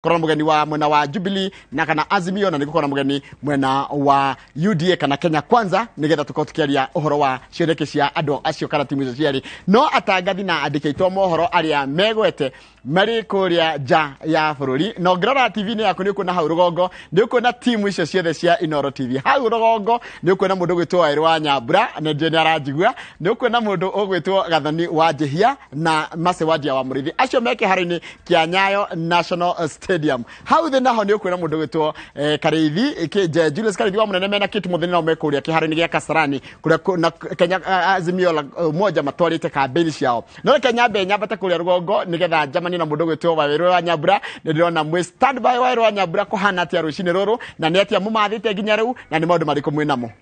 Korwo na mũgeni wa mwena wa Jubilee na kana Azimio, na nĩgũkorwo na mũgeni mwena wa UDA kana Kenya Kwanza, nĩgetha tũkorwo tũkĩaria ũhoro wa cioneki cia andũ acio kana timu icio cierĩ. No atangathi na andĩki aitũ a mohoro arĩa megwete marĩ kũrĩa nja ya bũrũri, na ũngĩrora TV-inĩ yaku nĩ ũkuona hau rũgongo, nĩ ũkuona timu icio ciothe cia Inooro TV. Hau rũgongo nĩ ũkuona mũndũ ũgwĩtwo Waĩrũ wa Nyambura, na ndiũĩ nĩ aranjigua. Nĩ ũkuona mũndũ ũgwĩtwo Gathoni wa Njĩhia na Mercy Wandia wa Mũrĩithi, acio me kĩharo-inĩ kĩa Nyayo National Stadium. Hau thĩ naho nĩ ũkuona mũndũ ũgwĩtwo Karĩithi Julius Karĩithi wa Mũnene mena Kate Mũtheni, nao me kũrĩa kĩharo-inĩ gĩa Kasarani kũrĩa na Kenya Azimio la Umoja matwarĩte kambĩini ciao. No reke nyambe nyambate kũrĩa rũgongo nĩgetha njamanie na mũndũ ũgwĩtwo Wawerũ wa Nyambura. Nĩ ndĩrona mwĩ stand by. Wawerũ wa Nyambura, kũhana atĩa rũcinĩ rũrũ, na nĩ atĩa mũmathĩte nginya rĩu, na nĩ maũndũ marĩkũ mwĩ namo?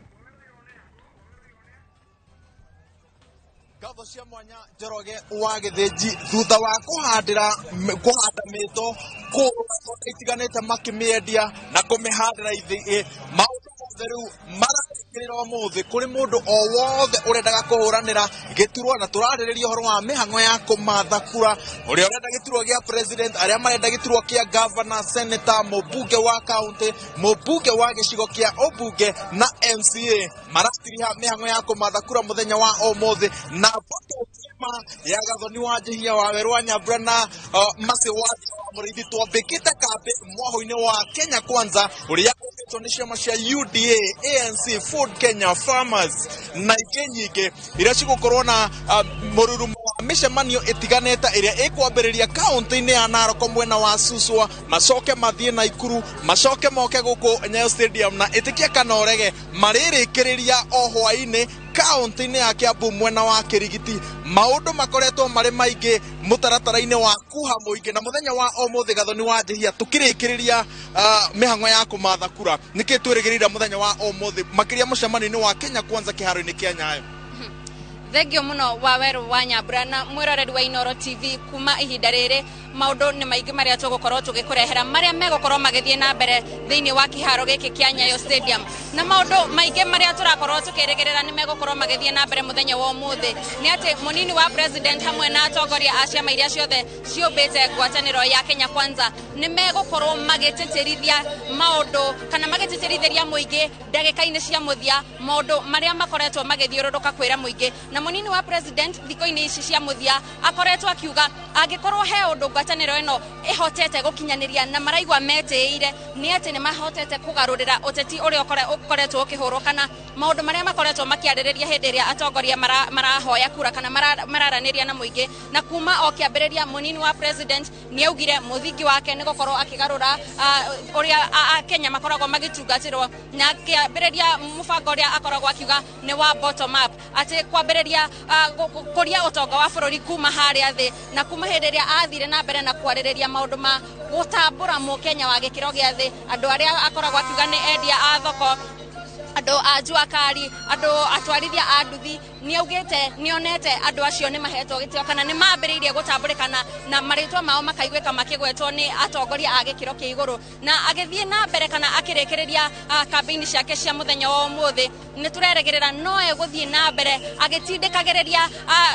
Ngatho cia mwanya, Njoroge wa Gĩthĩnji. Thutha wa kũhandĩra kũhanda mĩto kũndũ itiganĩte, makĩmĩendia na kũmĩhandĩra ithĩ, maũndũ mothe rĩu mararĩkĩrĩra ũmũthĩ kũrĩ mũndũ o wothe ũrendaga kũhũranĩra gĩturwa. Na tũrarĩrĩria ũhoro wa mĩhang'o ya kũmatha kura, ũrĩa ũrenda gĩturwa gĩa president, arĩa marenda gĩturwa kĩa governor, senator, mũmbunge wa county, mũmbunge wa gĩcigo kĩa ũmbunge na MCA, maratiriha mĩhang'o ya kũmatha kura mũthenya wa ũmũthĩ. Na mbũtũ ng'ima ya Gathoni wa Njihia, wa Werũ wa Nyambura na Mercy wa Mũrĩithi twambĩkĩte kambĩ mwahũ-inĩ wa Kenya Kwanza ũrĩa ũmbĩtwo nĩ ciama cia UDA, ANC, Ford Kenya, Farmers na ingĩ nyingĩ, iria cigũkorwo na mũrurumo wa mĩcemanio ĩtiganĩte ĩrĩa ĩkwambĩrĩria kaũntĩ-inĩ ya Narok mwena wa Suswa, macoke mathiĩ Naikuru, macoke moke gũkũ Nyayo Stadium, na ĩtĩkia kana ũrege marĩrĩkĩrĩria o hwaĩ-inĩ kaũntĩ-inĩ ya Kiambu mwena wa Kirigiti. Maũndũ makoretwo marĩ maingĩ mũtaratara-inĩ wa kuha mũingĩ, na mũthenya wa ũmũthĩ, Gathoni wa Njihia, tũkĩrĩkĩrĩria mĩhang'o ya kũmatha kura, nĩkĩ twĩrĩgĩrĩire mũthenya wa ũmũthĩ makĩria mũcemanio-inĩ wa Kenya Kwanza kĩharo-inĩ kĩa Nyayo? Thengio mũno, wa Werũ wa Nyambura na mwĩroreri wa Inooro TV. Kuma ihinda rĩrĩ maũndũ nĩ maingĩ marĩa tũgũkorwo tũgĩkũrehera, marĩa megũkorwo magĩthiĩ na mbere thĩinĩ wa kĩharo gĩkĩ kĩa Nyayo Stadium, na maũndũ maingĩ marĩa tũrakorwo tũkĩrĩgĩrĩra nĩ megũkorwo magĩthiĩ na mbere mũthenya wa ũmũthĩ nĩ atĩ mũnini wa president hamwe na atongoria a ciama iria ciothe ciũmbĩte ngwatanĩro ya Kenya Kwanza nĩ megũkorwo magĩtĩtĩrithia maũndũ kana magĩtĩtĩrithĩria mũingĩ ndagĩka-inĩ cia mũthia maũndũ marĩa makoretwo magĩthiũrũrũka kwĩra mũingĩ. Na mũnini wa president thikũ-inĩ ici cia mũthia akoretwo akiuga angĩkorwo he ũndũ ngwatanĩro ĩno ĩhotete gũkinyanĩria na maraigua metĩĩire, nĩ atĩ nĩ mahotete kũgarũrĩra ũteti ũrĩa ũkoretwo ũkĩhũrwo kana maũndũ marĩa makoretwo makĩarĩrĩria hĩndĩ ĩrĩa atongoria marahoya kura kana mararanĩria na mũingĩ. Na kuma o kĩambĩrĩria mũnini wa president nĩ augire mũthingi wake nĩ gũkorwo akĩgarũra ũrĩa Akenya makoragwo magĩtungatĩrwo, na akĩambĩrĩria mũbango ũrĩa akoragwo akiuga nĩ wa bottom up, atĩ kwambĩrĩria gũkũria ũtonga wa bũrũri kuma harĩa thĩ. Na kuma hĩndĩ ĩrĩa athire na mbere na kwarĩrĩria maũndũ ma gũtambũra mũkenya wa gĩkĩro gĩa thĩ, andũ arĩa akoragwo akiuga nĩ endia a thoko, andũ a jua kari, andũ atwarithia a nduthi, nĩ augĩte nĩ onete andũ acio nĩ mahetwo gĩtĩo kana nĩ mambĩrĩirie gũtambũrĩkana na marĩtwa mao makaiguĩka makĩgwetwo nĩ atongoria a gĩkĩro kĩa igũrũ. Na agĩthiĩ na mbere kana akĩrĩkĩrĩria kambĩini ciake cia mũthenya wa ũmũthĩ, nĩ tũrerĩgĩrĩra no egũthiĩ na mbere agĩtindĩkagĩrĩria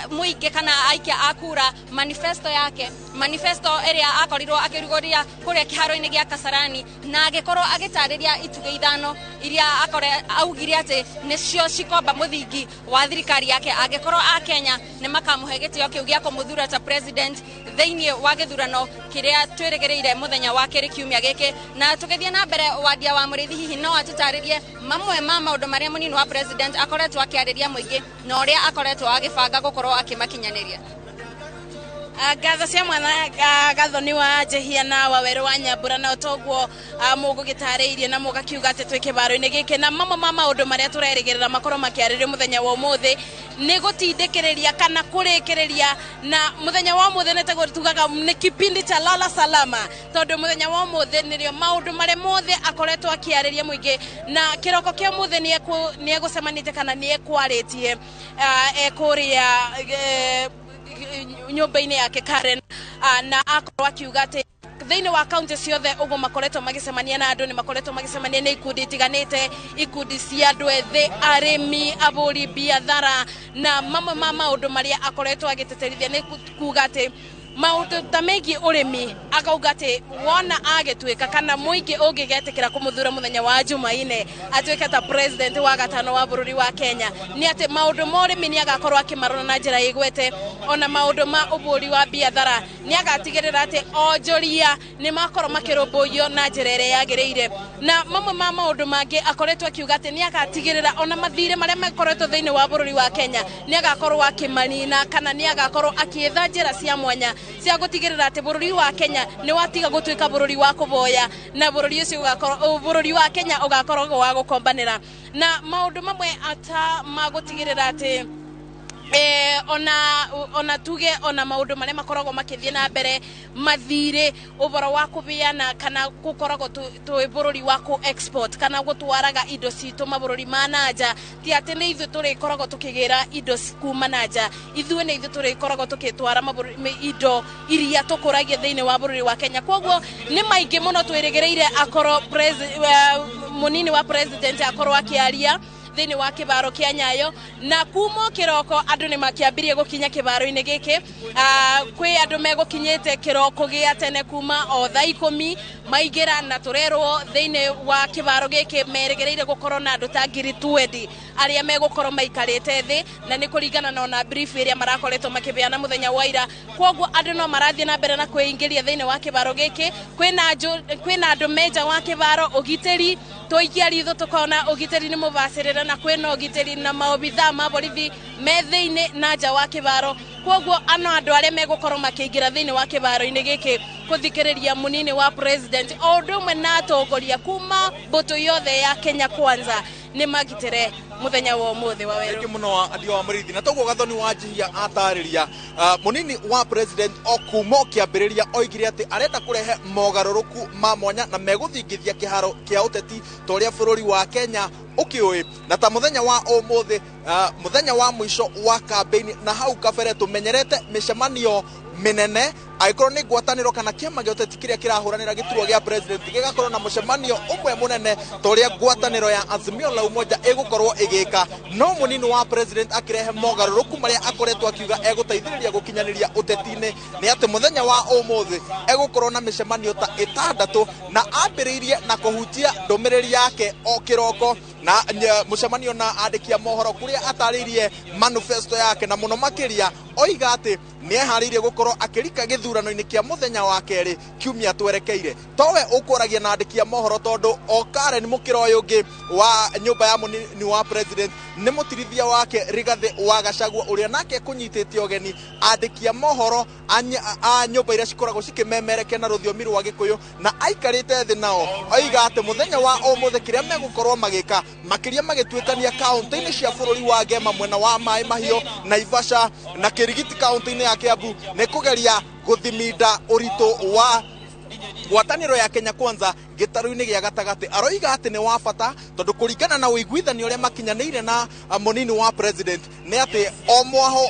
mũingĩ kana aikia a kura manifesto yake, manifesto ĩrĩa akorirwo akĩrugũria kũrĩa kĩharo-inĩ gĩa Kasarani, na agĩkorwo agĩtarĩria itugĩ ithano iria akore augire atĩ nĩcio cikomba mũthingi wa thirikari yake angĩkorwo a Kenya nĩ makamũhe gĩtĩo kĩu gĩa kũmũthura ta president thĩinĩ wa gĩthurano kĩrĩa twĩrĩgĩrĩire mũthenya wa kerĩ kiumia gĩkĩ. Na tũgĩthiĩ na mbere, Wandia wa Mũrĩithi hihi no atũtarĩrie mamwe ma maũndũ marĩa mũnini wa president akoretwo akĩarĩria mũingĩ na ũrĩa akoretwo agĩbanga gũkorwo akĩmakinyanĩria? Ngatho cia mwana, Gathoni wa Njehia na Wawerũ wa Nyambura. Na toguo mũgũgĩtarĩirie na mũgakiuga atĩ twĩ kĩbaro-inĩ gĩkĩ, na mamwe ma maũndũ marĩa tũrerĩgĩrĩra makorwo makĩarĩrio mũthenya wa ũmũthĩ nĩ gũtindĩkĩrĩria kana kũrĩkĩrĩria. Na mũthenya wa ũmũthĩ nĩ taguo tugaga nĩ kipindi cha lala salama, tondũ mũthenya wa ũmũthĩ nĩrĩo maũndũ marĩa mothe akoretwo akĩarĩria mũingĩ. Na kĩroko kĩa ũmũthĩ nĩ egũcemanĩtie kana nĩ ekwarĩtie ekũrĩa nyũmba-inĩ yake Karen, na akorwo akiuga atĩ thĩinĩ wa kaunti ciothe ũguo makoretwo magĩcemania na andũ, nĩ makoretwo magĩcemania na ikundi itiganĩte, ikundi cia andũ ethĩ, arĩmi, ahũri biathara. Na mamwe ma maũndũ marĩa akoretwo agĩteterithia nĩ kuga atĩ Maũndũ ta megiĩ ũrĩmi, akauga atĩ wona agĩtuĩka kana mũingĩ ũngĩgetĩkĩra kũmũthura mũthenya wa Jumaine atuĩke ta president wa gatano wa bũrũri wa Kenya, nĩ atĩ maũndũ ma ũrĩmi nĩ agakorwo akĩmarora na njĩra ĩgwete. Ona maũndũ ma ũbũri wa biathara, nĩ agatigĩrĩra atĩ onjoria nĩ makorwo makĩrũmbũiyo na njĩra ĩrĩa yagĩrĩire. Na mamwe ma maũndũ mangĩ akoretwo akiuga atĩ nĩ agatigĩrĩra ona mathirĩ marĩa makoretwo thĩinĩ wa bũrũri wa Kenya nĩ agakorwo akĩmanina, kana nĩ agakorwo akĩetha njĩra cia mwanya cia gũtigĩrĩra atĩ bũrũri wa Kenya nĩ watiga gũtuĩka bũrũri wa kũboya, na bũrũri ũcio ũgakorwo, bũrũri wa Kenya ũgakorwo wa gũkombanĩra. Na maũndũ mamwe ata ma gũtigĩrĩra atĩ ona tuge ona maũndũ marĩa makoragwo makĩthiĩ na mbere, mathirĩ, ũboro wa kũbĩana kana gũkoragwo twĩ bũrũri wa kũ export kana gũtwaraga indo citũ mabũrũri ma nanja, ti atĩ nĩ ithuĩ tũrĩkoragwo tũkĩgĩra indo kuma nanja, ithuĩ nĩ ithuĩ tũrĩkoragwo tũgĩtwara indo iria tũkũragia thĩinĩ wa bũrũri wa Kenya. Koguo nĩ maingĩ mũno twĩrĩgĩrĩire akorwo mũnini wa president akorwo akĩaria thĩinĩ wa kĩbaro kĩa Nyayo. Na kuma kĩroko andũ nĩ makĩambirie gũkinya kĩbaro-inĩ gĩkĩ. Kwĩ andũ megũkinyĩte kĩroko gĩa tene kuma o thaa 10 maingĩra, na tũrerwo thĩinĩ wa kĩbaro gĩkĩ merĩgĩrĩire gũkorwo na andũ ta 20,000 arĩa megũkorwo maikarĩte thĩ, na nĩ kũringana na ona brief ĩrĩa marakoretwo makĩbeana mũthenya wa ira. Koguo andũ no marathiĩ na mbere na kwĩingĩria thĩinĩ wa kĩbaro gĩkĩ. Kwĩna andũ menja wa kĩbaro, ũgitĩri tũikia ritho tũkona ũgitĩri nĩ mũbacĩrĩre, na kwĩna ũgitĩri na maobithaa ma borithi me thĩinĩ na nja wa kĩbaro. Koguo ano andũ arĩa megũkorwo makĩingĩra thĩinĩ wa kĩbaro-inĩ gĩkĩ kũthikĩrĩria mũnini wa president, o ũndũ ũmwe na atongoria kuma mbũtũ yothe ya Kenya Kwanza, nĩ magitĩre mũthenya wa ũmũthĩ wa werũ. Thengi mũno Adio wa Mũrĩithi. Na toguo Gathoni wa Njihia atarĩria, mũnini wa president o kuma kĩambĩrĩria oigire atĩ arenda kũrehe mogarũrũku ma mwanya na megũthingithia kĩharo kĩa ũteti ta ũrĩa bũrũri wa Kenya ũkĩũĩ. Na ta mũthenya wa ũmũthĩ, mũthenya wa mũico wa campaign, na hau kabere tũmenyerete mĩcemanio mĩnene, angĩkorwo nĩ ngwatanĩro kana kĩama gĩa ũteti kĩrĩa kĩrahũranĩra gĩturwa gĩa president gĩgakorwo na mũcemanio ũmwe mũnene ta ũrĩa ngwatanĩro ya Azimio la Umoja ĩgũkorwo ĩgĩka. No mũnini wa president akĩrehe mogarũrũku marĩa akoretwo akiuga egũteithĩrĩria gũkinyanĩria ũteti-inĩ nĩ atĩ mũthenya wa ũmũthĩ egũkorwo na mĩcemanio ta 6, na ambĩrĩirie na kũhunjia ndũmĩrĩri yake o kĩroko na mũcemanio na andĩki a mohoro kũrĩa atarĩirie manifesto yake, na mũno makĩria oiga atĩ nĩ eharĩirie gũkorwo akĩrika gĩthurano-inĩ kĩa mũthenya wa kerĩ kiumia twerekeire. Towe ũkũragia na andĩki a mohoro, tondũ o Karen mũkĩra ũyũ ũngĩ wa nyũmba ya mũnini wa president nĩ mũtirithia wake Rigathĩ wa Gachagua, ũrĩa nake kũnyitĩte ũgeni andĩki a mohoro a nyũmba iria cikoragwo cikĩmemerekia na rũthiomi rwa Gĩkũyũ, na aikarĩte thĩ nao oiga atĩ mũthenya wa ũmũthĩ kĩrĩa megũkorwo magĩka makĩria magĩtuĩkania kaũntĩ-inĩ cia bũrũri wa Gema mwena wa Maĩ Mahiũ, Naivasha na Kĩrigiti kaũntĩ-inĩ ya Kiambu nĩ kũgeria gũthiminda ũritũ wa ngwatanĩro ya Kenya Kwanza gĩtarũ-inĩ gĩa gatagatĩ. Aroiga atĩ nĩ wa bata tondũ kũringana na ũiguithanio ũrĩa makinyanĩire na mũnini wa president nĩ atĩ o mwaho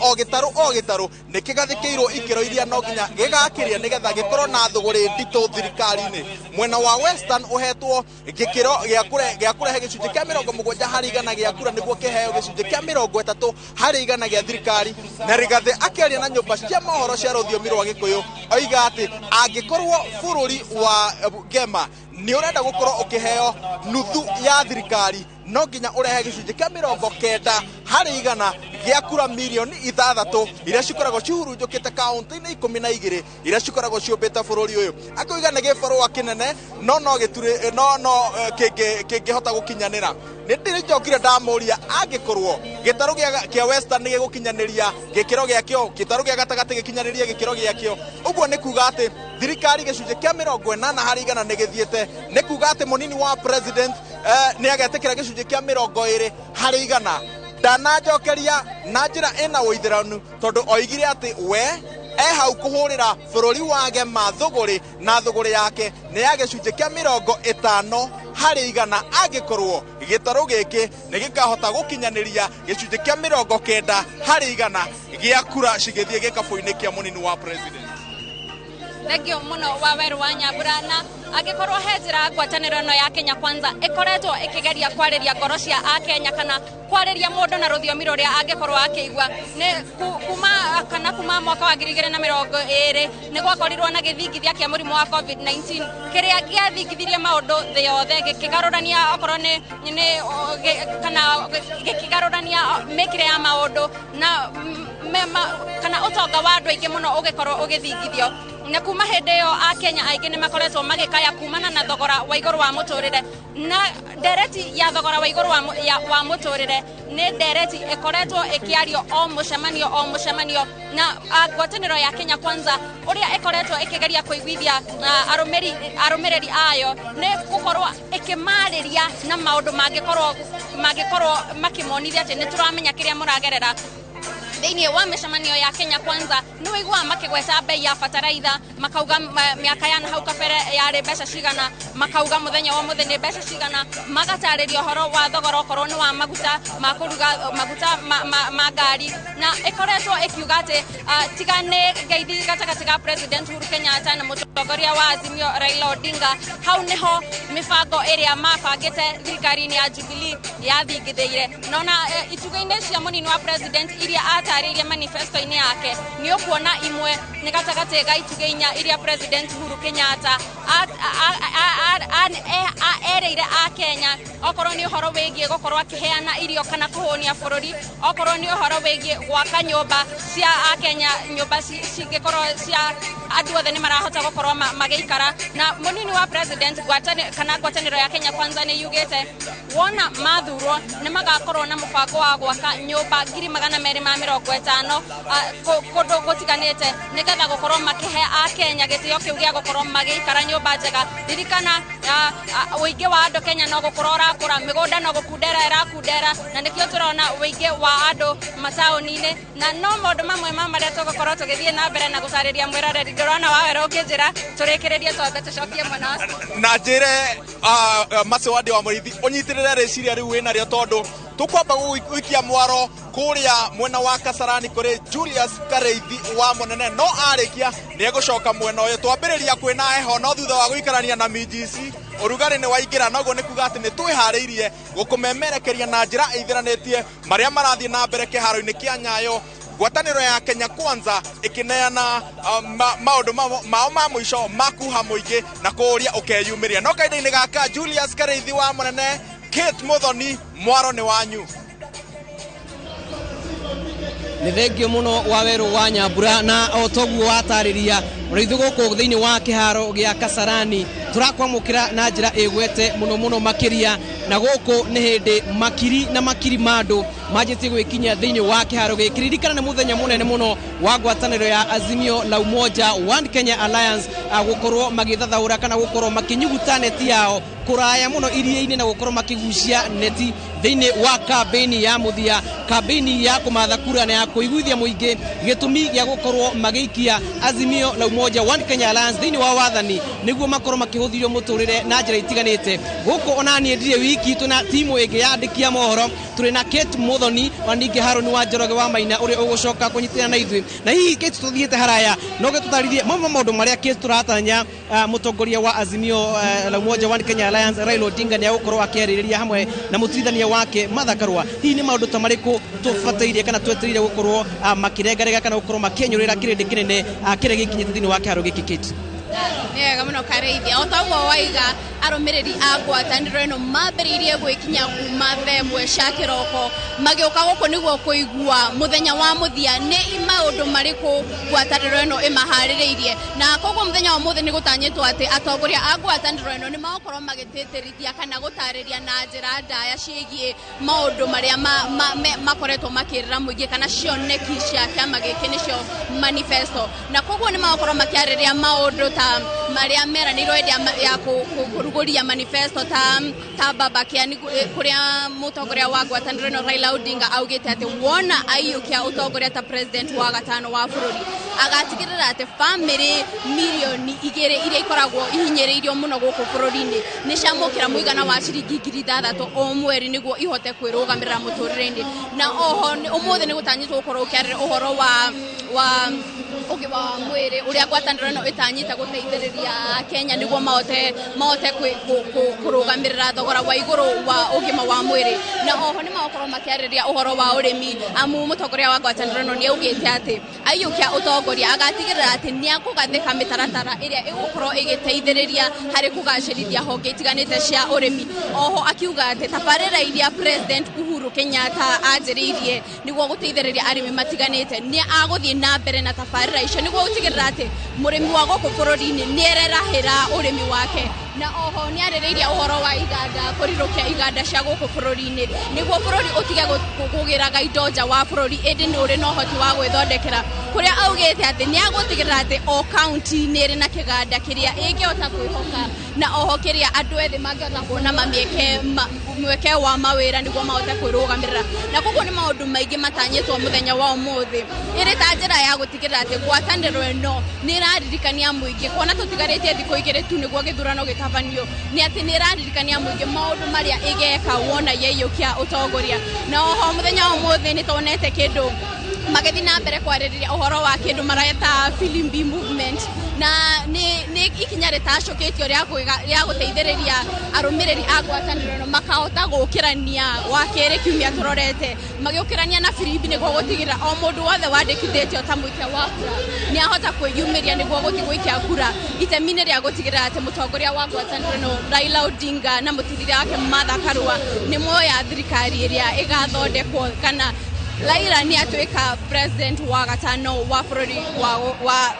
o gĩtarũ o gĩtarũ nĩ kĩgathĩkĩirwo ikĩro iria no nginya gĩgakĩria nĩgetha gĩkorwo na thũgũrĩ nditũ thirikari-inĩ. Mwena wa Western ũhetwo gĩkĩro gĩa kũrehe gĩcunjĩ kĩa 70% gĩa kura nĩguo kĩheo gĩcunjĩ kĩa 30% gĩa thirikari. Na Rigathĩ akĩaria na nyũmba cia mohoro cia rũthiomi rwa Gĩkũyũ oiga atĩ angĩkorwo bũrũri wa Gema nĩ ũrenda gũkorwo ũkĩheo nuthu ya thirikari no nginya ũrehe gĩcunjĩ kĩa 90% gĩa kura mirioni 6 iria cikoragwo cihurunjũkĩte kaũntĩ-inĩ 12 iria cikoragwo ciũmbĩte bũrũri ũyũ. Akauga nĩ gĩbarũa kĩnene no no gĩturĩ no no kĩngĩhota gũkinyanĩra. Nĩ ndĩrĩnjokire ndamũria angĩkorwo gĩtarũ kĩa Western nĩ gĩgũkinyanĩria gĩkĩro gĩakĩo, gĩtarũ gĩa gatagatĩ gĩkinyanĩrie gĩkĩro gĩakĩo, ũguo nĩ kuga atĩ thirikari gĩcunjĩ kĩa 80% nĩ gĩthiĩte, nĩ kuga atĩ mũnini wa president nĩ agetĩkĩra gĩcunjĩ kĩa 20%. Ndananjokeria na njĩra ĩna ũithĩranu tondũ oigire atĩ we hau kũhũrĩra bũrũri wa Gema thũgũrĩ, na thũgũrĩ yake nĩ ya gĩcunjĩ kĩa 50% angĩkorwo gĩtarũ gĩkĩ nĩ gĩkahota gũkinyanĩria gĩcunjĩ kĩa 90% gĩa kura cigĩthiĩ gĩkabũ-inĩ kĩa mũnini wa president. Thengio mũno wa Werũ wa Nyambura. Na Angĩkorwo he njĩra ngwatanĩro ĩno ya Kenya Kwanza ĩkoretwo ĩkĩgeria kwarĩria ngoro cia Akenya kana kwarĩria mũndũ na rũthiomi rũrĩa angĩkorwo akĩigua nĩ kuma kana kuma mwaka wa 2020 nĩ gwakorirwo na gĩthingithia kĩa mũrimũ wa COVID-19 kĩrĩa gĩathingithirie maũndũ thĩ yothe, gĩkĩgarũrania okorwo nĩ kana gĩkĩgarũrania mĩkĩre ya maũndũ na kana ũtonga wa andũ aingĩ mũno ũgĩkorwo ũgĩthingithio. Na kuma hĩndĩ ĩyo Akenya aingĩ nĩ makoretwo magĩkaya kumana na thogora wa igũrũ wa mũtũrĩre, na ndereti ya thogora wa igũrũ wa mũtũrĩre nĩ ndereti ĩkoretwo ĩkĩario o mũcemanio o mũcemanio. Na ngwatanĩro ya Kenya Kwanza ũrĩa ĩkoretwo ĩkĩgeria kũiguithia arũmĩrĩri ayo nĩ gũkorwo ĩkĩmarĩria na maũndũ mangĩkorwo makĩmonithia atĩ nĩ tũramenya kĩrĩa mũragerera. Thĩinĩ wa mĩcemanio ya Kenya Kwanza nĩ wĩiguaga makĩgweta bei ya bataraitha, makauga mĩaka ya nahau kabere yarĩ mbeca cigana, makauga mũthenya wa mũthĩ nĩ mbeca cigana, magatarĩria ũhoro wa thogora okorwo nĩ wa maguta ma kũruga, maguta ma ngari, na ĩkoretwo ĩkiuga atĩ tiga nĩ ngeithi gatagatĩ ga President Uhuru Kenyatta na mũtongoria wa Azimio Raila Odinga, hau nĩho mĩbango ĩrĩa mabangĩte thirikari-inĩ ya Jubilee yathingithĩire. Nona itugĩ-inĩ cia mũnini wa President iria atarĩirie manifesto-inĩ yake nĩ ũkuona imwe nĩ gatagatĩ ga itugĩ inya iria President Uhuru Kenyatta erĩire Akenya, okorwo nĩ ũhoro wĩgiĩ gũkorwo akĩheana irio kana kũhũnia bũrũri, okorwo nĩ ũhoro wĩgiĩ gwaka nyũmba cia Akenya, nyũmba cingĩkorwo cia andũ othe nĩ marahota gũkorwo magĩikara. Na mũnini wa President kana ngwatanĩro ya Kenya Kwanza nĩ yugĩte wona mathurwo nĩ magakorwo na mũbango wa gwaka nyũmba 250,000 kũndũ gũtiganĩte nĩgetha gũkorwo makĩhe Akenya gĩtĩo kĩu gĩa gũkorwo magĩikara nyũmba njega. Ririkana ũingĩ wa andũ Kenya no gũkorwo ũrakũra, mĩgũnda no gũkundera ĩrakundera, na nĩkĩo tũrona ũingĩ wa andũ mataũni-inĩ. Na no maũndũ mamwe ma marĩa tũgũkorwo tũgĩthiĩ na mbere na gũtarĩria mwĩroreri, ndĩrona wawerũ ũkĩnjĩra tũrĩkĩrĩrie twambe tũcokie mwena wa na njĩre Macewadi wa Mũrĩithi ũnyitĩrĩre rĩciria rĩu wĩnarĩo tondũ tũkwamba gũikia mwaro kũrĩa mwena wa Kasarani kũrĩ Julius Kareithi wa Mũnene, no arĩkia nĩ egũcoka mwena ũyũ. Twambĩrĩria kwĩna heho, no thutha wa gũikarania na minji ici ũrugarĩ nĩ waingĩra, noguo nĩ kuga atĩ nĩ twĩharĩirie gũkũmemerekeria na njĩra ĩithĩranĩtie marĩa marathiĩ na mbere kĩharo-inĩ kĩa Nyayo. Ngwatanĩro ya Kenya Kwanza ĩkĩneana maũndũ mao ma mũico ma kuha mũingĩ na kũũria ũkeyumĩria. No kahinda-inĩ gaka Julius Kareithi wa Mũnene, Kate Muthoni, mwaro nĩ wanyu. Nĩ thengio mũno wa werũ wa Nyambura, na o toguo watarĩria ũrĩithũ gũkũ thĩinĩ wa kĩharo gĩa Kasarani tũrakwamũkĩra na njĩra ĩgwete mũno mũno makĩria, na gũkũ nĩ hĩndĩ makiri na makiri ma andũ manjĩtie gwĩkinyia thĩinĩ wa kĩharo gĩkĩ. Ririkana nĩ mũthenya mũnene mũno wa ngwatanĩro ya Azimio la Umoja One Kenya Alliance gũkorwo magĩthathaũra kana gũkorwo makĩnyuguta neti yao kũraya mũno iria-inĩ na gũkorwo makĩgucia neti thĩinĩ wa kambĩini ya mũthia, kambĩini ya kũmatha kura na ya kũiguithia mũingĩ gĩtũmi gĩa gũkorwo magĩikia Azimio la Umoja One Kenya Alliance thĩinĩ wa wathani nĩguo makorwo makĩhũthĩrio mũtũrĩre na njĩra itiganĩte. Gũkũ ona niĩ ndirĩ wiki, twĩna timu ĩngĩ ya andĩki a mohoro, tũrĩ na Kate Muthoni ona ningĩ Harũni wa Njoroge wa Maina ũrĩa ũgũcoka kũnyitĩrĩra na ithuĩ. Na hihi Kate, tũthiĩte haraya no gĩtũtarĩrie mamwe ma maũndũ marĩa Kate tũratanya mũtongoria wa Azimio la Umoja One Kenya Alliance Raila Odinga nĩ egũkorwo akĩarĩrĩria hamwe na mũtuithania wake Martha Karua. Hihi nĩ maũndũ ta marĩkũ tũbataire kana twetereire gũkorwo makĩrengarega kana gũkorwo makĩenyũrĩra kĩrĩndĩ kĩnene kĩrĩa gĩkinyĩte thĩinĩ wa kĩharo gĩkĩ Kate? Nĩ wega mũno Kareithi, o ta ũguo waiga arũmĩrĩri a ngwatanĩro ĩno mambĩrĩirie gwĩkinya kuma thaa ĩmwe cia kĩroko magĩũka gũkũ nĩguo kũigua mũthenya wa mũthia nĩ maũndũ marĩkũ ngwatanĩro ĩno ĩmaharĩrĩirie. Na koguo mũthenya wa mũthĩ nĩ gũtanyĩtwo atĩ atongoria a ngwatanĩro ĩno nĩ magũkorwo magĩtĩtĩrithia kana gũtarĩria na njĩra ndaya ciĩgiĩ maũndũ marĩa makoretwo makĩrĩra mũingĩ kana cioneki cia kĩama gĩkĩ nĩcio manifesto. Na koguo nĩ magũkorwo makĩarĩrĩria maũndũ ta marĩa meranĩirwo hĩndĩ ya kũrugũria manifesto ta Baba Kĩani, kũrĩa mũtongoria wa ngwatanĩro ĩno Raila Odinga augĩte atĩ wona aiyũkia ũtongoria ta president wa gatano wa bũrũri agatigĩrĩra atĩ bamĩrĩ 2 milioni iria ikoragwo ihinyĩrĩirio mũno gũkũ bũrũri-inĩ nĩ ciamũkĩra mũigana wa ciringi 6,000 o mweri nĩguo ihote kwĩrũgamĩrĩra mũtũrĩre-inĩ. Na oho ũmũthĩ nĩ gũtanyĩtwo gũkorwo ũkĩarĩrĩria ũhoro wa Ũgima wa mwĩrĩ, ũrĩa ngwatanĩro ĩno ĩtanyĩte gũteithĩrĩria Kenya nĩguo mahote kũrũgamĩrĩra thogora wa igũrũ wa ũgima wa mwĩrĩ. Na oho nĩ magũkorwo makĩarĩrĩria ũhoro wa ũrĩmi, amu mũtongoria wa ngwatanĩro ĩno nĩ augĩte atĩ aiyũkia ũtongoria agatigĩrĩra atĩ nĩ akũgathĩka mĩtaratara ĩrĩa ĩgũkorwo ĩgĩteithĩrĩria harĩ kũgacĩrithia honge itiganĩte cia ũrĩmi. Oho akiuga atĩ tabarĩra iria President Uhuru Kenyatta anjĩrĩirie nĩguo gũteithĩrĩria arĩmi matiganĩte, nĩ agũthiĩ na mbere na tabarĩra icio nĩguo gũtigĩrĩra atĩ mũrĩmi wa gũkũ bũrũri-inĩ nĩ ererahĩra ũrĩmi wake. Na oho nĩ arĩrĩirie ũhoro wa iganda, kũrirũkia iganda cia gũkũ bũrũri-inĩ nĩguo bũrũri ũtige kũgĩraga indo nja wa bũrũri, ĩndĩ nĩ ũrĩ na ũhoti wa gwĩthondekera, kũrĩa augĩte atĩ nĩ agũtigĩrĩra atĩ o kaunti nĩ ĩrĩ na kĩganda kĩrĩa ĩngĩhota kwĩhoka, na oho kĩrĩa andũ ethĩ mangĩhota kuona mweke wa mawĩra nĩguo mahote kwĩrũgamĩrĩra. Na koguo nĩ maũndũ maingĩ matanyĩtwo mũthenya wa ũmũthĩ, ĩrĩ ta njĩra ya gũtigĩrĩra atĩ ngwatanĩro ĩno nĩ ĩraririkania mũingĩ, kuona tũtigarĩtie thikũ 2 tu nĩguo gĩthurano gĩtabanio, nĩ atĩ nĩ ĩraririkania mũingĩ maũndũ marĩa ĩgeka wona yaiyũkia ũtongoria. Na oho mũthenya wa ũmũthĩ nĩ tuonete kĩndũ magĩthiĩ na mbere kwarĩrĩria ũhoro wa kĩndũ mareta Filimbi movement, na nĩ ikinya rĩtacũkĩtio rĩa gũteithĩrĩria arũmĩrĩri a ngwatanĩro ĩno makahota gũkĩrania wa kerĩ kiumia tũrorete, magĩũkĩrania na firimbi nĩguo gũtigĩrĩra o mũndũ wothe wandĩkithĩtio ta mũikia wa kura nĩ ahota kwĩyumĩria nĩguo gũthiĩ gũikia kura, itemi-inĩ rĩa gũtigĩrĩra atĩ mũtongoria wa ngwatanĩro ĩno Raila Odinga na mũtirĩrĩra wake Martha Karua nĩ moya thirikari ĩrĩa ĩgathondekwo, kana Raila nĩ atuĩka president wa gatano wa bũrũri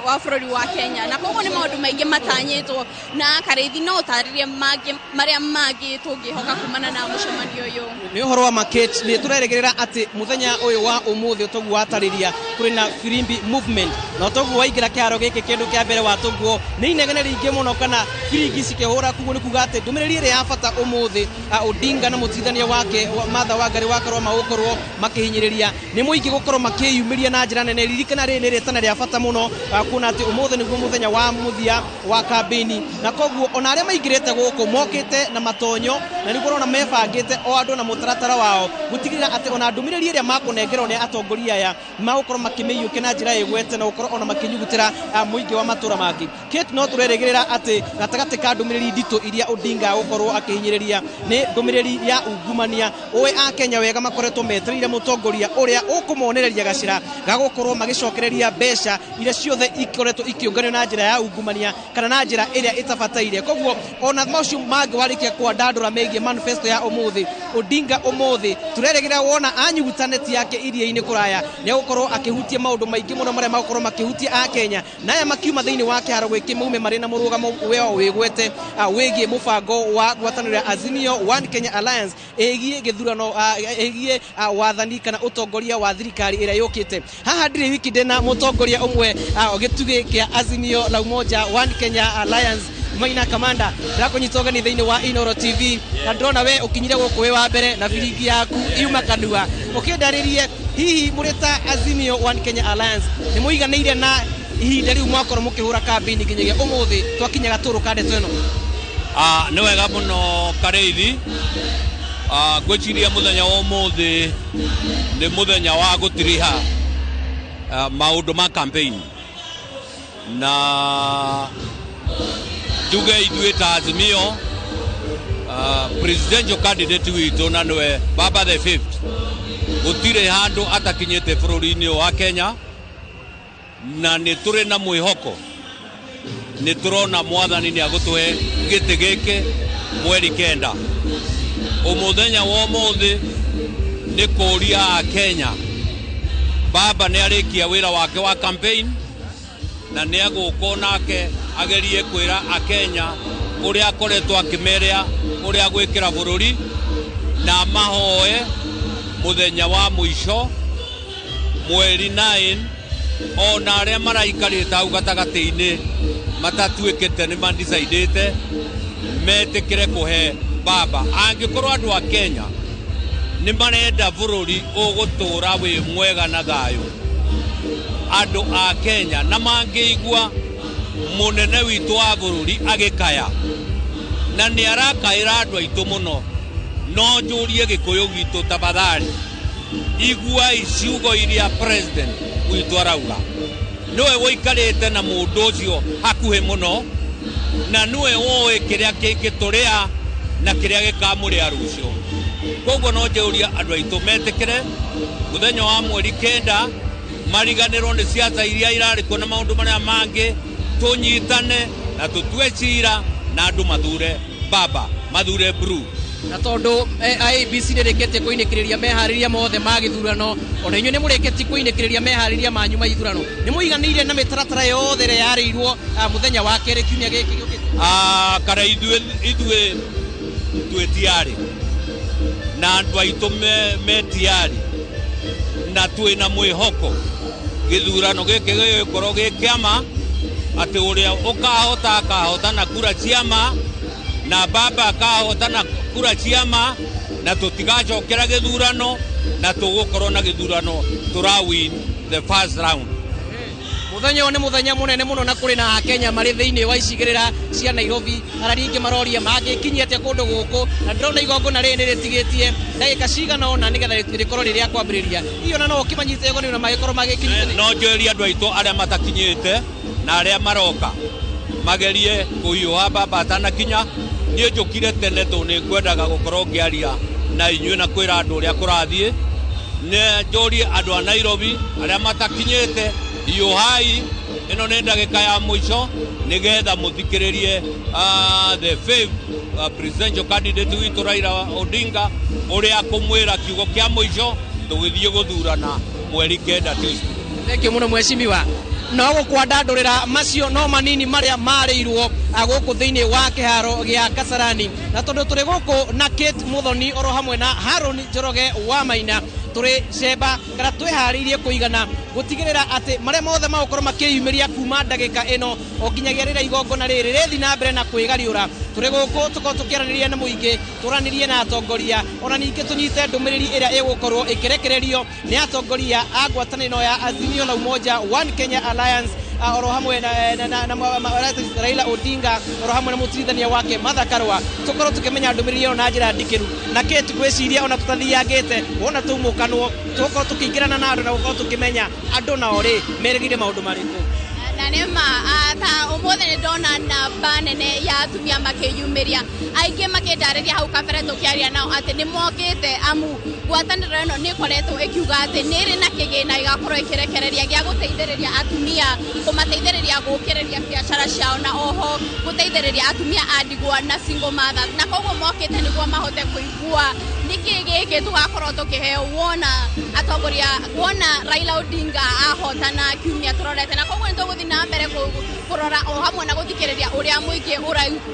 wa bũrũri wa Kenya. Na koguo nĩ maũndũ maingĩ matanyĩtwo, na Karĩithi no ũtarĩrie mangĩ marĩa mangĩ tũngĩhoka kumana na mũcemanio ũyũ. Nĩ ũhoro wa market, nĩ tũrerĩgĩrĩra atĩ mũthenya ũyũ wa ũmũthĩ ũtoguo watarĩria kũrĩ na Filimbi movement, na ũtoguo waingĩra kĩharo gĩkĩ kĩndũ kĩa mbere watũguo nĩ inegene rĩingĩ mũno kana firingi cikĩhũra, koguo nĩ kuga atĩ ndũmĩrĩri ĩrĩa ya bata ũmũthĩ Odinga na mũtithania wake Martha Wangari wa Karua magũkorwo makĩhinyĩrĩria nĩ mũingĩ gũkorwo makĩyumĩria na njĩra nene. Ririkana rĩrĩ nĩ rĩtana rĩa bata mũno, kuona atĩ ũmũthĩ nĩguo mũthenya wa mũthia wa kambĩini, na koguo ona arĩa maingĩrĩte gũkũ mokĩte na matonyo, na nĩguo ũrona mebangĩte o andũ na mũtaratara wao gũtigĩrĩra atĩ ona ndũmĩrĩri ĩrĩa makũnengerwo nĩ atongoria aya magũkorwo makĩmĩiyũkia na njĩra ĩgwete na gũkorwo ona makĩnyugutĩra mũingĩ wa matũra mangĩ. Kate, no tũrerĩgĩrĩra atĩ gatagatĩ ka ndũmĩrĩri nditũ iria Odinga agũkorwo akĩhinyĩrĩria nĩ ndũmĩrĩri ya ungumania. Ũĩ a Kenya wega makoretwo metereire mũtongoria ũrĩa ũkũmonereria gacĩra ga gũkorwo magĩcokereria mbeca iria ciothe ikoretwo ikĩũnganio na njĩra ya ungumania kana na njĩra ĩrĩa ĩtabataire. Koguo ona macio mangĩ warĩkia kwandandũra megiĩ manifesto ya ũmũthĩ, Odinga ũmũthĩ tũrerĩgĩrĩra wona anyuguta neti yake iria-inĩ kũraya nĩ egũkorwo akĩhutia maũndũ maingĩ mũno marĩa magũkorwo makĩhutia a Kenya, na aya makiuma thĩinĩ wa kĩharo gĩkĩ maume marĩ na mũrũgamo wao wĩgwete wĩgiĩ mũbango wa ngwatanĩro ya Azimio One Kenya Alliance ĩgiĩ gĩthurano, ĩgiĩ wathani kana ũtongoria wa thirikari ĩrĩa yũkĩte. Haha ndirĩ wiki ndĩna mũtongoria ũmwe gĩtugĩ kĩa Azimio la Umoja One Kenya Alliance, Maina Kamanda. Ndĩrakũnyita ũgeni thĩinĩ wa Inooro TV, na ndĩrona we ũkinyire gũkũ wĩ wa mbere na biringi yaku yuma kanua. Ũkĩndarĩrie hihi mũrĩ ta Azimio One Kenya Alliance nĩ mũiganĩire na ihinda rĩu mwakorwo mũkĩhũra kambĩini nginyagia ũmũthĩ twakinya gatũrũ ka ndeto ĩno? Nĩ wega mũno Karĩithi. Ngwĩciria mũthenya wa ũmũthĩ nĩ mũthenya wa gũtiriha maũndũ ma campaign, na njuge ithuĩ ta Azimio, presidential candidate witũ na nĩwe Baba the Fifth, gũtirĩ handũ atakinyĩte bũrũri-inĩ ũyũ wa Kenya, na nĩ tũrĩ na mwĩhoko nĩ tũrona mwathani nĩ agũtũhe gĩtĩ gĩkĩ mweri 9. Ũmũthenya wa ũmũthĩ nĩ kũũria a Kenya, Baba nĩ arĩkia wĩra wake wa campaign na nĩ agũka nake agerie kwĩra a Kenya ũrĩa akoretwo akĩmeria ũrĩa agwĩkĩra bũrũri, na mahoe mũthenya wa mũico mweri 9, ona arĩa maraikarĩte hau gatagatĩ-inĩ matatuĩkĩte nĩ mandicaidĩte metĩkĩre kũhe Baba. Angĩkorwo andũ a Kenya nĩ marenda bũrũri ũgũtũra wĩ mwega na thayũ, andũ a Kenya na mangĩigua mũnene witũ wa bũrũri agĩkaya, na nĩ arakaĩra andũ aitũ mũno, no njũrie Gĩkũyũ gitũ tafadhali, iguai ciugo iria president witũ arauga. Nĩwe wũikarĩte na mũndũ ũcio hakuhĩ mũno, na nĩwe ũĩ kĩrĩa kĩngĩtũrĩa na kĩrĩa gĩkamũrĩa rũciũ. Koguo no njũria andũ aitũ metĩkĩre mũthenya wa mweri 9 mariganĩrwo nĩ ciaca iria irarĩ kuo na maũndũ marĩa mangĩ, tũnyitane na tũtue cira na andũ mathure baba, mathure blue. Na tondũ IEBC nĩrĩkĩtie kũinĩkĩrĩria meharĩria mothe ma gĩthurano, ona inyuĩ nĩmũrĩkĩtie kũinĩkĩrĩria meharĩria manyu ma ithurano, nĩmũiganĩire na mĩtaratara yothe ĩrĩa yarĩirwo mũthenya wa kerĩ kiumia gĩkĩ gĩũkĩte? Kana ithuĩ twĩ tiarĩ na andũ aitũ me tiarĩ na twĩna mwĩhoko gĩthurano gĩkĩ gĩgũkorwo gĩ kĩama, atĩ ũrĩa ũkahota akahota na kura ciama, na baba akahota na kura ciama, na tũtigacokera gĩthurano, na tũgũkorwo na gĩthurano tũra win the first round. Mũthenya ũyũ nĩ mũthenya mũnene mũno na kũrĩ na Akenya marĩ thĩinĩ wa icigĩrĩra cia Nairobi, arĩa ningĩ maroria mangĩkinyia atĩa kũndũ gũkũ, na ndĩrona igongona rĩrĩ nĩ rĩtigĩtie ndagĩka cigana ũna nĩgetha rĩkorwo rĩ rĩa kwambĩrĩria. Hihi ona no ũkĩmanyite ũgeni na magĩkorwo magĩkinyia? No njĩrie andũ aitũ arĩa matakinyĩte na arĩa maroka magerie kũhiũha baba atanakinya. Niĩ njũkire tene tondũ nĩ ngwendaga gũkorwo ngĩaria na inyuĩ na kwĩra andũ ũrĩa kũrathiĩ. Nĩ njũrie andũ a Nairobi arĩa matakinyĩte, hiũhai, ĩno nĩ ndagĩka ya mũico nĩgetha mũthikĩrĩrie the fifth presidential candidate witũ Raila Odinga ũrĩa akũmwĩra kiugo kĩa mũico tũgĩthiĩ gũthurana mweri 9 Tuesday. Thank you mũno mheshimiwa. No gũkwandandũrĩra macio no manini marĩa marĩirwo gũkũ thĩinĩ wa kĩharo gĩa Kasarani, na tondũ tũrĩ gũkũ na Kate Muthoni oro hamwe na Haron Njoroge wa Maina, tũrĩ cemba kana twĩharĩirie kũigana gũtigĩrĩra atĩ marĩa mothe magũkorwo makĩyumĩria kuma ndagĩka ĩno o nginyagia rĩrĩa igongona rĩrĩ rĩthiĩ na mbere na kwĩgariũra. Tũrĩ gũkũ tũkorwo tũkĩaranĩria na mũingĩ, tũranĩrie na atongoria, ona ningĩ tũnyite ndũmĩrĩri ĩrĩa ĩgũkorwo ĩkĩrekererio nĩ atongoria a ngwatanĩro ya Azimio la Umoja One Kenya Alliance, oro hamwe na Raila Odinga, oro hamwe na mũtirithania wake Martha Karua, tũkorwo tũkĩmenya ndũmĩrĩri ĩyo na njĩra ndikĩru. Na kĩ tũgwĩciria ona tũtathiangĩte wona tũmũkanwo, tũgũkorwo tũkĩingĩrana na andũ na gũkorwo tũkĩmenya andũ nao rĩ merĩgĩrĩire maũndũ marĩkũ. Na nĩ ma ta ũmũthĩ nĩ ndona namba nene ya atumia makĩyumĩria, aingĩ makĩndarĩria hau kabere tũkĩaria nao atĩ nĩ mokĩte amu ngwatanĩro ĩno nĩ ĩkoretwo ĩkiuga atĩ nĩ ĩrĩ na kĩgĩna ĩgakorwo ĩkĩrekereria gĩa gũteithĩrĩria atumia, kũmateithĩrĩria gũkĩrĩria biacara ciao, na oho gũteithĩrĩria atumia a ndigwa na single mothers, na koguo mokĩte nĩguo mahote kũigua nĩkĩ gĩkĩ tũgakorwo tũkĩheo wona atongoria, wona Raila Odinga ahotana kiumia tũrorete, na koguo nĩ tũgũthiĩ na mbere kũrora o hamwe na gũthikĩrĩria ũrĩa mũingĩ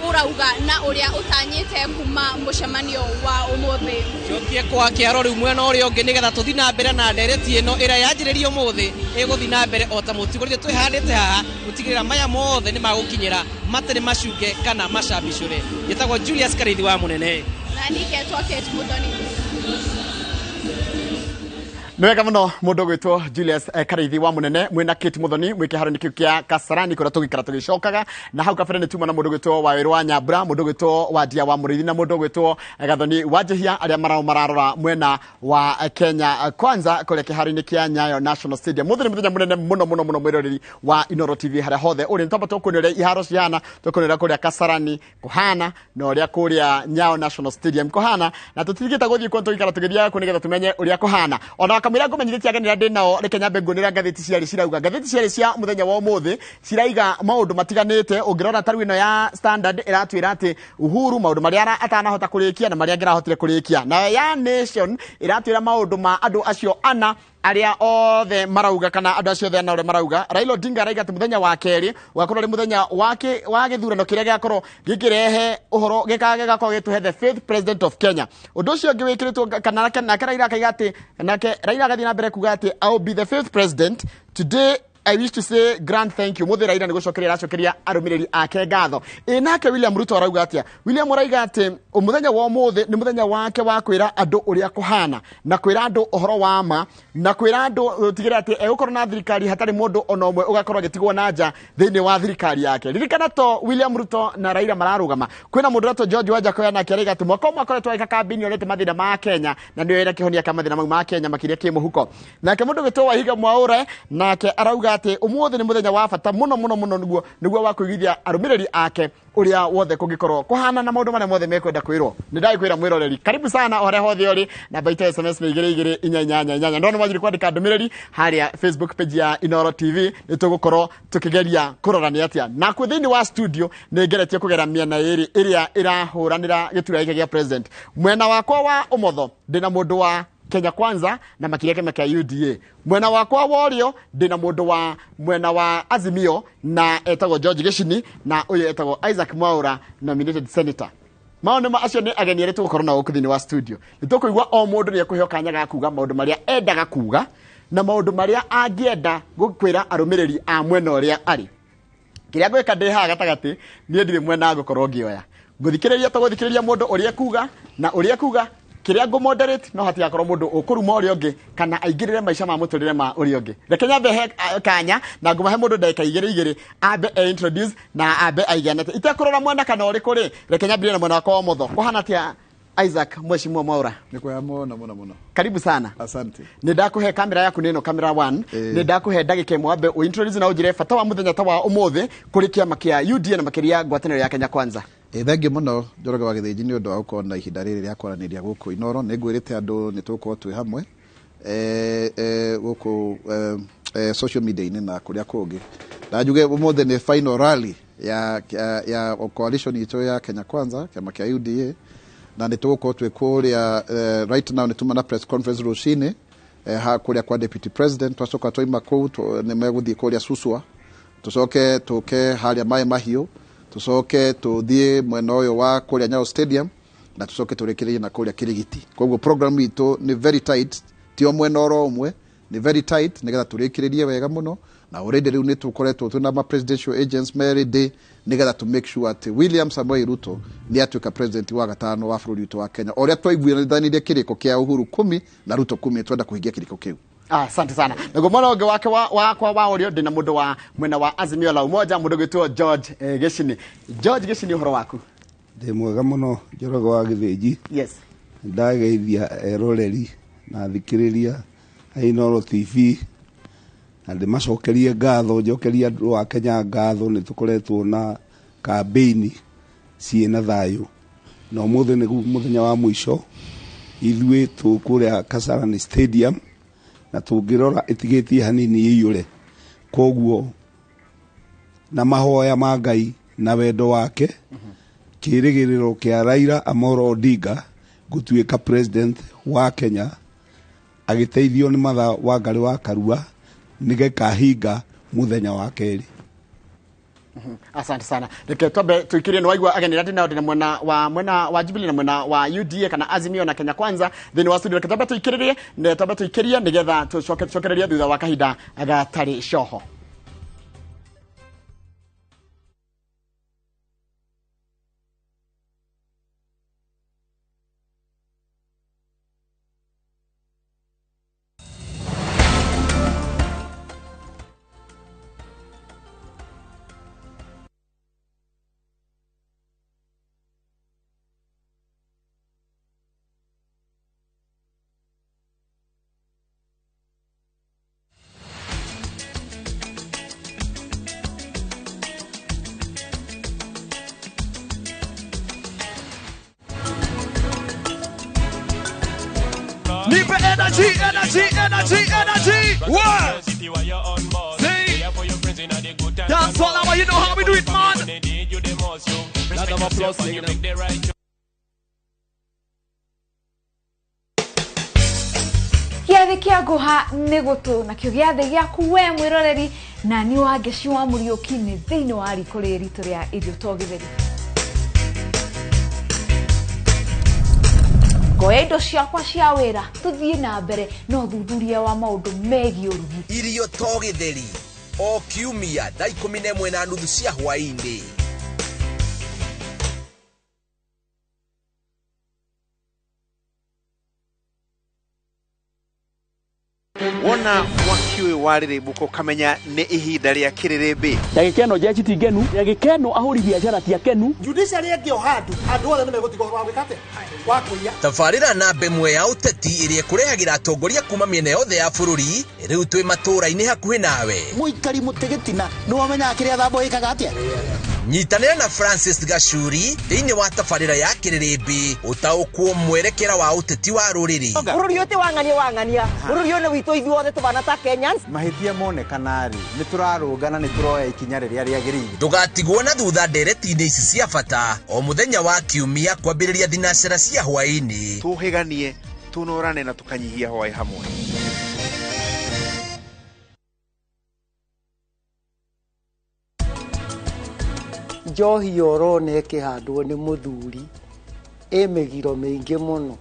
ũrauga na ũrĩa ũtanyĩte kuma mũcemanio wa ũmũthĩ. Cokie kwa kĩaro rĩu mwena ũrĩa ũngĩ nĩgetha tũthiĩ na mbere na ndereti ĩno ĩrĩa yanjĩrĩrio ũmũthĩ ĩgũthiĩ na mbere o ta mũtugo. Rĩrĩa twĩhandĩte haha gũtigĩrĩra maya mothe nĩ magũkinyĩra matarĩ macunge kana macambicũre. Njĩtagwo Julius Karĩithi wa Mũnene. Na niĩ ngetwo Kate Muthoni. Nĩ wega mũno mũndũ ũgwĩtwo Julius Karĩithi wa Mũnene mwĩna Kate Muthoni mwĩ kĩharo-inĩ kĩu kĩa Kasarani kũrĩa tũgĩikara tũgĩcokaga, na hau kabere nĩ tuma na mũndũ ũgwĩtwo Wawerũ wa Nyambura, mũndũ ũgwĩtwo Wandia wa Mũrĩithi na mũndũ ũgwĩtwo Gathoni wa Njihia arĩa marao mararora mwena wa Kenya Kwanza kũrĩa kĩharo-inĩ kĩa Nyayo National Stadium. Mũthĩ nĩ mũthenya mũnene mũno mũno mũno mwĩroreri wa Inooro TV harĩa hothe ũrĩ. Nĩ twamba tũkuona ũrĩa iharo cihana, tũkuona ũrĩa kũrĩa Kasarani kũhana na ũrĩa kũrĩa Nyayo National Stadium kũhana, na tũtirigĩte gũthiĩ kuo tũgĩikara tũgĩthiaga kuo nĩgetha tũmenye ũrĩa kũhana. Ona kamũira ngũmenyithĩtie ageni arĩa ndĩ nao, reke nyambe nguone ũrĩa ngathĩti ciarĩ cirauga. Ngathĩti ciarĩ cia mũthenya wa ũmũthĩ ciraiga maũndũ matiganĩte. Ũngĩrora ta rĩu ĩno ya Standard ĩratwĩra atĩ Uhuru maũndũ marĩa atanahota kũrĩkia na marĩa angĩrahotire kũrĩkia. Nayo ya Nation ĩratwĩra maũndũ ma andũ acio ana arĩa othe marauga, kana andũ acio othe ana ũrĩa marauga. Raila Odinga araiga atĩ mũthenya wa kerĩ ũgakorwo ũrĩ mũthenya wa gĩthurano kĩrĩa gĩgakorwo gĩkĩrehe ũhoro, gĩgakorwo gĩtũhe the fifth president of Kenya. Ũndũ ũcio ũngĩ wĩkĩrĩtwo kana nake Raila akaiga atĩ, nake Raila agathiĩ na mbere kuga atĩ I will be the fifth president today. I wish to say grand thank you. Mũthĩ Raila nĩ gũcokeria aracokeria arũmĩrĩri ake ngatho. Ĩ nake William Ruto arauga atĩa? William arauga atĩ mũthenya wa ũmũthĩ nĩ mũthenya wake wa kwĩra andũ ũrĩa kũhana na kwĩra andũ ũhoro wa ma na kwĩra andũ gũtigĩrĩra atĩ egũkorwo na thirikari hatarĩ mũndũ ona ũmwe ũgakorwo agĩtigwo na nja thĩinĩ wa thirikari yake. Ririkana to William Ruto na Raila mararũgama, kwĩna mũndũ ũretwo George Wajackoyah nake arauga atĩ mwaka ũmwe akoretwo agĩka kambĩini orete mathĩna ma Kenya na nĩwe wĩna kĩhonia kĩa mathĩna mau ma Kenya makĩria kĩmũhuko. Nake mũndũ ũgwĩtwo Waihiga Mwaure nake arauga kuga atĩ ũmũthĩ nĩ mũthenya wa bata mũno mũno mũno nĩguo wa kũiguithia arũmĩrĩri ake ũrĩa wothe kũngĩkorwo kũhana na maũndũ marĩa mothe mekwenda kwĩrwo. Nĩ ndagĩkwĩra mwĩroreri, karibu sana o harĩa hothe ũrĩ. Namba itũ ya SMS nĩ 2288. Ndona mwanjiri kwandĩka ndũmĩrĩri harĩa Facebook page ya Inooro TV, nĩ tũgũkorwo tũkĩgeria kũrora nĩ atĩa. Nakuo thĩinĩ wa studio nĩ ngeretie kũgera mĩena ĩrĩ ĩrĩa ĩrahũranĩra gĩturwa gĩkĩ gĩa president. Mwena wakwa wa ũmotho ndĩna mũndũ wa Kenya Kwanza na makĩria kĩama kĩa UDA. Mwena wakwa wa ũrĩo ndĩna mũndũ wa mwena wa Azimio na etagwo George Gĩcini, na ũyũ etagwo Isaac Mwaura, nominated senator. Maũndũ ma acio nĩ ageni arĩa tũgũkorwo nao gũkũ thĩinĩ wa studio. Nĩ tũkũigua o mũndũ nĩ ekũheo kanya ga kuga maũndũ marĩa endaga kuga na maũndũ marĩa angĩenda gũkwĩra arũmĩrĩri a mwena ũrĩa arĩ. Kĩrĩa ngwĩka ndĩ haha gatagatĩ, niĩ ndirĩ mwena ngũkorwo ngĩoya. Ngũthikĩrĩria tũgũthikĩrĩria mũndũ ũrĩa ekuga na ũrĩa ekuga, kĩrĩa ngũ moderate no hatigakorwo mũndũ ũkũruma ũrĩa ũngĩ kana aingĩrĩre maica ma mũtũrĩre ma ũrĩa ũngĩ. Reke nyambe he kanya na ngũmahe mũndũ ndagĩka igĩrĩ igĩrĩ ambe e introduce na ambe aigane. Itekũrora mwena kana ũrĩkũ rĩ, reke nyambĩrĩrie na mwena wakwa wa ũmotho. Kũhana atĩa Isaac Mheshimiwa Mwaura? Nĩ kwega mũno mũno mũno. Karibu sana. Asante. Nĩ ndakũhe kamera yaku nĩ ĩno kamera 1. Nĩ ndakũhe ndagĩka ĩmwe wambe ũ introduce na ũnjĩre bata wa mũthenya ta wa ũmũthĩ kũrĩ kĩama kĩa UDA na makĩria ngwatanĩro ya Kenya Kwanza. Thengiũ mũno Njoroge wa Gĩthĩnji nĩ ũndũ wa gũkorwo na ihinda rĩrĩ rĩa kwaranĩria gũkũ Inooro. Nĩ ngwĩrĩte andũ nĩ tũgũkorwo twĩ hamwe gũkũ social media-inĩ na kũrĩa kũngĩ. Na njuge ũmũthĩ nĩ final rally ya coalition itũ ya Kenya Kwanza, kĩama kĩa UDA, na nĩ tũgũkorwo twĩ kũrĩa right now nĩ tuma na press conference rũcinĩ kũrĩa kwa deputy president. Twacoka twaima kũu nĩ megũthiĩ kũrĩa Suswa, tũcoke tũke harĩa Maĩ Mahiũ, tũcoke tũthiĩ mwena ũyũ wa kũrĩa Nyayo Stadium, na tũcoke tũrĩkĩrĩrie na kũrĩa Kirigiti. Koguo program itũ nĩ very tight, ti o mwena oro ũmwe, nĩ very tight nĩgetha tũrĩkĩrĩrie wega mũno. Na already rĩu nĩ tũkoretwo twĩna ma presidential agents merĩ day nĩgetha to make sure atĩ William Samoei Ruto nĩ atuĩka president wa gatano wa bũrũri witũ wa Kenya. Ũrĩa twaiguithanirie kĩrĩko kĩa Uhuru 10 na Ruto 10, twenda kũhingia kĩrĩko kĩu. Asante sana. Naguo mwena ũngĩ wake wakwa wa ũrĩo ndĩna mũndũ wa mwena wa Azimio la Umoja, mũndũ ũgwĩtwo George Gĩcini. George Gĩcini, ũhoro waku? Ndĩ mwega mũno Njoroge wa Gĩthĩnji. Yes. Ndageithia eroreri na thikĩrĩria a Inooro TV na ndĩmacokerie ngatho, njokerie andũ a Kenya ngatho. Nĩ tũkoretwo na kambĩini ciĩna thayũ na ũmũthĩ nĩguo mũthenya wa mũico. Ithuĩ tũkũrĩa Kasarani Stadium na tũngĩrora ĩtigĩtie hanini ĩiyũre. Koguo na mahoya ma Ngai na wendo wake, kĩrĩgĩrĩro kĩa Raila Amolo Odinga gũtuĩka president wa Kenya agĩteithio nĩ Martha Wangari wa Karua nĩgĩkahinga mũthenya wa kerĩ. Asante sana. Reke twambe tuikirie. Nĩ waigua ageni arĩa ndĩnao, ndĩna mwena wa Jubilee na mwena wa UDA kana Azimio na Kenya Kwanza thĩinĩ wa studio. Reke twambe tuikĩrĩrie na twambe tuikĩrie nĩgetha tũcoke tũcokererie thutha wa kahinda gatarĩ coho. Nipe energy, energy, energy, energy. What? See? Dance all hour, you know how we do it, man. Round of applause, you know. Gĩathĩ kĩa ngũha nĩ gũtũ nakĩo gĩathĩ gĩaku we mwĩroreri na niĩ wa Ngeci wa Mũriũki nĩ thĩinĩ wa riko rĩrĩ ritũ rĩa irio to gĩtheri. Ngoya indo ciakwa cia wĩra tũthiĩ na mbere na ũthuthuria wa maũndũ megiĩ ũrugi. Irio to gĩtheri o kiumia thaa 11:30 cia hwaĩ-inĩ. Wona mwaki ũyũ warĩrĩmbũka ũkamenya nĩ ihinda rĩa kĩrĩrĩmbĩ. Ndagĩka ĩno njeshi ti ngenu, ndagĩka ĩno ahũri biacara ti akenu. Judiciary ĩngĩ o handũ andũ othe nĩmegũtiga ũhoro wa gwĩka atĩa wa kũiya. Tabarĩra namba ĩmwe ya ũteti ĩrĩa ĩkũrehagĩra atongoria kuma mĩena yothe ya bũrũri rĩu twĩ matũũra-inĩ hakuhĩ nawe. Mũikari mũtĩ gĩtina nĩwamenyaga kĩrĩa thambo ĩkaga atĩa. Nyitanĩra na Francis Gachuri thĩinĩ wa tabarĩra ya kĩrĩrĩmbĩ ũtaũkwo mwerekera wa ũteti wa rũrĩrĩ. Bũrũri ũyũ ti wang'ania wang'ania, bũrũri ũyũ nĩ witũ ithuothe tũbana ta Kenyans. Mahĩtia monekana rĩ, nĩ tũrarũnga na nĩ tũroya ikinya rĩrĩa rĩagĩrĩire. Ndũgatigwo na thutha ndereti-inĩ ici cia bata o mũthenya wa kiumia kwambĩrĩria thinacera cia hwaĩ-inĩ. Tũhĩganie, tũnorane na tũkanyihia hwaĩ hamwe. Njohi ũrona ĩkĩhandwo nĩ mũthuri ĩ mĩgiro mĩingĩ mũno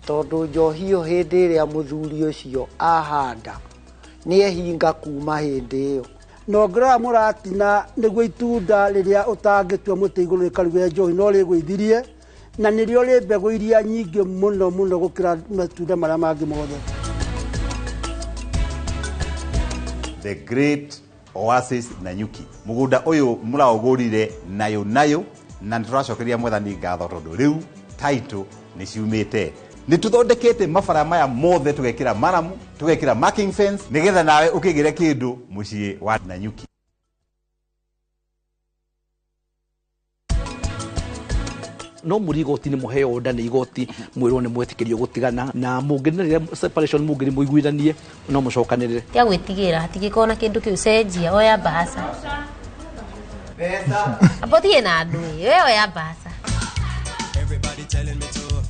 tondũ njohi ĩyo hĩndĩ ĩrĩa mũthuri ũcio ahanda nĩ ehinga kuma hĩndĩ ĩyo. Na ũngĩrora mũratina nĩguo itunda rĩrĩa ũtangĩtua mũtĩ igũrũ rĩkaruge njohi no rĩgũithirie na nĩrĩo rĩ mbegũ iria nyingĩ mũno mũno gũkĩra matunda marĩa mangĩ mothe. The Great Oasis Nanyuki mugunda uyu muraugurire nayo nayo na nituracokeria mwathani ngatho tondu riu title ni ciumite ni tuthondekete mabara maya mothe tugekira maramu tugekira marking fence nigetha nawe ukigire kindu mucii wa Nanyuki. No muri igoti ni muheo order ni igoti mwirwo ni mwetikirio gutigana na munginirire separation mungiri muiguithanie no mucokanirire. Tia gwitigira hatigĩkorwo na kindu kiu cenjia oya mbaca mbeca abo thiĩ na andũ ĩ we oya mbaca. Everybody telling me to,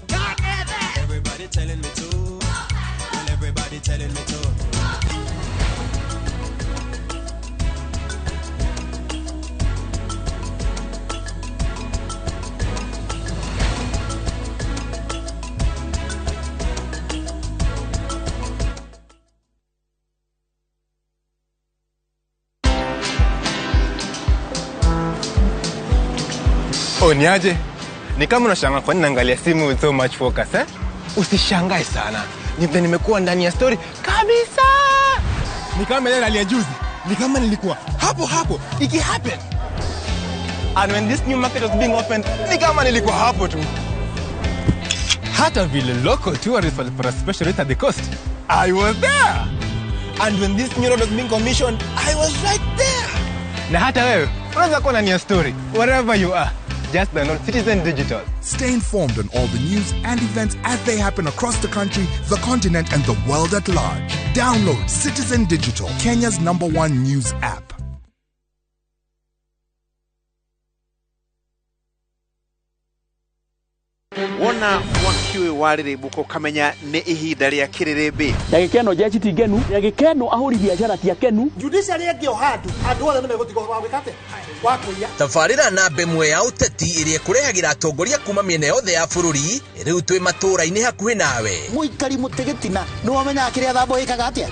everybody telling me to, well everybody telling me to. Oh, niaje? Ni kama unashangaa kwa nini naangalia simu with so much focus, eh? Usishangae sana. Ni vile nimekuwa ndani ya story kabisa. Ni kama ile rally ya juzi. Ni kama nilikuwa hapo hapo iki happen. And when this new market was being opened, ni kama nilikuwa hapo tu. Hata vile local tourists walipata special rate at the coast, I was there. And when this new road was being commissioned, I was right there. Na hata wewe unaweza kuwa ndani ya story wherever you are. Just download Citizen Digital. Stay informed on all the news and events as they happen across the country, the continent, and the world at large. Download Citizen Digital, Kenya's #1 news app. Wona mwaki ũyũ warĩrĩmbũka ũkamenya nĩ ihinda rĩa kĩrĩrĩmbĩ. Ndagĩka ĩno njeshi ti ngenu, ndagĩka ĩno ahũri biacara ti akenu. Judiciary ĩngĩ o handũ andũ othe nĩmegũtiga ũhoro wa gwĩka atĩa wa kũiya. Tabarĩra namba ĩmwe ya ũteti ĩrĩa ĩkũrehagĩra atongoria kuma mĩena yothe ya bũrũri rĩu twĩ matũũra-inĩ hakuhĩ nawe. Mũikari mũtĩ gĩtina nĩwamenyaga kĩrĩa thambo ĩkaga atĩa.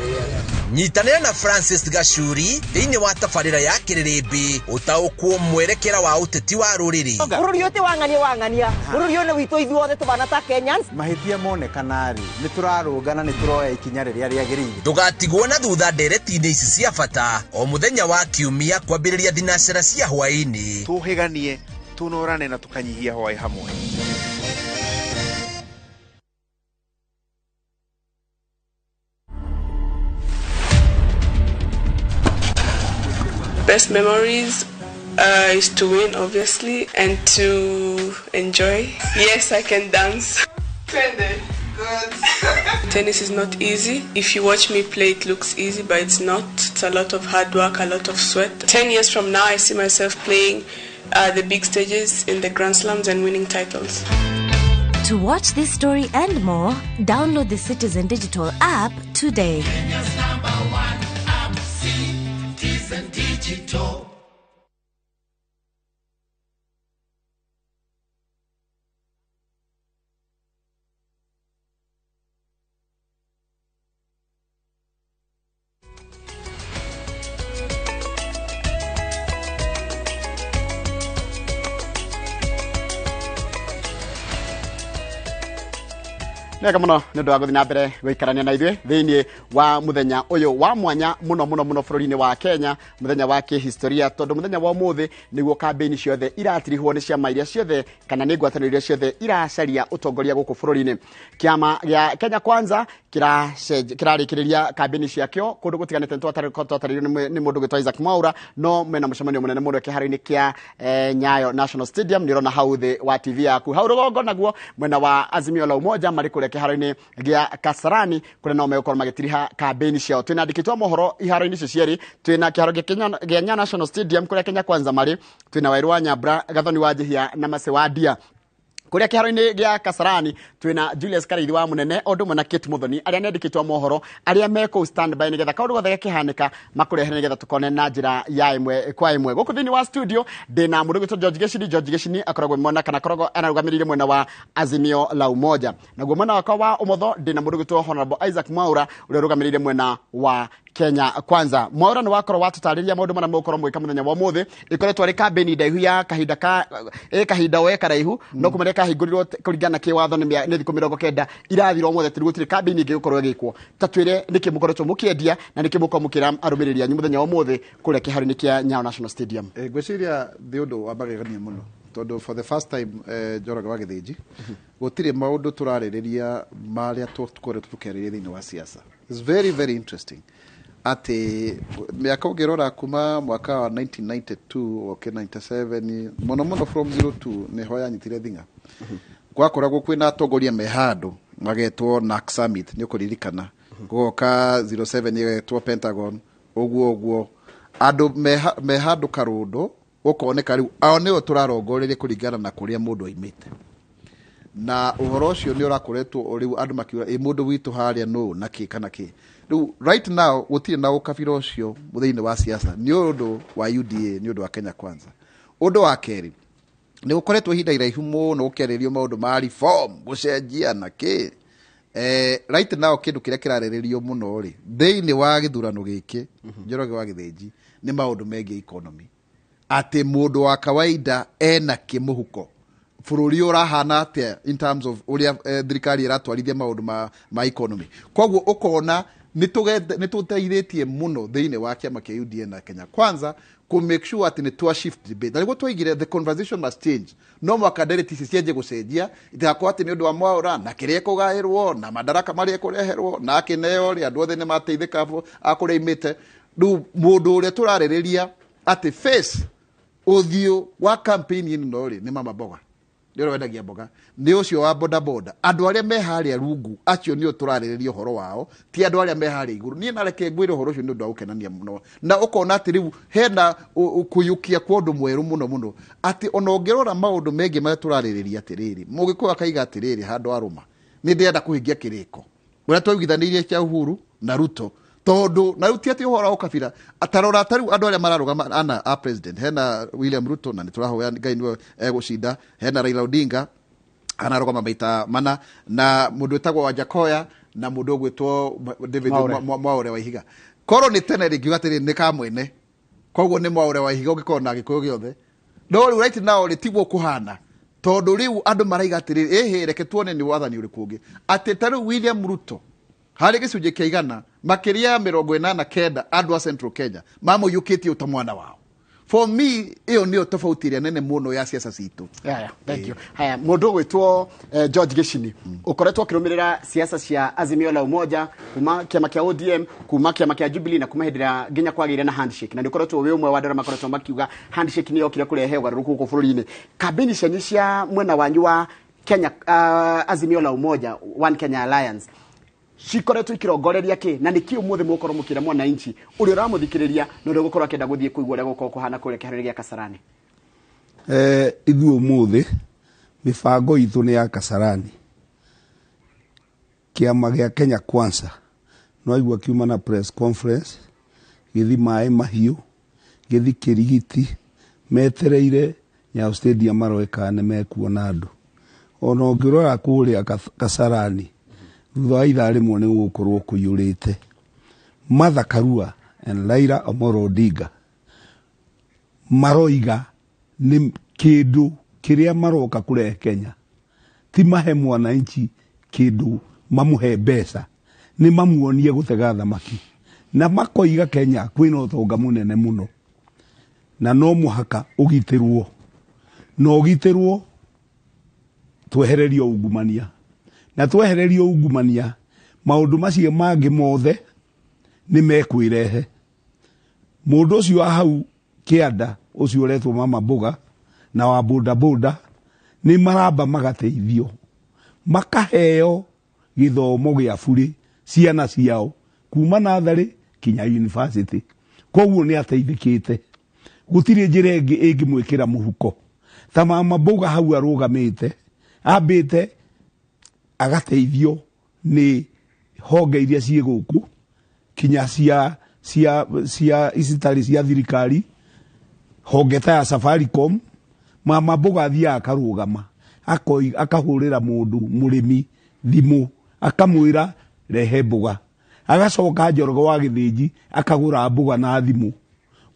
Nyitanĩra na Francis Gachuri thĩinĩ wa tabarĩra ya kĩrĩrĩmbĩ ũtaũkwo mwerekera wa ũteti wa rũrĩrĩ. Bũrũri ũyũ ti wang'ania wang'ania, bũrũri ũyũ nĩ witũ ithuothe tũbana ta Kenyans. Mahĩtia monekana rĩ, nĩ tũrarũnga na nĩ tũroya ikinya rĩrĩa rĩagĩrĩire. Ndũgatigwo na thutha ndereti-inĩ ici cia bata o mũthenya wa kiumia kwambĩrĩria thinacera cia hwaĩ-inĩ. Tũhĩganie, tũnorane na tũkanyihia hwaĩ hamwe. Best memories is to win, obviously, and to enjoy. Yes, I can dance. Good. Tennis is not easy. If you watch me play, it looks easy, but it's not. It's a lot of hard work, a lot of sweat. 10 years from now, I see myself playing the big stages in the Grand Slams and winning titles. To watch this story and more, download the Citizen Digital app today. Kenya's #1 app, Citizen Digital. Nĩ wega mũno nĩ ũndũ wa gũthiĩ na mbere gũikarania na ithuĩ thĩinĩ wa mũthenya ũyũ wa mwanya mũno mũno mũno bũrũri-inĩ wa Kenya, mũthenya wa kĩhistoria, tondũ mũthenya wa ũmũthĩ nĩguo kambĩini ciothe iratirihwo nĩ ciama iria ciothe kana nĩ ngwatanĩro iria ciothe iracaria ũtongoria gũkũ bũrũri-inĩ. Kĩama gĩa Kenya Kwanza kĩrarĩkĩrĩria kambĩini ciakĩo kũndũ gũtiganĩte. Nĩ twatarĩirio nĩ mũndũ gwĩtwo Isaac Mwaura, no mena mũcemanio mũnene mũno kĩharo-inĩ kĩa Nyayo National Stadium. Nĩ ũrona hau thĩ wa TV yaku. Hau rũgongo naguo mwena wa Azimio la Umoja marĩ kũrĩa kĩharo-inĩ gĩa Kasarani, kũrĩa nao megũkorwo magĩtiriha kambĩini ciao. Twĩna andĩki a mohoro iharo-inĩ icio cierĩ. Twĩna kĩharo gĩa gĩa Nyayo National Stadium kũrĩa Kenya Kwanza marĩ, twĩna Wairu wa Nyambura, Gathoni wa Njihia na Mace wa Ndia. Kũrĩa kĩharo-inĩ gĩa Kasarani twĩna Julius Karaithi wa Mũnene o ũndũ ũmwe na Kate Muthoni, arĩa nĩ andĩkĩtwo a mohoro arĩa me kũu standby nĩgetha kaũndũ gothe gakĩhanĩka makũrehere nĩgetha tũkone na njĩra ya ĩmwe kwa ĩmwe. Gũkũ thĩinĩ wa studio ndĩna mũndũ ũgwĩtwo George Gĩcini. George Gĩcini akoragwo mwena kana akoragwo arũgamĩrĩire mwena wa Azimio la Umoja. Naguo mwena wakwa wa ũmotho ndĩna mũndũ ũgwĩtwo Honorable Isaac Mwaura, ũrĩa ũrũgamĩrĩire mwena wa Kenya Kwanza. Mwaura, nĩ wakorwo watũtarĩria maũndũ marĩa mũgũkorwo mũgĩka mũthenya wa ũmũthĩ. Ĩkoretwo arĩ kambĩni ndaihu ya kahinda ka ĩ kahinda we karaihu, no kuma rĩrĩa kahingũrirwo kũringana na kĩwatho nĩ thikũ 90 irathira ũmũthĩ, atĩ gũtirĩ kambĩni ĩngĩ gũkorwo ĩgĩkwo. Ta twĩre nĩkĩ mũkoretwo mũkĩendia na nĩkĩ mũkorwo mũkĩra arũmĩrĩri anyu mũthenya wa ũmũthĩ kũrĩa kĩharo-inĩ kĩa Nyayo National Stadium. Ngwĩciria nĩ ũndũ wa magegania mũno tondũ for the first time, Njoroge wa Gĩthĩnji, gũtirĩ maũndũ tũrarĩrĩria marĩa tũkoretwo tũkĩarĩrĩria thĩinĩ wa siasa. It's very very interesting atĩ mĩaka ũngĩrora kuma mwaka wa 1992 oke 97, mũno mũno from 02 nĩho yanyitire thing'a, gwakoragwo kwĩna atongoria me handũ magetwo NARC Summit, nĩ ũkũririkana, gũgoka 07 ĩgetwo Pentagon, ũguo ũguo andũ me handũ karũndo, gũkoneka rĩu ao nĩo tũrarongoreria kũringana na kũrĩa mũndũ aimĩte, na ũhoro ũcio nĩ ũrakoretwo rĩu andũ makiuga ĩ mũndũ witũ harĩa nũ na kĩ kana kĩ. Rĩu right now gũtirĩ na ũkabira ũcio thĩinĩ wa siasa nĩ ũndũ wa UDA, nĩ ũndũ wa Kenya Kwanza. Ũndũ wa kerĩ, nĩ gũkoretwo ihinda iraihu mũno gũkĩarĩrio maũndũ ma reform, gũcenjia na kĩ. Right now kĩndũ kĩrĩa kĩrarĩrĩrio mũno rĩ thĩinĩ wa gĩthurano gĩkĩ, Njoroge wa Gĩthĩnji, nĩ maũndũ megiĩ economy, atĩ mũndũ wa kawaida ena kĩmũhuko, bũrũri ũrahana atĩa in terms of ũrĩa thirikari ĩratwarithia maũndũ ma economy. Koguo ũkona nĩ tũteithĩtie mũno thĩinĩ wa kĩama kĩa UDA na Kenya Kwanza kũ make sure atĩ nĩ twa shift debate, na nĩguo twaigire the conversation must change. No mwaka ndereti ici cianjie gũcenjia, itigakorwo atĩ nĩ ũndũ wa Mwaura na kĩrĩa ĩkũgaĩrwo na madaraka marĩa ĩkũreherwo na akĩneo rĩ, andũ othe nĩ mateithĩka a kũrĩa imĩte. Rĩu mũndũ ũrĩa tũrarĩrĩria atĩ face ũthiũ wa campaign ĩno rĩ nĩ mama mboga, nĩ ũrĩa wendagia mboga, nĩ ũcio wa bodaboda, andũ arĩa me harĩa rungu, acio nĩo tũrarĩrĩria ũhoro wao, ti andũ arĩa me harĩa igũrũ. Niĩ nareke ngwĩre ũhoro ũcio nĩ ũndũ wa gũkenania mũno, na ũkona atĩ rĩu hena kũiyũkia kwa ũndũ mwerũ mũno mũno, atĩ ona ũngĩrora maũndũ megiĩ marĩa tũrarĩrĩria, atĩrĩrĩ, mũgĩkũyũ akaiga atĩrĩrĩ, handũ arũma nĩ ndĩrenda kũhingia kĩrĩko ũrĩa twaiguithanĩirie kĩa Uhuru na Ruto, tondũ na rĩu ti atĩ ũhoro wa ũkabira. Tarora ta rĩu andũ arĩa mararũgama ana a president, hena William Ruto, na nĩ tũrahoya Ngai nĩwe egũcinda, hena Raila Odinga anarũgama maita mana, na mũndũ wĩtagwo Wajackoyah na mũndũ ũgwĩtwo David Mwaure. Mwaure wa Ihiga. Korwo nĩ tene rĩngiuga atĩrĩ nĩ kamwene, koguo nĩ Mwaure wa Ihiga ũngĩkorwo na Gĩkũyũ gĩothe, no rĩu right now rĩ tiguo kũhana, tondũ rĩu andũ maraiga atĩrĩrĩ, ĩhĩ, reke tuone nĩ wathani ũrĩkũ ũngĩ, atĩ ta rĩu William Ruto harĩ gĩcunjĩ kĩa 100 makĩria ya 89 andũ a Central Kenya mamũiyũkĩtie ũta mwana wao. For me ĩyo nĩyo tofauti ĩrĩa nene mũno ya siasa citũ. Yeah, thank you. Haya, mũndũ ũgwĩtwo George Gĩcini, ũkoretwo ũkĩrũmĩrĩra siasa cia Azimio la Umoja kuma kĩama kĩa ODM, kuma kĩama kĩa Jubilee, na kuma hĩndĩ ĩrĩa nginya kwagĩire na handshake, na nĩ ũkoretwo wĩ ũmwe wa andũ arĩa makoretwo makiuga handshake nĩ yokire kũrehe ũgarũrũku gũkũ bũrũri-inĩ. Kambĩini cianyu cia mwena wanyu wa Kenya, Azimio la Umoja One Kenya Alliance, cikoretwo ikirongoreria kĩ, na nĩkĩ ũmũthĩ mũgũkorwo mũkĩra mwananchi ũrĩa ũramũthikĩrĩria na ũrĩa ũgũkorwo akĩenda gũthiĩ kũigua ũrĩa gũkorwo kũhana kũrĩa kĩharo-inĩ gĩa Kasarani? Ithuĩ ũmũthĩ mĩbango itũ nĩ ya Kasarani. Kĩama gĩa Kenya Kwanza no aigua kiuma na press conference gĩthi maĩ mahiũ, gĩthi kĩrigiti, metereire Nyayo Stadium maroe kana nĩ mekuona andũ. Ona ũngĩrora kũrĩa Kasarani thutha wa ithaa rĩmwe nĩ gũgũkorwo kũiyũrĩte. Martha Karua and Raila Amolo Odinga maroiga nĩ kĩndũ kĩrĩa maroka kũrehe Kenya, ti mahe mwananchi kĩndũ Mamũhe mbeca nĩ mamuonie gũtega thamaki na makoiga Kenya kwĩna ũtonga mũnene mũno na no mũhaka ũgitĩrwo na ũgitĩrwo twehererio ungumania na twehererio ungumania maũndũ macio mangĩ mothe nĩ mekwĩrehe. Mũndũ ũcio wa hau kĩanda ũcio ũretwo mama mboga na wa bodaboda nĩ maramba magateithio makaheo gĩthomo gĩa burĩ ciana ciao kuma natharĩ kinya university. Koguo nĩ ateithĩkĩte, gũtirĩ njĩra ĩngĩ ĩngĩmwĩkĩra mũhuko ta mama mboga hau arũgamĩte ambĩte agateithio nĩ honge iria ciĩ gũkũ kinya cia cia cia icitarĩ cia thirikari, honge ta ya Safaricom. Mama mboga athiaga akarũgama akahũrĩra mũndũ mũrĩmi thimũ akamwĩra rehe mboga, agacoka Njoroge wa Gĩthĩnji akagũra mboga na thimũ.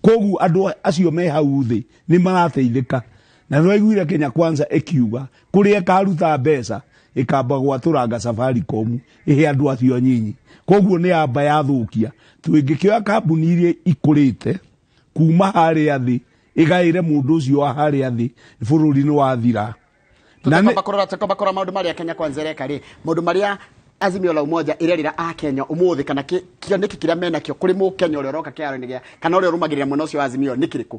Koguo andũ acio me hau thĩ nĩ marateithĩka. Na nĩwaiguire Kenya Kwanza ĩkiuga kũrĩa ĩkaruta mbeca ĩkamba gwatũranga Safaricom ĩhe andũ acio anyinyi. Koguo nĩ yamba yathũkia. Tũngĩkĩoya kambuni iria ikũrĩte kuma harĩa thĩ ĩgaĩre mũndũ ũcio wa harĩa thĩ bũrũri nĩ wathira. Tũtakamba kũrora maũndũ marĩa Kenya Kwanza ĩreka rĩ, maũndũ marĩa Azimio la Umoja ĩrerĩra a Kenya ũmũthĩ kana kĩoneki kĩrĩa menakĩo kũrĩ mũkenya ũrĩa ũroka kĩharo-inĩ gĩa kana ũrĩa ũrũmagĩrĩra mwena ũcio wa Azimio nĩ kĩrĩkũ,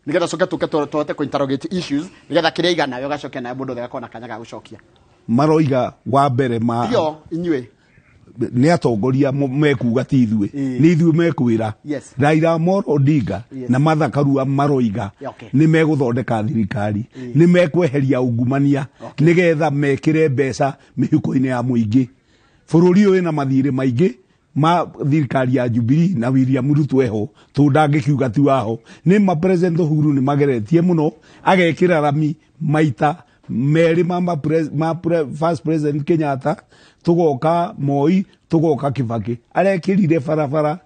nĩgetha coke tũke tũhote kũ interrogate issues nĩgetha kĩrĩa igana nawe ũgacokia nawe mũndũ othe agakorwo na kanya ga gũcokia. Maroiga wa mbere ma Iyo inyuĩ nĩ atongoria mekuga ti ithuĩ, nĩ ithuĩ mekwĩra. Raila Amolo Odinga na Martha Karua maroiga nĩ megũthondeka thirikari, nĩ mekweheria ungumania nĩgetha mekĩre mbeca mĩhuko-inĩ ya mũingĩ. Bũrũri ũyũ wĩna mathirĩ maingĩ ma thirikari ya Jubilee na William Ruto eho tondũ ndangĩkiuga ti waho. Nĩ ma President Uhuru nĩ mageretie mũno agekĩra rami maita merĩ ma first President Kenyatta, tũgoka Moi, tũgoka Kibaki. Arekĩrire barabara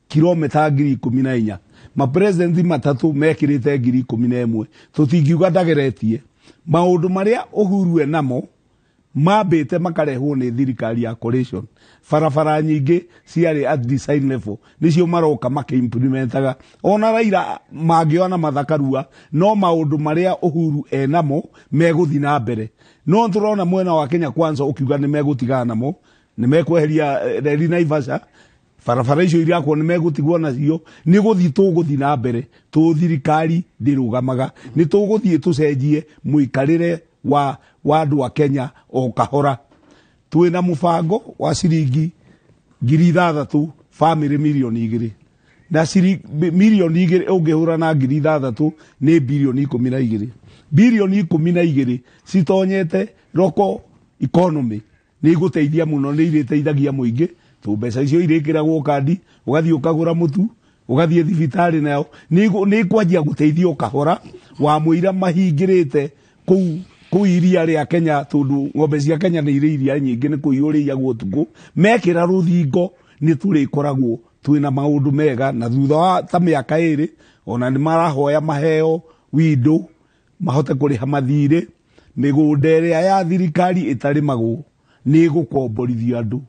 kilomita 14,000. Ma president matatũ mekĩrĩte 11,000. Tũtingiuga ndageretie. Maũndũ marĩa Uhuru enamo mambĩte makarehwo nĩ thirikari ya coalition. Barabara nyingĩ ciarĩ at design level nĩcio maroka makĩimplementaga. Ona Raila mangĩona Martha Karua no maũndũ marĩa Uhuru enamo megũthiĩ na mbere. No tũrona mwena wa Kenya Kwanza ũkiuga nĩ megũtigana namo, nĩ mekweheria reri Naivasha, barabara icio irakwo nĩ megũtigwo nacio, nĩ gũthiĩ tũgũthiĩ na mbere. Tũ thirikari ndĩrũgamaga, nĩ tũgũthiĩ tũcenjie mũikarĩre wa andũ a Kenya o kahora. Twĩna mũbango wa ciringi 6,000 bamĩrĩ 2 mirioni na 2 mirioni ũngĩhũra na 6,000 nĩ 12 bilioni. 12 bilioni citonyete local economy nĩ igũteithia mũno, nĩ irĩteithagia mũingĩ tondũ mbeca icio irĩkĩragwo kandi ũgathiĩ ũkagũra mũtu ũgathiĩ thibitarĩ nayo nĩ ikwanjia gũteithia o kahora. Wa mũira mahingĩrĩte kũu iria rĩa Kenya tondũ ng'ombe cia Kenya nĩ irĩ iria nyingĩ, nĩ kũiyũrĩiagwo ũtukũ. Mekĩra rũthingo nĩ tũrĩkoragwo twĩna maũndũ mega, na thutha wa ta mĩaka 2 ona nĩ marahoya maheo window mahote kũrĩha mathirĩ. Mĩgũnda ĩrĩa ya thirikari ĩtarĩmagwo nĩ ĩgũkomborithio andũ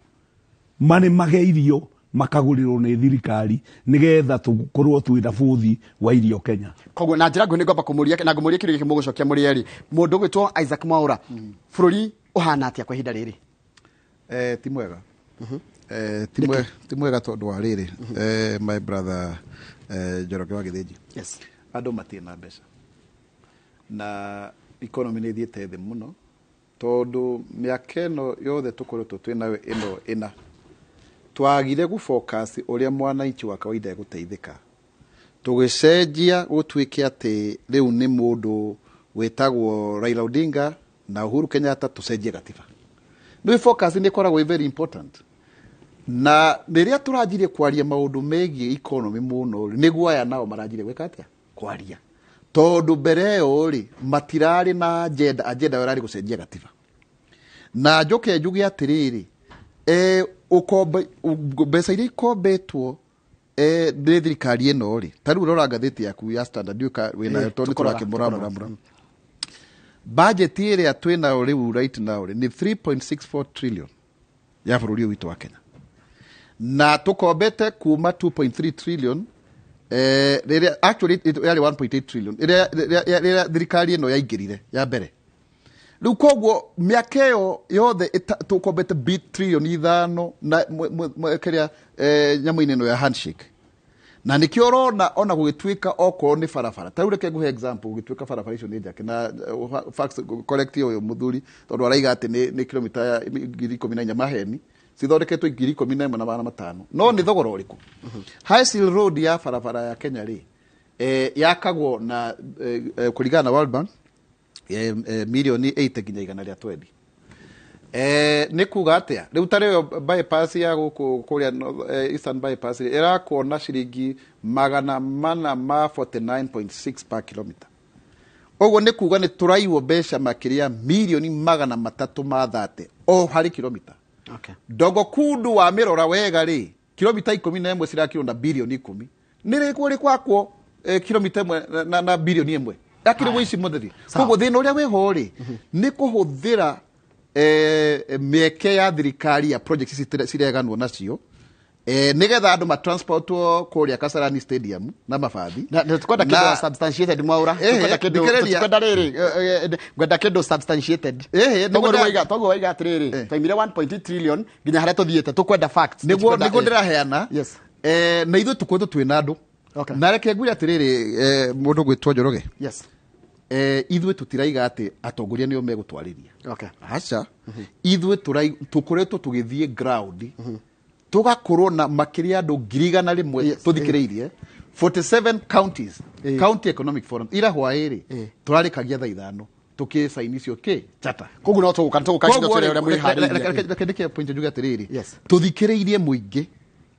marĩmage irio makagũrĩrwo nĩ thirikari nĩgetha tũkorwo twĩna bũthi wa irio Kenya. Koguo na njĩra nguhĩ nĩngwamba kũmũria na ngũmũria kĩũria gĩkĩ mũgũcokia mũrĩ erĩ. Mũndũ ũgwĩtwo Isaac Mwaura, bũrũri ũhana atĩa kwa ihinda rĩrĩ? Ti mwega. Ti mwega tondũ wa rĩrĩ, my brother Njoroge wa Gĩthĩnji. Andũ matirĩ na mbeca na economy nĩ ĩthiĩte thĩ mũno tondũ mĩaka ĩno yothe tũkoretwo twĩ nayo ĩno ĩna twagire gũ-focus ũrĩa mwananchi wa kawaida egũteithĩka, tũgĩcenjia gũtuĩke atĩ rĩu nĩ mũndũ wĩtagwo Raila Odinga na Uhuru Kenyatta, tũcenjie gatiba. Nĩ focus nĩ ĩkoragwo ĩ very important, na rĩrĩa tũranjirie kwaria maũndũ megiĩ economy mũno rĩ, nĩguo aya nao maranjirie gwĩka atĩa kwaria, tondũ mbere ĩyo rĩ matirarĩ na agenda. Agenda ĩyo ĩrarĩ gũcenjia gatiba. Na njoke njuge atĩrĩrĩ, ũkombe mbeca iria ikombetwo nĩ thirikari ĩno rĩ, ta rĩu rora ngathĩti yaku ya Standard ndiũĩ ka wĩnayo tondũ nĩ tũrakĩmũramũramũra. Budget ĩrĩa twĩnayo rĩu right now rĩ nĩ 3.64 trillion. Ya bũrũri ũyũ witũ wa Kenya, na tũkombete kuma 2.3 trillion, rĩrĩa actually yarĩ 1.8 trillion rĩrĩa thirikari ĩno yaingĩrire ya mbere. Rĩu koguo mĩaka ĩyo yothe tũkombete trillion 5 na kĩrĩa nyamũ-inĩ ĩno ya handshake. Na nĩkĩo ũrona ona gũgĩtuĩka okorwo nĩ barabara, ta rĩu reke ngũhe example, gũgĩtuĩka barabara icio nĩ njake na facts correct ũyũ mũthuri, tondũ araiga atĩ nĩ kilomita ya 14,000. Maheni, cithondeketwo 11,500. No nĩ thogora ũrĩkũ? High Seal Road ya barabara ya Kenya rĩ, yakagwo na kũringana na World Bank, milioni 80 nginya 120. Nĩ kuga atĩa? Rĩu ta rĩo bypass ya gũkũ kũrĩa Eastern Bypass rĩ, ĩrakwo na ciringi 449.6 per kilometer. Ũguo nĩ kuga nĩ tũraiywo mbeca makĩria milioni 330 o harĩ kilomita. Ndogo Kundu wa mĩrora wega rĩ, kilomita 11 cirakirwo na bilioni 10. Nĩ rĩkwo rĩkwakwo kilomita 1 na bilioni 1 akĩrĩ wĩici mũtheri. Koguo thĩna ũrĩa wĩho rĩ, nĩ kũhũthĩra mĩeke ya thirikari ya project ici cireganwo nacio, nĩgetha andũ matransportwo kũrĩa Kasarani Stadium na mabathi. Na tukwenda kĩndũ substantiated, Mwaura. Tukwenda kĩndũ. Thikĩrĩria. Tukwenda rĩrĩ, ngwenda kĩndũ substantiated. Toguo waiga atĩrĩrĩ, twaimire 1.2 trillion nginya harĩa tũthiĩte, tũkwenda facts. Nĩguo. Tũkwenda- Nĩguo ndĩraheana. Na ithuĩ tũkoretwo twĩna andũ. Na reke ngwĩre atĩrĩrĩ, mũndũ gwĩtwo Njoroge, ithuĩ tũtiraiga atĩ atongoria nĩo megũtwarĩria. Aca, ithuĩ tũkoretwo tũgĩthiĩ ground, tũgakorwo na makĩria andũ 100,000 tũthikĩrĩirie 47 counties, county economic forum ira hwaĩ-rĩ tũrarĩkagia thaa 5 tũkĩcaini icio kĩ chata. Koguo no tũgũka indo tũrĩa ũrĩa mwĩharĩirie. Reke ndĩke point njuge atĩrĩrĩ, tũthikĩrĩirie mũingĩ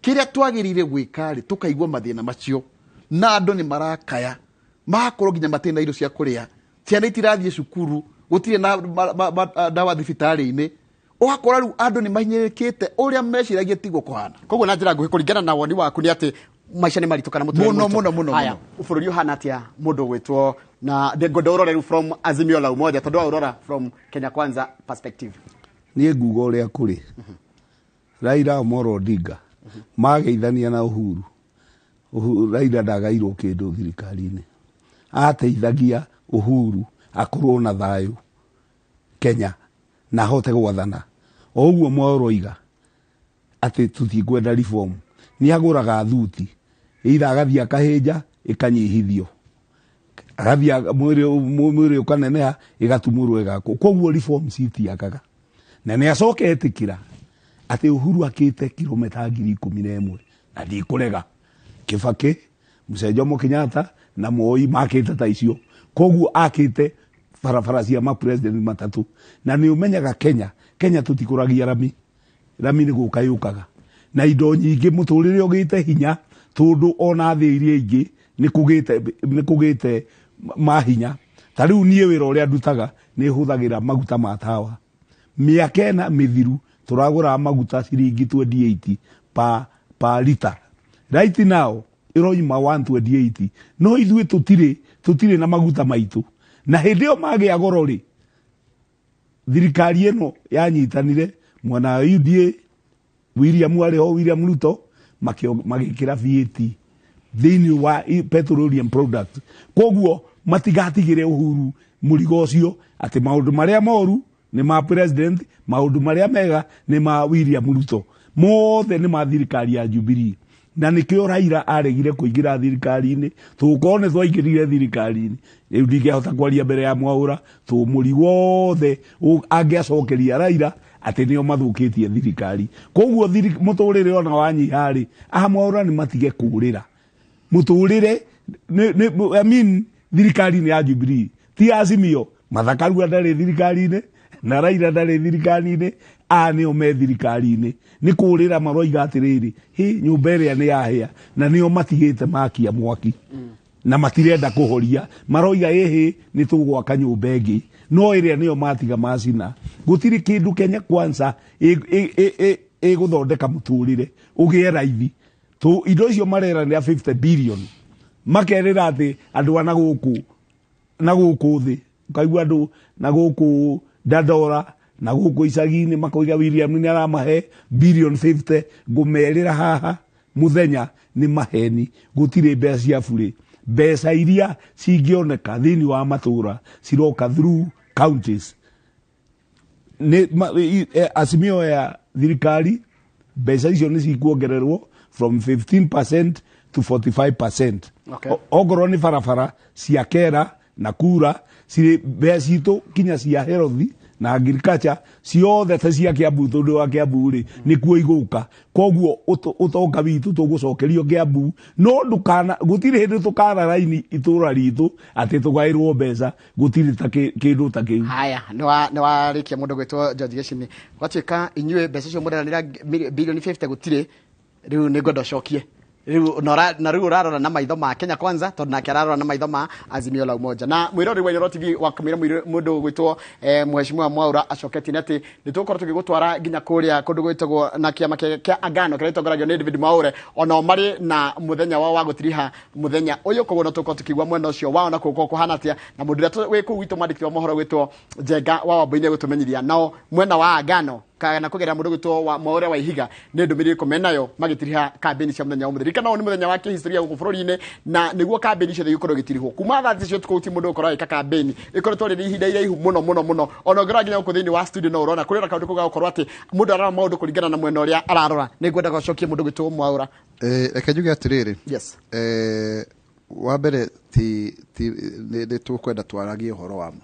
kĩrĩa twagĩrĩire gwĩka rĩ, tũkaigua mathĩna macio, na andũ nĩ marakaya, magakorwo nginya matirĩ na irio cia kũrĩa, ciana itirathiĩ cukuru, gũtirĩ na ndawa thibitarĩ-inĩ, ũgakora rĩu andũ nĩ mahinyĩrĩkĩte, ũrĩa meciragia tiguo kũhana. Koguo na njĩra nguhĩ, kũringana na woni waku nĩ atĩ maica nĩ maritũ kana mũtũrĩre Mũno, mũritũ? Mũno, mũno. Haya, bũrũri ũhana atĩa, mũndũ gwĩtwo na ngwenda ũrore rĩu from Azimio la Umoja, tondũ waũrora from Kenya Kwanza perspective? Niĩ nguga ũrĩa kũrĩ, Raila Amolo Odinga mageithania na Uhuru. Raila ndagairwo kĩndũ thirikari-inĩ, ateithagia Uhuru akorwo na thayũ Kenya na ahote gwathana. O ũguo Mwaũra oiga atĩ tũtikwenda reform, nĩ agũraga thuti, either agathiĩ akahĩnja ĩkanyihithio, agathiĩ mwĩrĩ ũkaneneha ĩgatumũrwo ĩgakwo. Koguo reform citiakaga. Na nĩ acoka etĩkĩra atĩ Uhuru akĩte kilomita 11,000, na ndikũrega Kibaki, Mzee Jomo Kenyatta na Moi makĩte ta icio. Koguo akĩte barabara cia ma president matatũ. Na nĩ ũmenyaga Kenya tũtikũragia rami, rami nĩ gũka yũkaga na indo nyingĩ, mũtũrĩre ũgĩte hinya, tondũ ona thĩ iria ingĩ nĩ kũgĩte mahinya. Ta rĩu niĩ wĩra ũrĩa ndutaga nĩ hũthagĩra maguta ma tawa. Mĩaka 4 mĩthiru tũragũraga maguta ciringi 28 pa lita, right now ĩroima 128. No ithuĩ tũtirĩ na maguta maitũ, na hĩndĩ ĩyo magĩa goro rĩ, thirikari ĩno yanyitanire mwena wa UDA, William arĩ ho, William Ruto, magĩkĩra VAT thĩinĩ wa petroleum product. Koguo matigatigĩre Uhuru mũrigo ũcio atĩ maũndũ marĩa moru nĩ ma president, maũndũ marĩa mega nĩ ma William Ruto, mothe nĩ ma thirikari ya Jubilee. Na nĩkĩo Raila aregire kũingĩra thirikari-inĩ. Tũgũkorwo nĩ twaingĩrire thirikari-inĩ rĩu, ndingĩhota kwaria mbere ya Mwaũra, tũ mũrigo wothe angĩacokeria Raila atĩ nĩo mathũkĩtie thirikari. Koguo mũtũrĩre ona wanyiha rĩ, aha Mwaũra nĩ matige kũrĩra mũtũrĩre. I mean, thirikari nĩ ya Jubilee, ti Azimio. Martha Karua ndarĩ thirikari-inĩ na Raila ndarĩ thirikari-inĩ, aya nĩo me thirikari-inĩ. Nĩ kũrĩra maroiga atĩrĩrĩ, hĩ, nyũmba ĩrĩa nĩ yahĩa, na nĩo matigĩte makia mwaki na matirenda kũhoria. Maroiga ĩhĩ, nĩ tũgwaka nyũmba ĩngĩ, no ĩrĩa nĩyo matiga macina. Gũtirĩ kĩndũ Kenya Kwanza ĩgũthondeka mũtũrĩre ũgĩe raithi. Tu indo icio marera nĩ 50 billion, makerĩra atĩ andũ a na gũkũ thĩ, ũkaigua andũ na gũkũ Dandora Na gũkũ icagi-inĩ makoiga William nĩ aramahe billion 50. Ngũmerĩra haha mũthenya nĩ maheni, gũtirĩ mbeca cia burĩ. Mbeca iria cingĩoneka thĩinĩ wa matũra ciroka through counties. Nĩ azimio ya thirikari, mbeca icio nĩ cikuongererwo from 15% to 45%. Ongorwo nĩ barabara cia kera na kura cirĩ mbeca citũ, kinya cia health na agriculture ciothe ta cia Kiambu, tondũ wa Kiambu rĩ nĩkuo igũka. Koguo ũtonga witũ tũgũcokerio Kiambu, no ndũkana gũtirĩ hĩndĩ tũkara raini itũra ritũ atĩ tũgaĩrwo mbeca, gũtirĩ ta kĩndũ ta kĩu. Haya, nĩ warĩkia. Mũndũ gwĩtwo George Gĩcini, gwatuĩka inyuĩ mbeca icio mũreranĩra bilioni 50 gũtirĩ, rĩu nĩ ngwenda ũcokie rĩu na rĩu ũrarora na maitho ma Kenya Kwanza, tondũ nake ararora na maitho ma Azimio la Umoja. Na mwĩrori wa Inooro TV wakamĩra mũndũ gwĩtwo Mheshimiwa Mwaura acoketie nĩ atĩ nĩ tũgũkorwo tũgĩgũtwara nginya kũrĩa kũndũ gwĩtagwo na kĩama kĩa Agano kĩrĩa gĩtongoragio nĩ David Mwaure, onao marĩ na mũthenya wao wa gũtiriha mũthenya ũyũ. Koguo no tũgũkorwo tũkĩigua mwena ũcio wao na kũgũkorwo kũhana atĩa, na mũndũ ũrĩa wĩ kũu gwitũ, mwandĩki wa mohoro gwĩtwo Njenga wa Wambui, nĩ egũtũmenyithia nao mwena wa Agano kana kũgerera mũndũ gwĩtwo wa Mwaure wa Ihiga nĩ ndũmĩrĩri ĩrĩkũ menayo magĩtiriha kambĩni cia mũthenya wa ũmũthĩ. Ririkana ũyũ nĩ mũthenya wa kĩhistoria gũkũ bũrũri-inĩ, na nĩguo kambĩni ciothe igũkorwo igĩtirihwo kuma thaa 9 cia ũtukũ. Gũtirĩ mũndũ ũgũkorwo agĩka kambĩni, ĩkoretwo rĩrĩ ihinda iraihu mũno mũno mũno. Ona ũngĩrora nginya gũkũ thĩinĩ wa studio no ũrona kũrĩ na kaũndũ kau ga gũkorwo atĩ mũndũ ararora maũndũ kũringana na mwena ũrĩa ararora. Nĩ ngwendaga ũcokie mũndũ gwĩtwo Mwaura. Reke njuge atĩrĩrĩ. Yes. Wa mbere ti nĩ tũkwenda twaragie ũhoro wa ma.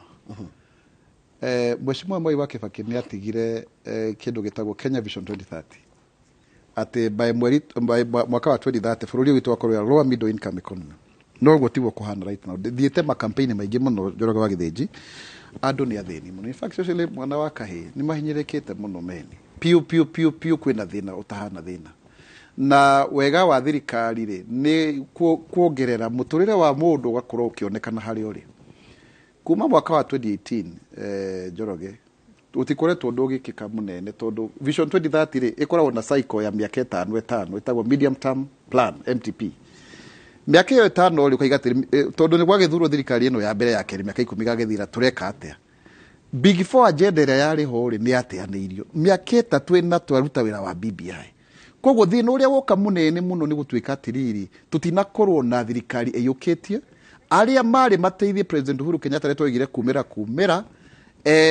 Mheshimiwa Mwai wa Kibaki nĩ atigire kĩndũ gĩtagwo Kenya Vision 2030, atĩ by mweri by mwaka wa 2030 bũrũri witũ wakorwo wĩ lower middle income economy. No ũguo tiguo kũhana right now. Thiĩte makampeni maingĩ mũno, Njoroge wa Gĩthĩnji, andũ nĩ athĩni mũno. In fact, especially mwana wa kahĩĩ nĩ mahinyĩrĩkĩte mũno meni piũ piũ piũ piũ. Kwĩna thĩna ũtahana thĩna, na wega wa thirikari rĩ nĩ kuongerera mũtũrĩre wa mũndũ ũgakorwo ũkĩonekana harĩa ũrĩ. Kuma mwaka wa 2018, Njoroge, gũtikoretwo ũndũ ũgĩkĩka mũnene, tondũ Vision 2030 rĩ ĩkoragwo na cycle ya mĩaka ĩtano ĩtano, ĩtagwo medium term plan, MTP. Mĩaka ĩyo 5 rĩ, ũkaiga atĩrĩ, tondũ nĩ gwagĩthurwo thirikari ĩno ya mbere, ya kerĩ, mĩaka 10 gagĩthira, tũreka atĩa? Big Four agenda ĩrĩa yarĩ ho rĩ nĩ yateanĩirio mĩaka 3 ĩna twaruta wĩra wa BBI. Koguo thĩna ũrĩa woka mũnene mũno nĩ gũtuĩka atĩrĩrĩ, tũtinakorwo na thirikari ĩyũkĩtie arĩa marĩ mateithie President Uhuru Kenyatta, arĩa twaigire kumĩra kumĩra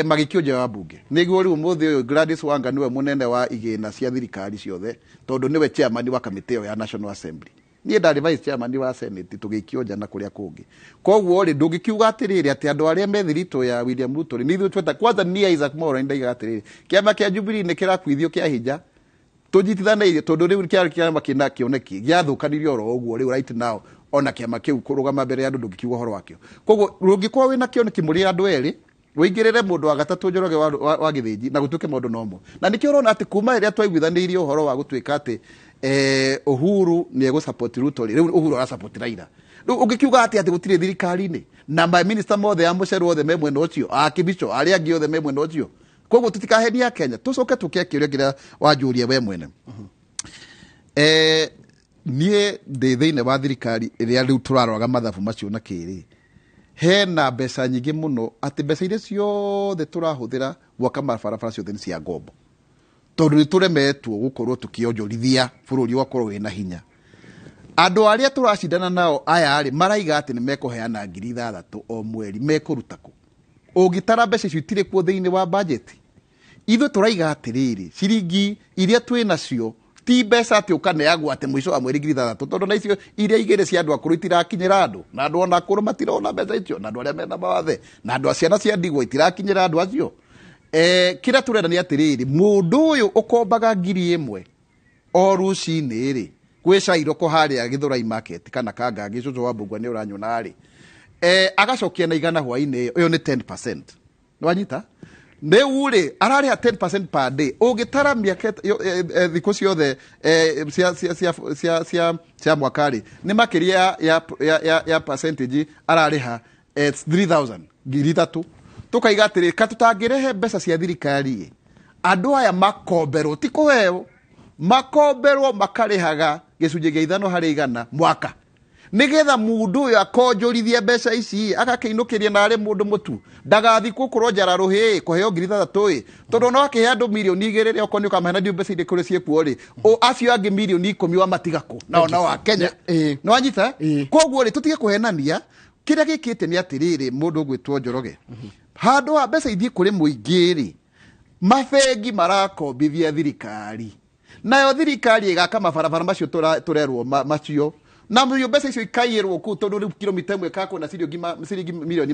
magĩikio nja wa bunge. Nĩguo rĩu ũmũthĩ ũyũ Gladys Wanga nĩwe mũnene wa igĩna cia thirikari ciothe, tondũ nĩwe chairman wa kamĩtĩ ĩyo ya National Assembly. Niĩ ndarĩ vice chairman wa Senate, tũgĩikio nja na kũrĩa kũngĩ. Koguo rĩ, ndũngĩkiuga atĩrĩrĩ atĩ andũ arĩa me thiritũ ya William Ruto rĩ nĩ ithuĩ tweta. Kwanza niĩ Isaac Mwaura ndaigaga atĩrĩrĩ, kĩama kĩa Jubilee nĩ kĩrakuithio kĩa hinya tũnyitithanĩirie, tondũ rĩu kĩarĩ kĩama kĩna kĩoneki gĩathũkanirio oro ũguo. Rĩu right now ona kĩama kĩu kũrũgama mbere ya andũ ndũngĩkiuga ũhoro wakĩo. Koguo rũngĩkorwo wĩna kĩoneki mũrĩ andũ erĩ, wĩingĩrĩre mũndũ wa gatatũ, Njoroge wa Gĩthĩnji, na gũtuĩke maũndũ nomo. Na nĩkĩo ũrona atĩ kuma rĩrĩa twaiguithanĩirie ũhoro wa gũtuĩka atĩ Uhuru nĩ egũsupport Ruto rĩ, rĩu Uhuru arasupport Raila. Rĩu ũngĩkiuga atĩ gũtirĩ thirikari-inĩ na maminista mothe ya mũcero othe me mwena ũcio, a Kibicho arĩa angĩ othe me mwena ũcio. Koguo tũtikahenia Kenya. Tũcoke tũke kĩũria kĩrĩa wanjũria we mwene. Niĩ ndĩ thĩinĩ wa thirikari ĩrĩa rĩu tũraroraga mathabu macio na kĩrĩ hena mbeca nyingĩ mũno, atĩ mbeca iria ciothe tũrahũthĩra gwaka mabarabara ciothe nĩ cia ngombo, tondũ nĩ tũremetwo gũkorwo tũkĩonjorithia bũrũri ũgakorwo wĩna hinya. Andũ arĩa tũracindana nao aya rĩ maraiga atĩ nĩ mekũheana 6,000 o mweri. Mekũruta kũ? Ũngĩtara mbeca icio itirĩ kuo thĩinĩ wa bajeti. Ithuĩ tũraiga atĩrĩrĩ, ciringi iria twĩ nacio ti mbeca atĩ ũkaneagwo atĩ mũico wa mweri 6,000, tondũ na icio iria igĩrĩ cia andũ akũrũ itirakinyĩra andũ, na andũ ona akũrũ matirona mbeca icio, na andũ arĩa mena mawathe na andũ a ciana cia ndigwa itirakinyĩra andũ acio. Kĩrĩa tũrenda nĩ atĩrĩrĩ, mũndũ ũyũ ũkombaga 1,000 o rũcinĩ rĩ gwĩ cairoko harĩa Gĩthũrai market kana Kangangi, cũcũ wa Mbũgua nĩ ũranyona rĩ, agacokia na 100 hwainĩ ĩyo, ĩyo nĩ 10%. Nĩwanyita? Rĩu rĩ ararĩha 10% per day. Ũngĩtara mĩaka thikũ ciothe cia mwaka rĩ, nĩ makĩria ya percentage ararĩha 3000, 3,000. Tũkaiga atĩrĩ, ka tũtangĩrehe mbeca cia thirikari ĩ, andũ aya makomberwo, ti kũheo, makomberwo, makarĩhaga gĩcunjĩ gĩa 5% mwaka. Nĩgetha mũndũ ũyũ akonjorithia mbeca ici agakĩinũkĩria narĩ mũndũ mũtu ndagathi gũkorwo njara rũhĩ kũheo 6,000 ĩ, tondũ ona wakĩhe andũ 2 mirioni rĩ, okorwo nĩ ũkamahe na mbeca iria kũrĩ ciĩkuo rĩ, acio angĩ 10 mirioni wamatiga kũ nao nao a Kenya nĩ wanyita. Koguo rĩ, tũtige kũhenania. Kĩrĩa gĩkĩte nĩ atĩrĩrĩ, mũndũ ũgwĩtwo Njoroge, handũ ha mbeca ithiĩ kũrĩ mũingĩ rĩ, mabengi marakombithia thirikari, nayo thirikari ĩgaka mabarabara macio tũrerwo macio na mũyo mbeca icio ikaiyĩrwo kũu, tondũ rĩu kilomita ĩmwe ĩkakwo na ciringi 400 million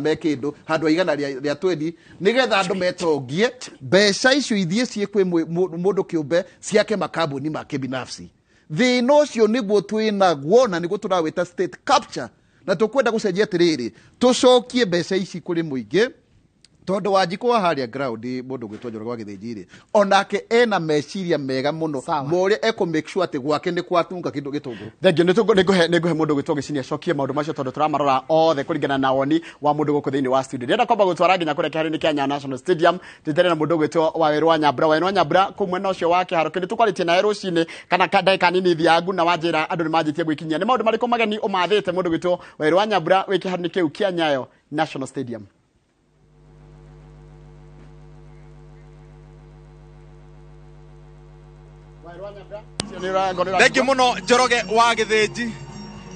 me kĩndũ handũ ha 120, nĩgetha andũ metongie. Mbeca icio ithiĩ ciĩ kwĩ mũndũ kĩũmbe, ciake makambuni ma kĩbinafsi. Thĩna ũcio nĩguo twĩnaguo na nĩguo tũrawĩta state capture, na tũkwenda gũcenjia atĩrĩrĩ, tũcokie mbeca ici kũrĩ mũingĩ, tondũ Wanjikũ wa harĩa ground, mũndũ ũgwĩtwo Njoroge wa Gĩthĩnji rĩ, onake ena meciria mega mũno ma ũrĩa ekũ make sure atĩ gwake nĩ kwatunga kĩndũ gĩtũngũrũ. Thengiũ. Nĩ ngũhe mũndũ gwĩtwo Gĩcini acokie maũndũ macio, tondũ tũramarora othe kũringana na woni wa mũndũ gũkũ thĩinĩ wa studio. Ndĩrenda kwamba gũtwara nginya kũrĩa kĩharo-inĩ kĩa Nyayo National Stadium, twĩtere na mũndũ gwĩtwo Wawerũ wa Nyambura. Wawerũ wa Nyambura, kũu mwena ũcio wa kĩharo kĩu nĩtũkwarĩtie nawe rũcinĩ kana ndagĩka nini thiangu, na wanjĩra andũ nĩ manjĩtie gwĩkinyia. Nĩ maũndũ marĩkũ mageni ũmathĩte mũndũ gwĩtwo Wawerũ wa Nyambura wĩ kĩharo-inĩ kĩu kĩa Nyayo National Stadium? Thengiũ mũno, Njoroge wa Gĩthĩnji.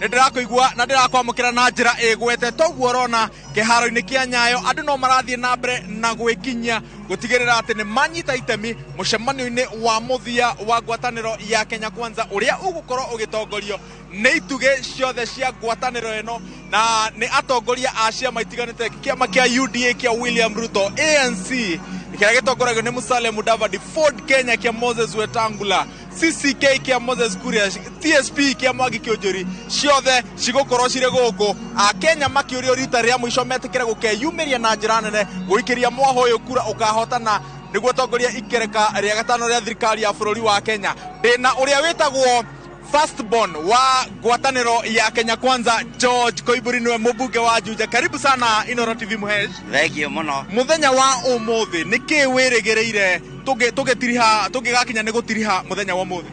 Nĩ ndĩrakũigua na ndĩrakwamũkĩra na njĩra ĩgwete. Toguo ũrona kĩharo-inĩ kĩa Nyayo, andũ no marathiĩ na mbere na gwĩkinyia gũtigĩrĩra atĩ nĩ manyita itemi mũcemanio-inĩ wa mũthia wa ngwatanĩro ya Kenya Kwanza, ũrĩa ũgũkorwo ũgĩtongorio nĩ itugĩ ciothe cia ngwatanĩro ĩno na nĩ atongoria a ciama itiganĩte: kĩama kĩa UDA kĩa William Ruto, ANC kĩrĩa gĩtongoragio nĩ Musalia Mudavadi, Ford Kenya kĩa Moses Wetangula, CCK kĩa Moses Kuria, TSP kĩa Mwangi Kiunjuri. Ciothe cigũkorwo cirĩ gũkũ, Akenya makĩũrio rita rĩa mũico metĩkĩre gũkeyumĩria na njĩra nene gũikĩria mwaho ũyũ kura ũkahotana nĩguo tongoria ikereka rĩa gatano rĩa thirikari ya bũrũri wa Kenya. Ndĩna ũrĩa wĩtagwo firstborn wa ngwatanĩro ya Kenya Kwanza, George Koimburi, nĩwe mũmbunge wa Juja. Karibu sana Inoro TV, Mũhesh. Thengio mũno. Mũthenya wa ũmũthĩ nĩ kĩ wĩrĩgĩrĩire tũgĩtiriha tũngĩgakinya nĩ gũtiriha mũthenya wa ũmũthĩ?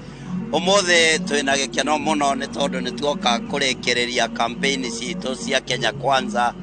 Ũmũthĩ twĩna gĩkeno mũno nĩ tondũ nĩ tuoka kũrĩkĩrĩria campaign citũ cia Kenya Kwanza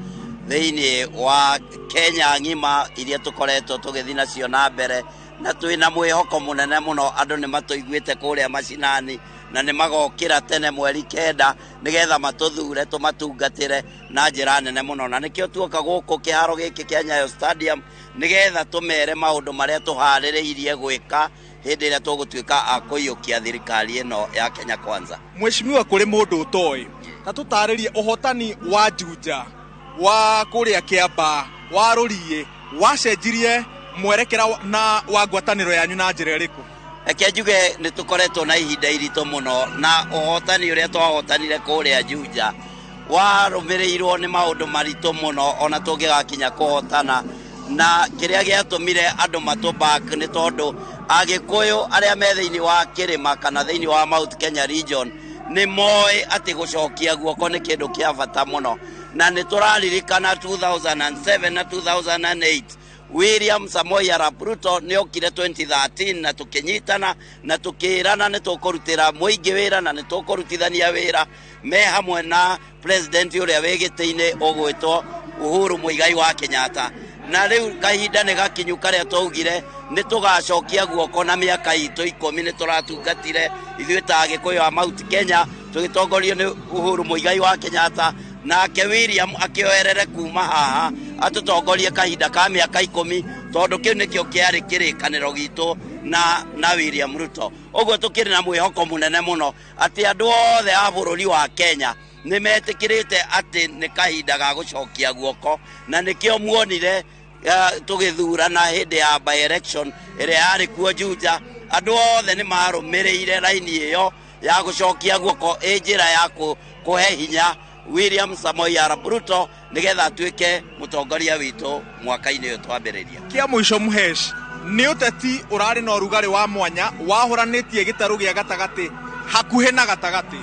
thĩinĩ wa Kenya ng'ima iria tũkoretwo tũgĩthiĩ nacio na mbere, na twĩna mwĩhoko mũnene mũno. Andũ nĩ matũiguĩte kũrĩa macinani na nĩ magokĩra tene mweri 9 nĩgetha matũthure tũmatungatĩre na njĩra nene mũno, na nĩkĩo tuoka gũkũ kĩharo gĩkĩ kĩa Nyayo Stadium nĩgetha tũmere maũndũ marĩa tũharĩrĩirie gwĩka hĩndĩ ĩrĩa tũgũtuĩka a kũiyũkia thirikari ĩno ya Kenya Kwanza. Mheshimiwa, kũrĩ mũndũ ũtoĩ, ta tũtarĩrie ũhotani wa Juja, wa kũrĩa Kĩamba, wa Rũriĩ, wacenjirie mwerekera na wa ngwatanĩro yanyu na njĩra ĩrĩkũ? Reke njuge nĩ tũkoretwo na ihinda iritũ mũno, na ũhotani ũrĩa twahotanire kũrĩa Juja warũmĩrĩirwo nĩ maũndũ maritũ mũno ona tũngĩgakinya kũhotana. Na kĩrĩa gĩatũmire andũ matũ back nĩ tondũ Agĩkũyũ arĩa me thĩinĩ wa kĩrĩma kana thĩinĩ wa Mount Kenya region nĩ moĩ atĩ gũcokia guoko nĩ kĩndũ kĩa bata mũno, na nĩ tũraririkana 2007 na 2008 William Samoei Arap Ruto nĩ okire 2013 na tũkĩnyitana na tũkĩrana nĩ tũkũrutĩra mũingĩ wĩra na nĩ tũkũrutithania wĩra me hamwe na president ũrĩa wĩ gĩtĩ-inĩ ũgwĩtwo Uhuru Muigai wa Kenyatta. Na rĩu kahinda nĩ gakinyu karĩa twaugire nĩ tũgacokia guoko, na mĩaka itũ 10 nĩ tũratungatire ithuĩ ta Agĩkũyũ a Mount Kenya tũgĩtongorio nĩ Uhuru Muigai wa Kenyatta, nake William akĩoerere kuma haha atũtongorie kahinda ka mĩaka 10, tondũ kĩu nĩkĩo kĩarĩ kĩrĩkanĩro gitũ na William Ruto. Ũguo tũkĩrĩ na mwĩhoko mũnene mũno atĩ andũ othe a bũrũri wa Kenya nĩ metĩkĩrĩte atĩ nĩ kahinda ga gũcokia guoko, na nĩkĩo muonire tũgĩthurana hĩndĩ ya by election ĩrĩa yarĩ kuo Juja, andũ othe nĩ marũmĩrĩire raini ĩyo ya gũcokia guoko ĩ njĩra ya kũhe hinya William Samoei Arap Ruto nĩgetha atuĩke mũtongoria witũ mwaka-inĩ ũyũ twambĩrĩria. Kĩa mũico, Mũhesh, nĩ ũteti ũrarĩ na ũrugarĩ wa mwanya wahũranĩtie gĩtarũ gĩa gatagatĩ hakuhĩ na gatagatĩ.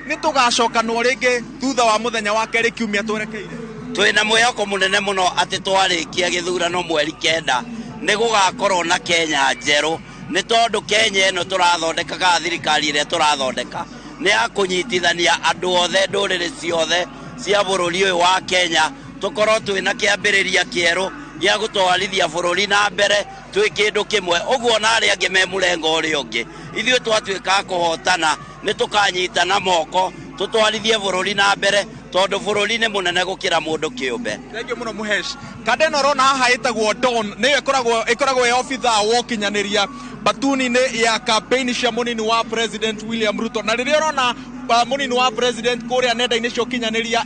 Nĩ tũgacokanwo rĩngĩ thutha wa mũthenya wa kerĩ kiumia twerekeire? Twĩna mwĩhoko mũnene mũno atĩ twarĩkia gĩthurano mweri 9 nĩ gũgakorwo na Kenya njerũ, nĩ tondũ Kenya ĩno tũrathondeka kana thirikari ĩrĩa tũrathondeka Nĩ ya kũnyitithania andũ othe, ndũrĩrĩ ciothe cia bũrũri ũyũ wa Kenya, tũkorwo twĩna kĩambĩrĩria kĩerũ gĩa gũtwarithia bũrũri na mbere twĩ kĩndũ kĩmwe. Ũguo na arĩa angĩ me mũrengo ũrĩa ũngĩ, ithuĩ twatuĩka a kũhotana nĩ tũkanyitana moko tũtwarithie bũrũri na mbere, tondũ bũrũri nĩ mũnene gũkĩra mũndũ kĩũmbe. Thank you mũno, Mũhesh. Kanda ĩno ũrona haha ĩtagwo Don, nĩyo ĩkoragwo ĩ obithaa wa ũkinyanĩria batuni-inĩ ya campaign cia mũnini wa President William Ruto. Na rĩrĩa ũrona mũnini wa President kũrĩa nenda-inĩ cia ũkinyanĩria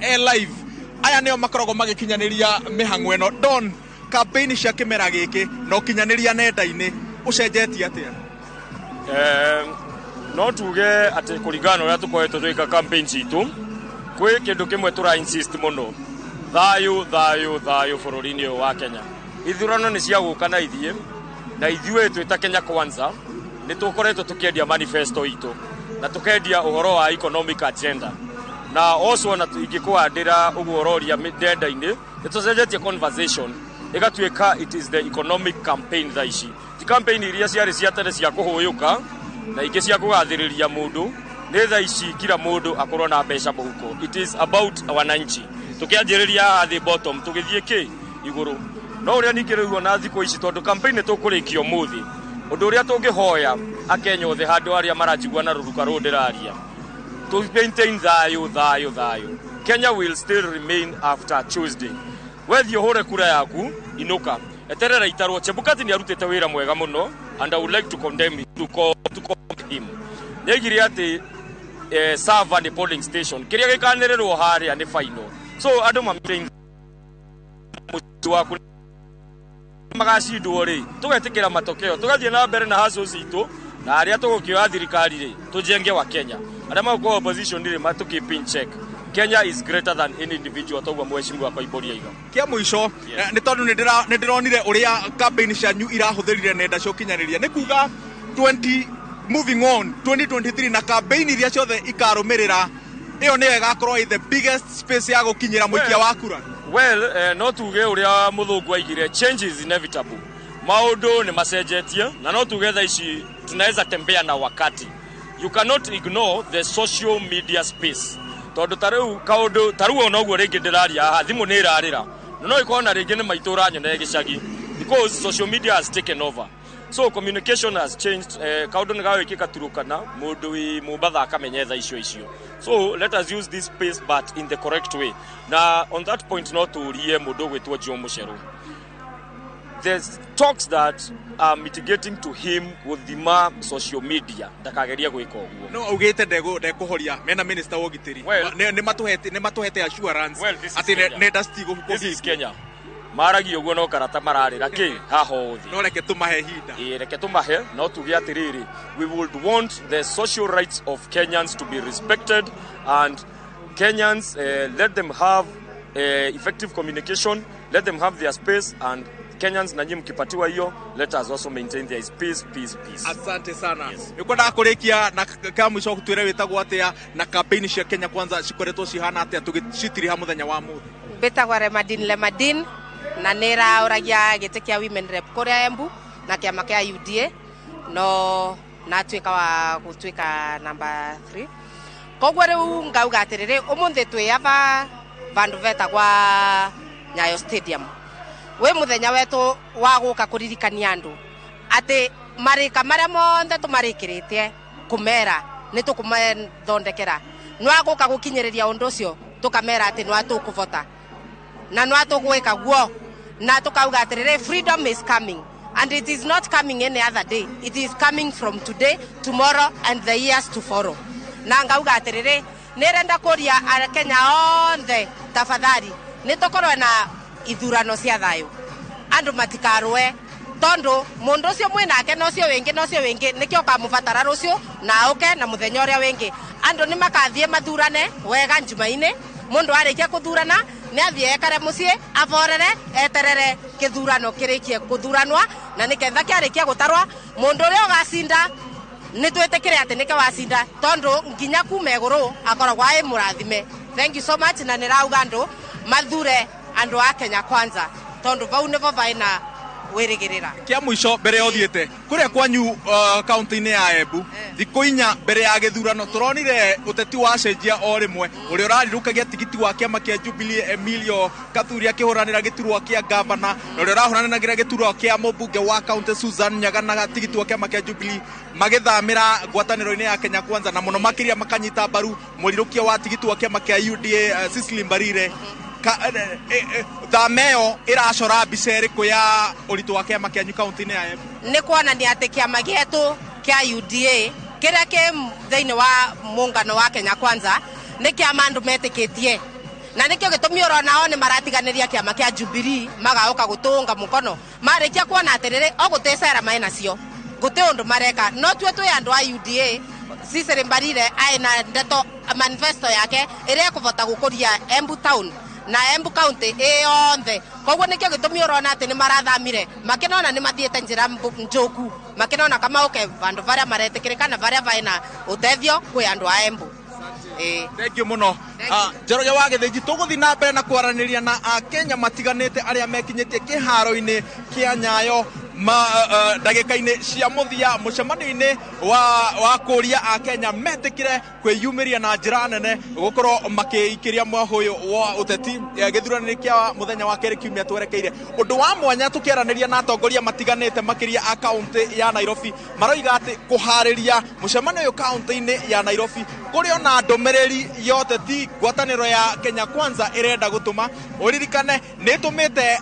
e live, aya nĩo makoragwo magĩkinyanĩria mĩhang'o ĩno. Don, campaign cia kĩmera gĩkĩ na ũkinyanĩria nenda-inĩ ũcenjetie atĩa? No tuge atĩ kũringana na ũrĩa tũkoretwo tũgĩka campaign citũ, kwĩ kĩndũ kĩmwe tũra insist mũno: thayũ, thayũ, thayũ bũrũri-inĩ ũyũ wa Kenya. Ithurano nĩ cia gũka na ithiĩ na ithuĩ twĩ ta Kenya Kwanza nĩ tũkoretwo tũkĩendia manifesto itũ na tũkendia ũhoro wa economic agenda, na also ona ingĩkũhandĩra ũguo ũroria nenda-inĩ, nĩ tũcenjetie conversation ĩgatuĩka it is the economic campaign. Thaa ici ti campaign iria ciarĩ cia tene cia kũhũyũka na ingĩ cia kũgathĩrĩria mũndũ. Nĩ thaa ici kila mũndũ akorwo na mbeca mũhuko. It is about wananchi, tũkĩanjĩrĩria haha thĩ bottom tũgĩthiĩ kĩ igũrũ. No ũrĩa ningĩ rĩu ona thikũ ici, tondũ campaign nĩ tũkũrĩkia ũmũthĩ, ũndũ ũrĩa tũngĩhoya Akenya othe handũ arĩa maranjigua na rũruka rũrũ ndĩraria, to maintain thayũ, thayũ, thayũ. Kenya will still remain after Tuesday. Wethiĩ ũhũre kura yaku, inũka, eterera itarwo. Chebukati nĩ arutĩte wĩra mwega mũno and I would like to condemn him, to commend him. Nĩ aigire atĩ server nĩ polling station, kĩrĩa gĩkanĩrĩrwo harĩa nĩ final. So andũ ma maintain mũciĩ waku, magacindwo rĩ, tũgetĩkĩra matokeo, tũgathiĩ na mbere na hustle citũ, na arĩa tũgũkĩoya thirikari rĩ, tũjenge wa Kenya. Arĩa magũkorwo opposition rĩ, matũ keep in check. Kenya is greater than any individual, toguo mheshimiwa Koimbũri aiga. Kĩa mũico, nĩ tondũ nĩ ndĩronire ũrĩa campaign cianyu irahũthĩrire nenda cia ũkinyanĩria, nĩ kuga 20 moving on 2023 na campaign iria ciothe ikarũmĩrĩra, ĩyo nĩyo ĩgakorwo ĩ the biggest space ya gũkinyĩra mũikia wa kura? Well, no tuge ũrĩa mũthũngũ aigire, change is inevitable. Maũndũ nĩ macenjetie na no tuge thaa ici tunaweza tembea na wakati. You cannot ignore the social media space, tondũ ta rĩu kaũndũ ta rĩu ona ũguo rĩngĩ ndĩraria haha, thimũ nĩ ĩrarĩra, na no ĩkorwo na rĩngĩ nĩ maitũ ũranyona gĩcagi, because social media has taken over. So communication has changed. Kaũndũ nĩ gagwĩkĩka Turukana, mũndũ wĩ Mombatha akamenya tha icio icio. So let us use this space, but in the correct way. Na on that point, no tũrie mũndũ ũgwĩtwo Joe Mucheru, there's talks that are mitigating to him gũthima social media, ndakagerie gwĩka ũguo. No augĩte ndekũhoria mena minister wa ũgitĩri. Well, Nĩ matũhete assurance Well, this is atĩ Kenya. nenda citigũ. This is Kenya. Maragia ũguo no karata mararĩra kĩ haha ũthĩ. No reke tũmahe ihinda. Ĩĩ, reke tũmahe. No tuge atĩrĩrĩ, we would want the social rights of Kenyans to be respected, and Kenyans, let them have effective communication, let them have their space. And Kenyans, na nyinyi mkipatiwa hiyo, let us also maintain their peace, peace, peace. Asante sana. Nĩ kwendaga kũrĩkia na ka mũico twĩre wĩtagwo atĩa, na campaign cia Kenya Kwanza cikoretwo cihana atĩa tũgĩcitiriha mũthenya wa mũthĩ? Mbĩtagwo Lemadin Lemadin na nĩ raũragia gĩtĩ kĩa women rep kũrĩa Embu na kĩama kĩa UDA, no natuĩka wa gũtuĩka namba 3. Koguo rĩu ngauga atĩrĩrĩ, ũmũthĩ twĩ aba vandũ vetagwa Nyayo Stadium, wĩ mũthenya wetũ wa gũka kũririkania andũ atĩ marĩka marĩa monthe tũmarĩkĩrĩtie kũmera nĩ tũkũmathondekera, nĩwagũka gũkinyĩrĩria ũndũ ũcio, tũkamera atĩ nĩwatũkũbota na nĩwatũgwĩka guo, na tũkauga atĩrĩrĩ, freedom is coming and it is not coming any other day, it is coming from today, tomorrow and the years to follow. Na ngauga atĩrĩrĩ, nĩrenda kũria Akenya othe, tafadhali, nĩ tũkorwo na ithurano cia thayũ, andũ matikarũe, tondu mundu ucio mwinake na ucio wingi na ucio wingi nikio ukamubatara rucio na uke na muthenya uria wingi. Andu ni makathie mathurane wega njumaini. Mundu arikia kuthurana ni athie ekare mucii, aborere, eterere kithurano kirikie kuthuranwa, na niketha kiarikia gutarwa, mundu uria ugacinda ni twitikire ati nike wacinda, tondu nginya kuma iguru akoragwo ai murathime. Thank you so much. Na nirauga andu mathure andu a Kenya Kwanza, tondu vau nivo vaina wĩrĩgĩrĩra. Kĩa mũico mbere ya ũthiĩte kũrĩa kwanyu kaunti-inĩ ya Embu, thikũ 4 mbere ya gĩthurano tũronire ũteti wacenjia o rĩmwe, ũrĩa ũrarirũkagia tigiti wa kĩama kĩa Jubilee Emilio Kathuri akĩhũranĩra gĩturwa kĩa gavana, na ũrĩa ũrahũranĩra gĩturwa kĩa mũmbunge wa kaunti Susan Nyagana tigiti wa kĩama kĩa Jubilee magĩthamĩra ngwatanĩro-inĩ ya Kenya Kwanza, na mũno makĩria makanyita mbaru mũrirũkia wa tigiti wa kĩama kĩa UDA Cecily Mbarire. Thama ĩyo ĩracora mbica ĩrĩkũ ya ũritũ wa kĩama kĩanyu kaunti-inĩ ya Embu? Nĩ kuonania atĩ kĩama gĩetũ kĩa UDA kĩrĩa kĩ thĩinĩ wa mũngano wa Kenya Kwanza nĩ kĩama andũ metĩkĩtie, na nĩkĩo gĩtũmi ũrona o nĩ maratiganĩria kĩama kĩa Jubilee magaũka gũtũnga mũkono marĩkia kuona atĩrĩrĩ o gũtĩ cera maĩ nacio gũtĩ ũndũ mareka. No tuĩ twĩ andũ a UDA, Cecily Mbarire aĩ na ndeto manifesto yake ĩrĩa ĩkũbota gũkũria Embu town na Embu county ĩyonthe. Koguo nĩkĩo gĩtũmi ũrona atĩ nĩ marathamire makĩnona nĩ mathiĩte njĩra njũku, makĩnona kama ũke vandũ varĩa maretĩkĩrĩka na varĩa vaĩ ũtethio kwĩ andũ a Embu. Thank you mũno. Njoroge wa Gĩthĩnji, tũgũthiĩ na mbere na kwaranĩria na Akenya matiganĩte arĩa mekinyĩtie kĩharo-inĩ kĩa Nyayo ndagĩka-inĩ cia mũthia mũcemanio-inĩ wa kũria Akenya metĩkĩre kwĩyumĩria na njĩra nene gũkorwo makĩikĩria mwahũyũ wa ũteti gĩthurano-inĩ kĩa mũthenya wa kerĩ kiumia twerekeire. Ũndũ wa mwanya tũkĩaranĩria na atongoria matiganĩte makĩria a kaũntĩ ya Nairobi maroiga atĩ kũharĩria mũcemanio ũyũ kaũntĩ-inĩ ya Nairobi kũrĩ ona ndũmĩrĩri ya ũteti ngwatanĩro ya Kenya Kwanza ĩrenda gũtũma. Ũririkane nĩ ĩtũmĩte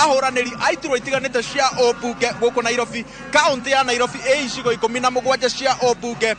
ahũranĩri a iturwa itiganĩte cia ũmbunge gũkũ Nairobi, kaũntĩ ya Nairobi ĩ icigo 17 cia ũmbunge.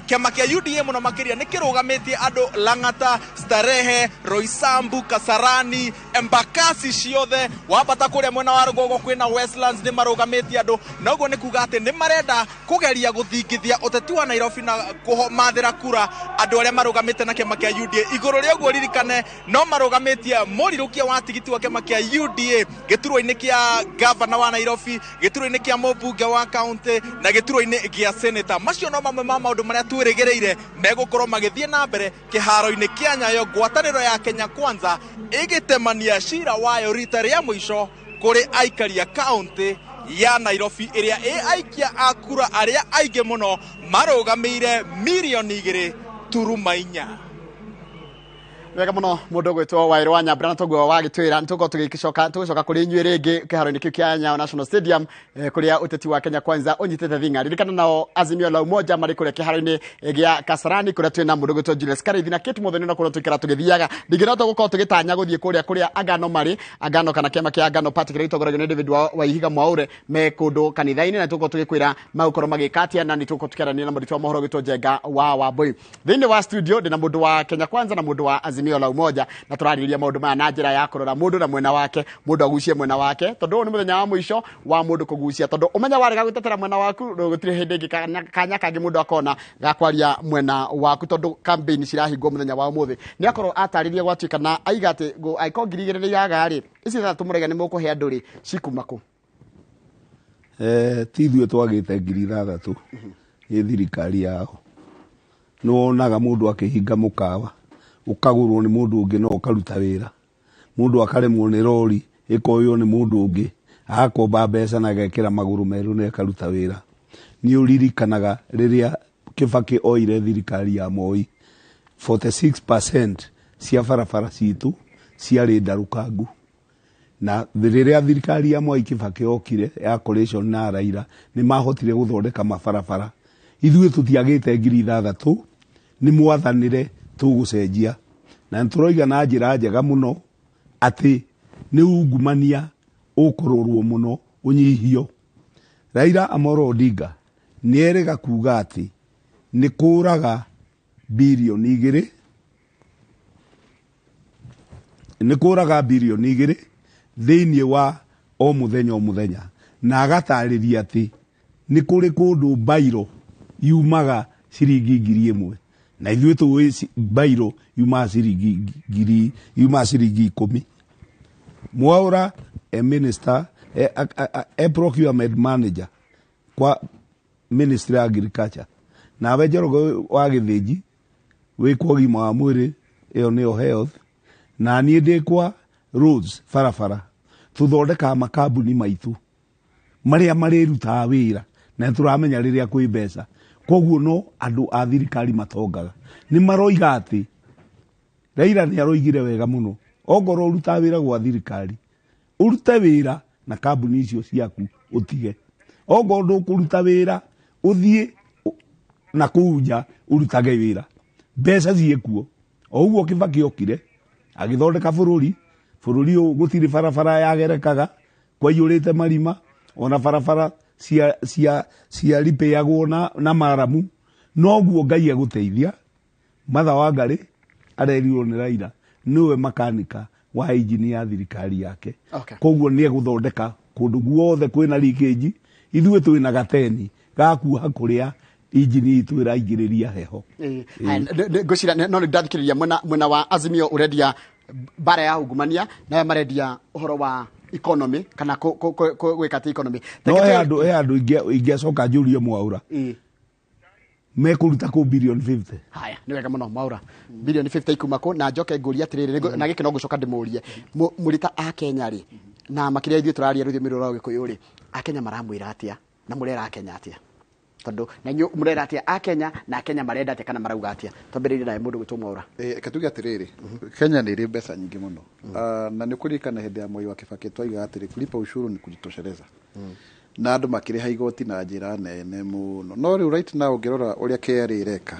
Kĩama kĩa UDA mũno makĩria nĩ kĩrũgamĩtie andũ Lang'ata, Starehe, Roysambu, Kasarani, Embakasi ciothe, wambata kũrĩa mwena wa rũgongo kwĩna Westlands nĩ marũgamĩtie andũ, na ũguo nĩ kuga atĩ nĩ marenda kũgeria gũthingithia ũteti wa Nairobi na kũmathĩra kura andũ arĩa marũgamĩte na kĩama kĩa UDA. Igũrũ rĩa ũguo ririkane no marũgamĩtie mũrirũkia wa tigiti wa kĩama kĩa UDA gĩturwa-inĩ kĩa gavana wa Nairobi, gĩturwa-inĩ kĩa mũmbunge wa kaũntĩ na gĩturwa-inĩ gĩa senator. Macio no mamwe ma maũndũ marĩa twĩrĩgĩrĩire megũkorwo magĩthiĩ na mbere kĩharo-inĩ kĩa Nyayo, ngwatanĩro ya Kenya Kwanza ĩgĩtemania cira wayo rita rĩa mũico kũrĩ aikari a kaũntĩ ya Nairobi ĩrĩa ĩ aikia a kura arĩa aingĩ mũno marũgamĩire mirioni 2.4. Wega mũno mũndũ ũgwĩtwo Waĩrũ wa Nyambura, na toguo wagĩtwĩra nĩ tũgũkorwo tũgĩcoka kũrĩ inyuĩ rĩngĩ kĩharo-inĩ kĩu kĩa Nyayo National Stadium, kũrĩa ũteti wa Kenya Kwanza ũnyitĩte thing'a. Ririkana nao Azimio la Umoja marĩ kũrĩa kĩharo-inĩ gĩa Kasarani kũrĩa twĩna mũndũ ũgwĩtwo Julius Karaithi na Kate Muthoni, na kũrĩa tũikara tũgĩthiaga. Ningĩ no tũgũkorwo tũgĩtanya gũthiĩ kũrĩa kũrĩa Agano marĩ, Agano kana kĩama kĩa Agano Party kĩrĩa gĩtongoragio nĩ David Waihiga Mwaure me kũndũ kanitha-inĩ, na tũgũkorwo tũgĩkwĩra magũkorwo magĩka atĩa, na nĩ tũgũkorwo tũkĩaranĩria na mũrutwo wa mohoro ũgwĩtwo Njenga wa Wambui. Thĩinĩ wa studio ndĩna mũndũ wa Kenya Kwanza na mũndũ wa Azimio la Umoja, na tũrarĩrĩria maũndũ maya na njĩra ya kũrora mũndũ na mwena wake, mũndũ agucie mwena wake, tondũ ũyũ nĩ mũthenya wa mũico wa mũndũ kũgucia, tondũ ũmenya warega gwĩtetera mwena waku gũtirĩ hĩndĩ ĩngĩ kanya kangĩ mũndũ akona ga kwaria mwena waku, tondũ campaign cirahingwo mũthenya wa ũmũthĩ. Nĩ akorwo atarĩria gwatuĩka na aiga atĩ angĩkorwo 2000 nĩ iraga rĩ, ici ithathatũ mũraiga nĩ mũkũhe andũ rĩ, cikuma kũ? Ti ithuĩ twagĩte 6,000 nĩ thirikari yao. Nĩ wonaga mũndũ akĩhinga mũkawa ũkagũrwo nĩ mũndũ ũngĩ no ũkaruta wĩra, mũndũ akaremwo nĩ rori ĩkoywo nĩ mũndũ ũngĩ agakomba mbeca na agekĩra magũrũ merũ na ĩkaruta wĩra. Nĩ ũririkanaga rĩrĩa Kibaki oire thirikari ya Moi, 46% cia barabara citũ ciarĩ ndarũkangu, na rĩrĩa thirikari ya Mwai Kibaki okire ya coalition na Raila nĩ mahotire gũthondeka mabarabara. Ithuĩ tũtiagĩte 6,000, nĩ mwathanire tũgũcenjia, na nĩtũroiga na njĩra njega mũno atĩ nĩ ungumania ũkũrorwo mũno ũnyihio. Raila Amolo Odinga nĩ erĩga kuga atĩ nĩ kũraga birioni igĩrĩ, nĩ kũraga birioni igĩrĩ thĩinĩ wa o mũthenya o mũthenya, na agatarĩria atĩ nĩ kũrĩ kũndũ bairo yumaga ciringi 1,000, na ithuĩ tũĩ bairo yumaga ciringi ngiri, yumaga ciringi 10. Mwaura e minister, e procurement manager kwa Ministry ya Agriculture, nawe Njoroge wa Gĩthĩnji wĩ kwa ũgima wa mwĩrĩ, ĩyo nĩyo health, na niĩ ndĩ kwa roads barabara. Tũthondekaga makambuni maitũ marĩa marĩrutaga wĩra na nĩtũramenya rĩrĩa kwĩ mbeca. Koguo no andũ a thirikari matongaga. Nĩ maroiga atĩ Raila nĩ aroigire wega mũno, ongorwo ũrutaga wĩra gwa thirikari, ũrute wĩra na kambuni icio ciaku ũtige. Ongorwo ndũkũruta wĩra, ũthiĩ na kũu nja ũrutage wĩra. Mbeca ciĩkuo. O ũguo Kibaki okire, agĩthondeka bũrũri, bũrũri ũyũ gũtirĩ barabara yagerekaga, kwaiyũrĩte marima, ona barabara cia cia cia ripĩagwo na maramu. Noguo Ngai egũteithia. Martha Wangari arerirwo nĩ Raila nĩwe makanika wa injini ya thirikari yake. Koguo nĩ egũthondeka kũndũ guothe kwĩna leakage. Ithuĩ twĩna gateni ga kuoha kũrĩa injini itũ ĩraingĩrĩria heho. Ngwĩciria no nĩ ndathikĩrĩria mwena wa Azimio ũrendia mbara ya ungumania, na aya marendia ũhoro wa economy kana gwĩka atĩ economy. No he andũ ingĩacoka njũrie Mwaura. Mekũruta kũ billion 50. Haya, nĩ wega mũno Mwaura. Billion 50 ikuma kũ? Na njoke ngũrie atĩrĩrĩ, na gĩkĩ no ngũcoka ndĩmũrie. Mũrĩ ta a Kenya rĩ, na makĩria ithuĩ tũraria rũthiomi rũrũ rwa Gĩkũyũ rĩ, a Kenya maramwĩra atĩa? Na mũrera a Kenya atĩa? Tondũ na inyuĩ mũrera atĩa a Kenya, na a Kenya marenda atĩa kana marauga atĩa? Twambĩrĩrie nawe mũndũ gwĩtwo Mwaura. Reke tuge atĩrĩrĩ, Kenya nĩ ĩrĩ mbeca nyingĩ mũno. Na nĩ ũkũririkana hĩndĩ ya Mwai wa Kibaki twaigaga atĩrĩ, kulipa ushuru ni kujitosheleza. Na andũ makĩrĩha igoti na njĩra nene mũno. No rĩu right now ũngĩrora ũrĩa KRA ĩreka,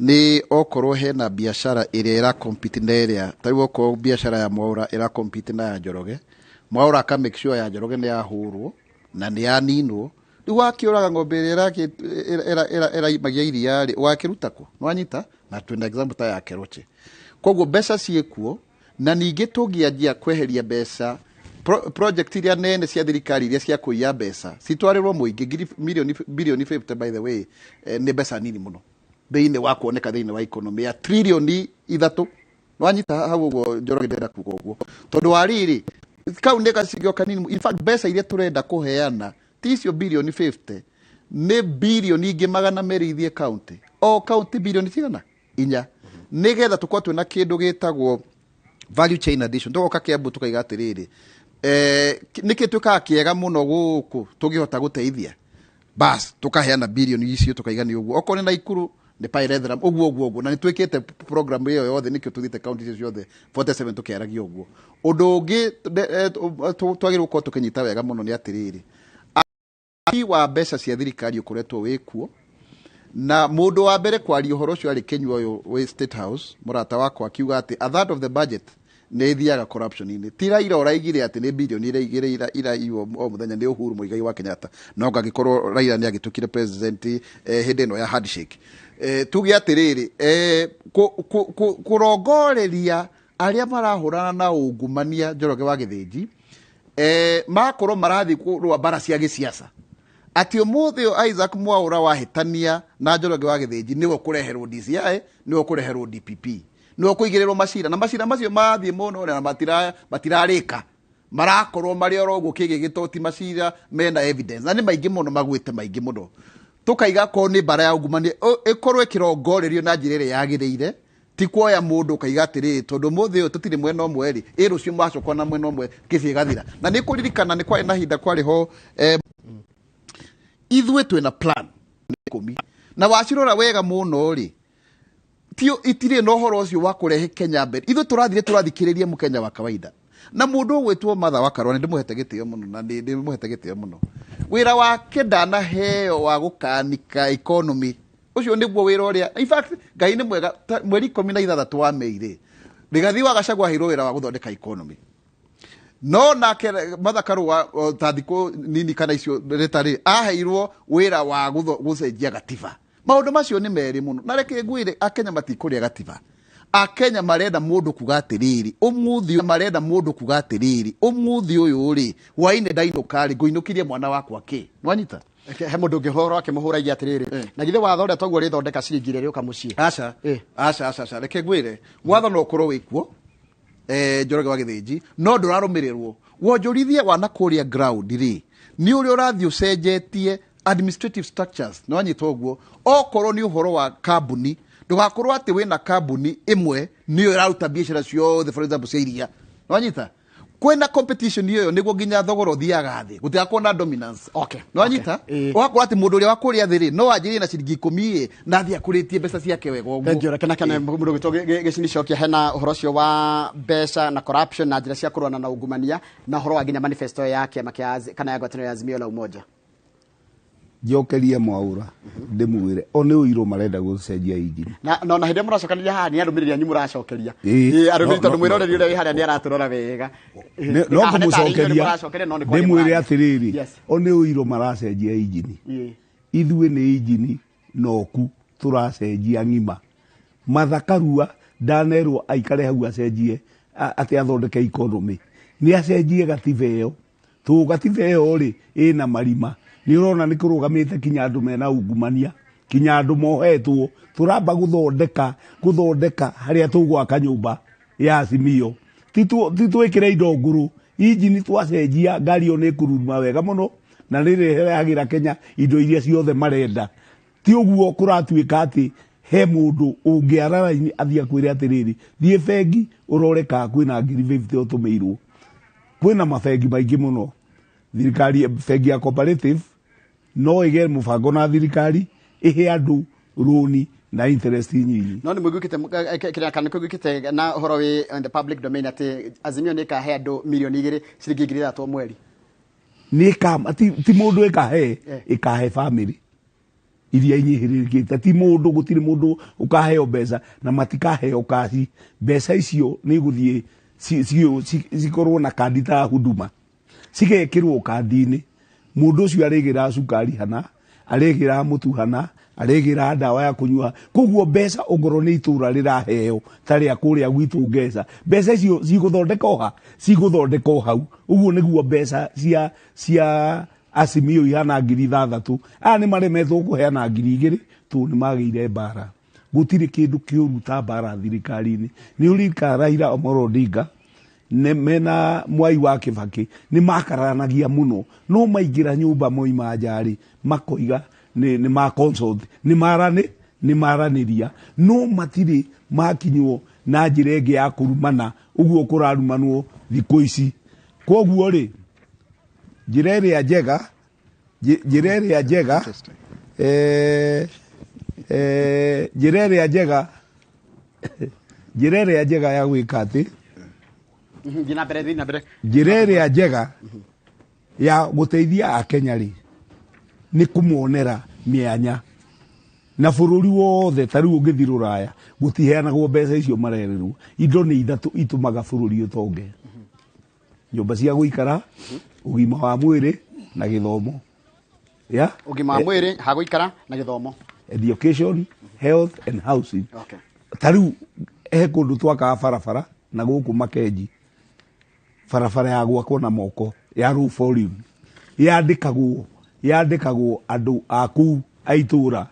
nĩ okorwo hena biacara ĩrĩa ĩra compete na ĩrĩa, ta rĩu okorwo biacara ya Mwaura ĩra compete na ya Njoroge, Mwaura aka make sure ya Njoroge nĩ yahũrwo na nĩ yaninwo. Rĩu wakĩũraga ng'ombe ĩrĩa ĩraimagia iria rĩ, ũgakĩruta kũ? Nĩwanyita? Na twĩna example ta ya Keroche. Koguo mbeca ciĩkuo, na ningĩ tũngĩanjia kweheria mbeca, project iria nene cia thirikari iria cia kũiya mbeca citwarĩrwo mũingĩ, ngiri milioni bilioni 50 by the way, nĩ mbeca nini mũno thĩinĩ wa kuoneka thĩinĩ wa economy ya trilioni 3. Nĩwanyita hau ũguo Njoroge, ndĩrenda kuga ũguo tondũ wa rĩrĩ, kau nĩ gacigo kanini. In fact mbeca iria tũrenda kũheana ti icio bilioni 50, nĩ bilioni ingĩ 200 ithiĩ county, o county bilioni cigana 4, nĩgetha tũkorwo twĩna kĩndũ gĩtagwo value chain addition. Tũgoka Kiambu tũkaiga atĩrĩrĩ, nĩkĩ twĩkaga kĩega mũno gũkũ tũngĩhota gũteithia, bas tũkaheana bilioni icio, tũkaiga nĩ ũguo. Okorwo nĩ Naikuru nĩ pyrethrum, ũguo ũguo ũguo. Na nĩ twĩkĩte program ĩyo yothe, nĩkĩo tũthiĩte county icio ciothe 47 tũkĩaragia ũguo. Ũndũ ũngĩ twagĩrĩirwo gũkorwo tũkĩnyita wega mũno nĩ atĩrĩrĩ, aki wa mbeca cia thirikari ũkoretwo wĩkuo, na mũndũ wa mbere kwaria ũhoro ũcio arĩ Kinyua ũyũ wĩ State House, mũrata wakwa, akiuga atĩ a third of the budget nĩ ĩthiaga corruption-inĩ. Ti Raila ũraigire atĩ nĩ bilioni 2 iraiywo o mũthenya, nĩ Uhuru Muigai wa Kenyatta. No ngagĩkorwo Raila nĩ agĩtuĩkire president hĩndĩ ĩno ya handshake. Tuge atĩrĩrĩ, kũrongoreria arĩa marahũrana na ungumania Njoroge wa Gĩthĩnji, makorwo marathiĩ kũrũa mbara cia gĩsiasa, atĩ ũmũthĩ ũyũ Isaac Mwaura wahĩtania na Njoroge wa Gĩthĩnji nĩwe ũkũreherwo DCI, nĩwe ũkũreherwo DPP, nĩwe ũkũigĩrĩrwo macira, na macira macio mathiĩ mũno na matirarĩka, marakorwo marĩ oro ũguo kĩgĩ gĩtoti macira mena evidence, na nĩ maingĩ mũno, magwĩte maingĩ mũno. Tũkaiga korwo nĩ mbara ya ungumania ĩkorwo ĩkĩrongorerio na njĩra ĩrĩa yagĩrĩire, ti kuoya mũndũ ũkaiga atĩrĩrĩ, tondũ ũmũthĩ ũyũ tũtirĩ mwena ũmwe rĩ, ĩ rũciũ mwacokwo na mwena ũmwe kĩbi ĩgathira. Na nĩ kũririkana nĩ kwarĩ na hinda kwarĩ ho, ithuĩ twĩna plan 10, na wacirora wega mũno rĩ, tio itirĩ na ũhoro ũcio wa kũrehe Kenya mbere. Ithuĩ tũrathire tũrathikĩrĩria mũkenya wa kawaida, na mũndũ ũgwĩtwo Martha wa Karua nĩ ndĩmũhete gĩtĩo mũno, na nĩ ndĩmũhete gĩtĩo mũno. Wĩra wake ndanaheo wa gũkanika economy, ũcio nĩguo wĩra ũrĩa, in fact Ngai nĩ mwega, mweri 16 wa Mei rĩ, Rigathi wa Gachagua aheirwo wĩra wa gũthondeka economy. No nake Martha Karua ta thikũ nini kana icio rĩtarĩ aheirwo wĩra wa gũcenjia gatiba. Maũndũ macio nĩ merĩ mũno, na reke ngwĩre, Akenya matikũrĩa gatiba. Akenya marenda mũndũ kuga atĩrĩrĩ, ũmũthĩ marenda mũndũ kuga atĩrĩrĩ, ũmũthĩ ũyũ rĩ, hwainĩ ndainũka rĩ, ngũinũkirie mwana wakwa kĩ? Nĩwanyita? He mũndũ ũngĩ ũhoro akĩmũhũragia atĩrĩrĩ, na githĩ watho ũrĩa toguo ũrĩthondeka ciringi ĩrĩa ĩrĩũka mũciĩ? Aca. Aca, aca, aca. Reke ngwĩre, watho no ũkorwo wĩkuo, Njoroge wa Gĩthĩnji, no ndũrarũmĩrĩrwo. Wonjorithia wa na kũrĩa ground rĩ, nĩ ũrĩa ũrathiĩ ũcenjetie administrative structures, nĩ wanyita ũguo. Okorwo nĩ ũhoro wa kambuni, ndũgakorwo atĩ wĩna kambuni ĩmwe nĩyo ĩraruta biacara ciothe, for example cia iria, nĩ wanyita. Kwĩna competition ĩyo nĩguo nginya thogora ũthiaga thĩ, gũtigakorwo na dominance. Okay. Nĩwanyita? Ũgakora atĩ mũndũ ũrĩa wa kũrĩa thĩ rĩ, no anjĩrĩrie na ciringi 10 ĩ, na athiĩ akũrĩtie mbeca ciake wega ũguo. Thank you. Reke nakene mũndũ gwĩtwo gĩcinicokia hena ũhoro ũcio wa mbeca na corruption na njĩra cia kũrũana na ungumania na ũhoro wa nginya manifesto ya kĩama kĩa kana ya ngwatanĩro ya Azimio la Umoja. Njokerie Mwaura ndĩmwĩre o nĩ ũirũ marenda gũcenjia injini. Na na hĩndĩ ĩrĩa mũracokanĩria haha nĩ arũmĩrĩri anyu mũracokeria. Ĩĩ, arũmĩrĩri tondũ mwĩroreri ũrĩa wĩ harĩa nĩ aratũrora wega. No kũmũcokeria ndĩmwĩre atĩrĩrĩ, o nĩ ũirũ maracenjia injini. Ithuĩ nĩ injini noku tũracenjia ng'ima. Martha Karua ndanerwo aikare hau acenjie atĩ athondeke economy. Nĩ acenjie gatiba ĩyo. Tũ gatiba ĩyo rĩ ĩna marima. Nĩ ũrona nĩ kũrũgamĩte kinya andũ mena ungumania, kinya andũ mohetwo. Tũramba gũthondeka harĩa tũgwaka nyũmba ya Azimio. Ti twĩkĩre indo ngũrũ. Injini twacenjia ngari ĩyo nĩ ĩkũruruma wega mũno na nĩ ĩrehagĩra Kenya indo iria ciothe marenda. Ti ũguo kũratuĩka atĩ he mũndũ ũngĩara raini athiĩ akwĩre atĩrĩrĩ, thiĩ bengi ũrore kana kwĩna ngiri 50 ũtũmĩirwo. Kwĩna mabengi maingĩ mũno. Thirikari, bengi ya cooperative no ĩgĩe mũbango na thirikari ĩhe andũ rũni na interest nyinyi. No nĩ mũiguĩkĩte kĩrĩa kana nĩ kũiguĩkĩte na ũhoro wĩ on the public domain atĩ Azimio nĩ ĩkahe andũ mirioni 2 ciringi 3,000 o mweri. Nĩ ĩka, ti mũndũ ĩkahe, ĩkahe family iria inyihĩrĩrĩkĩte. Ti mũndũ, gũtirĩ mũndũ ũkaheo mbeca na matikaheo kaci. Mbeca icio nĩ igũthiĩ cikorwo na kandi ta Huduma, cigekĩrwo kandi-inĩ. Mũndũ ũcio arĩgĩra cukari hana, arĩgĩra mũtu hana, arĩgĩra ndawa ya kũnyua. Koguo mbeca ongorwo nĩ itũra rĩraheo ta rĩa kũrĩa gwitũ Ngeca, mbeca icio cigũthondeka o ha, cigũthondeka o hau. Ũguo nĩguo mbeca cia Azimio ihana ngiri 6. Aya nĩ maremetwo kũheana ngiri 2 tondũ nĩ magĩire mbara. Gũtirĩ kĩndũ kĩũru ta mbara thirikari-inĩ. Nĩ ũririkana Raila Amolo Odinga mena Mwai wa Kibaki nĩ makararanagia mũno, no maingĩra nyũmba moima nja rĩ, makoiga nĩ ma consult, nĩ maranĩria, no matirĩ makinywo na njĩra ĩngĩ ya kũrumana ũguo kũrarumanwo thikũ ici. Koguo rĩ, njĩra ĩrĩa njega, njĩra ĩrĩa njega, njĩra ĩrĩa njega, njĩra ĩrĩa njega ya gwĩka atĩ, Thiĩ na mbere. Njĩra ĩrĩa njega ya gũteithia Akenya rĩ, nĩ kũmonera mĩanya. Na bũrũri wothe ta rĩu ũngĩthiĩ Rũraya gũtiheanagwo mbeca icio marerĩrwo. Indo nĩ ithatũ itũmaga bũrũri ũtonge: nyũmba cia gũikara, ũgima wa mwĩrĩ na gĩthomo. Yeah? Ũgima wa mwĩrĩ, ha gũikara na gĩthomo. Education, health and housing. Okay. Ta rĩu he kũndũ twakaga barabara na gũkũ Makenji, barabara ya gwakwo na moko ya low volume yandĩkagwo andũ a kũu a itũra.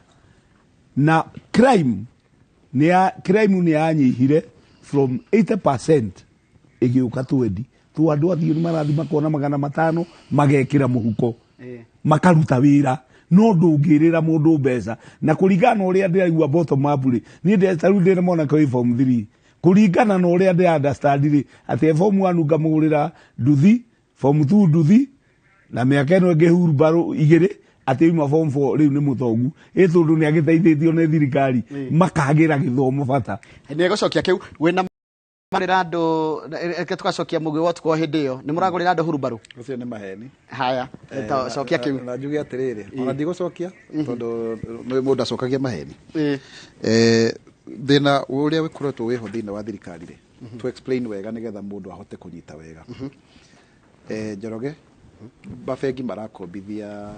Na crime nĩ yanyihire from 80% ĩgĩũka 20. Tu andũ athiĩ nĩ marathiĩ makona 500 magekĩra mũhuko, makaruta wĩra. No ndũngĩrĩra mũndũ mbeca. Na kũringana na ũrĩa ndĩraigua bottom up rĩ, niĩ ta rĩu ndĩna mwanake wĩ form 3, kũringana na ũrĩa ndĩra understand rĩ, atĩ form 1 ngamũgũrĩra nduthi, form 2 nduthi, na mĩaka ĩno ĩngĩ hurumbarũ 2, atĩ uma form 4 rĩu nĩ mũtongu. Ĩ tondũ nĩ agĩteithĩtio nĩ thirikari, makagĩra gĩthomo bata. Nĩ gũcokia kĩu, wĩna marĩra andũ, reke tũgacokia mũgĩ wa ũtukũ o hĩndĩ ĩyo. Nĩ mũragũrĩra andũ hurumbarũ? Ũcio nĩ maheni. Haya, ta cokia kĩu. Na njuge atĩrĩrĩ, ona ndigũcokia, tondũ nĩ mũndũ acokagia maheni. Thĩna ũrĩa ũkoretwo wĩho thĩinĩ wa thirikari rĩ, to explain wega nĩgetha mũndũ ahote kũnyita wega. Njoroge, mabengi marakombithia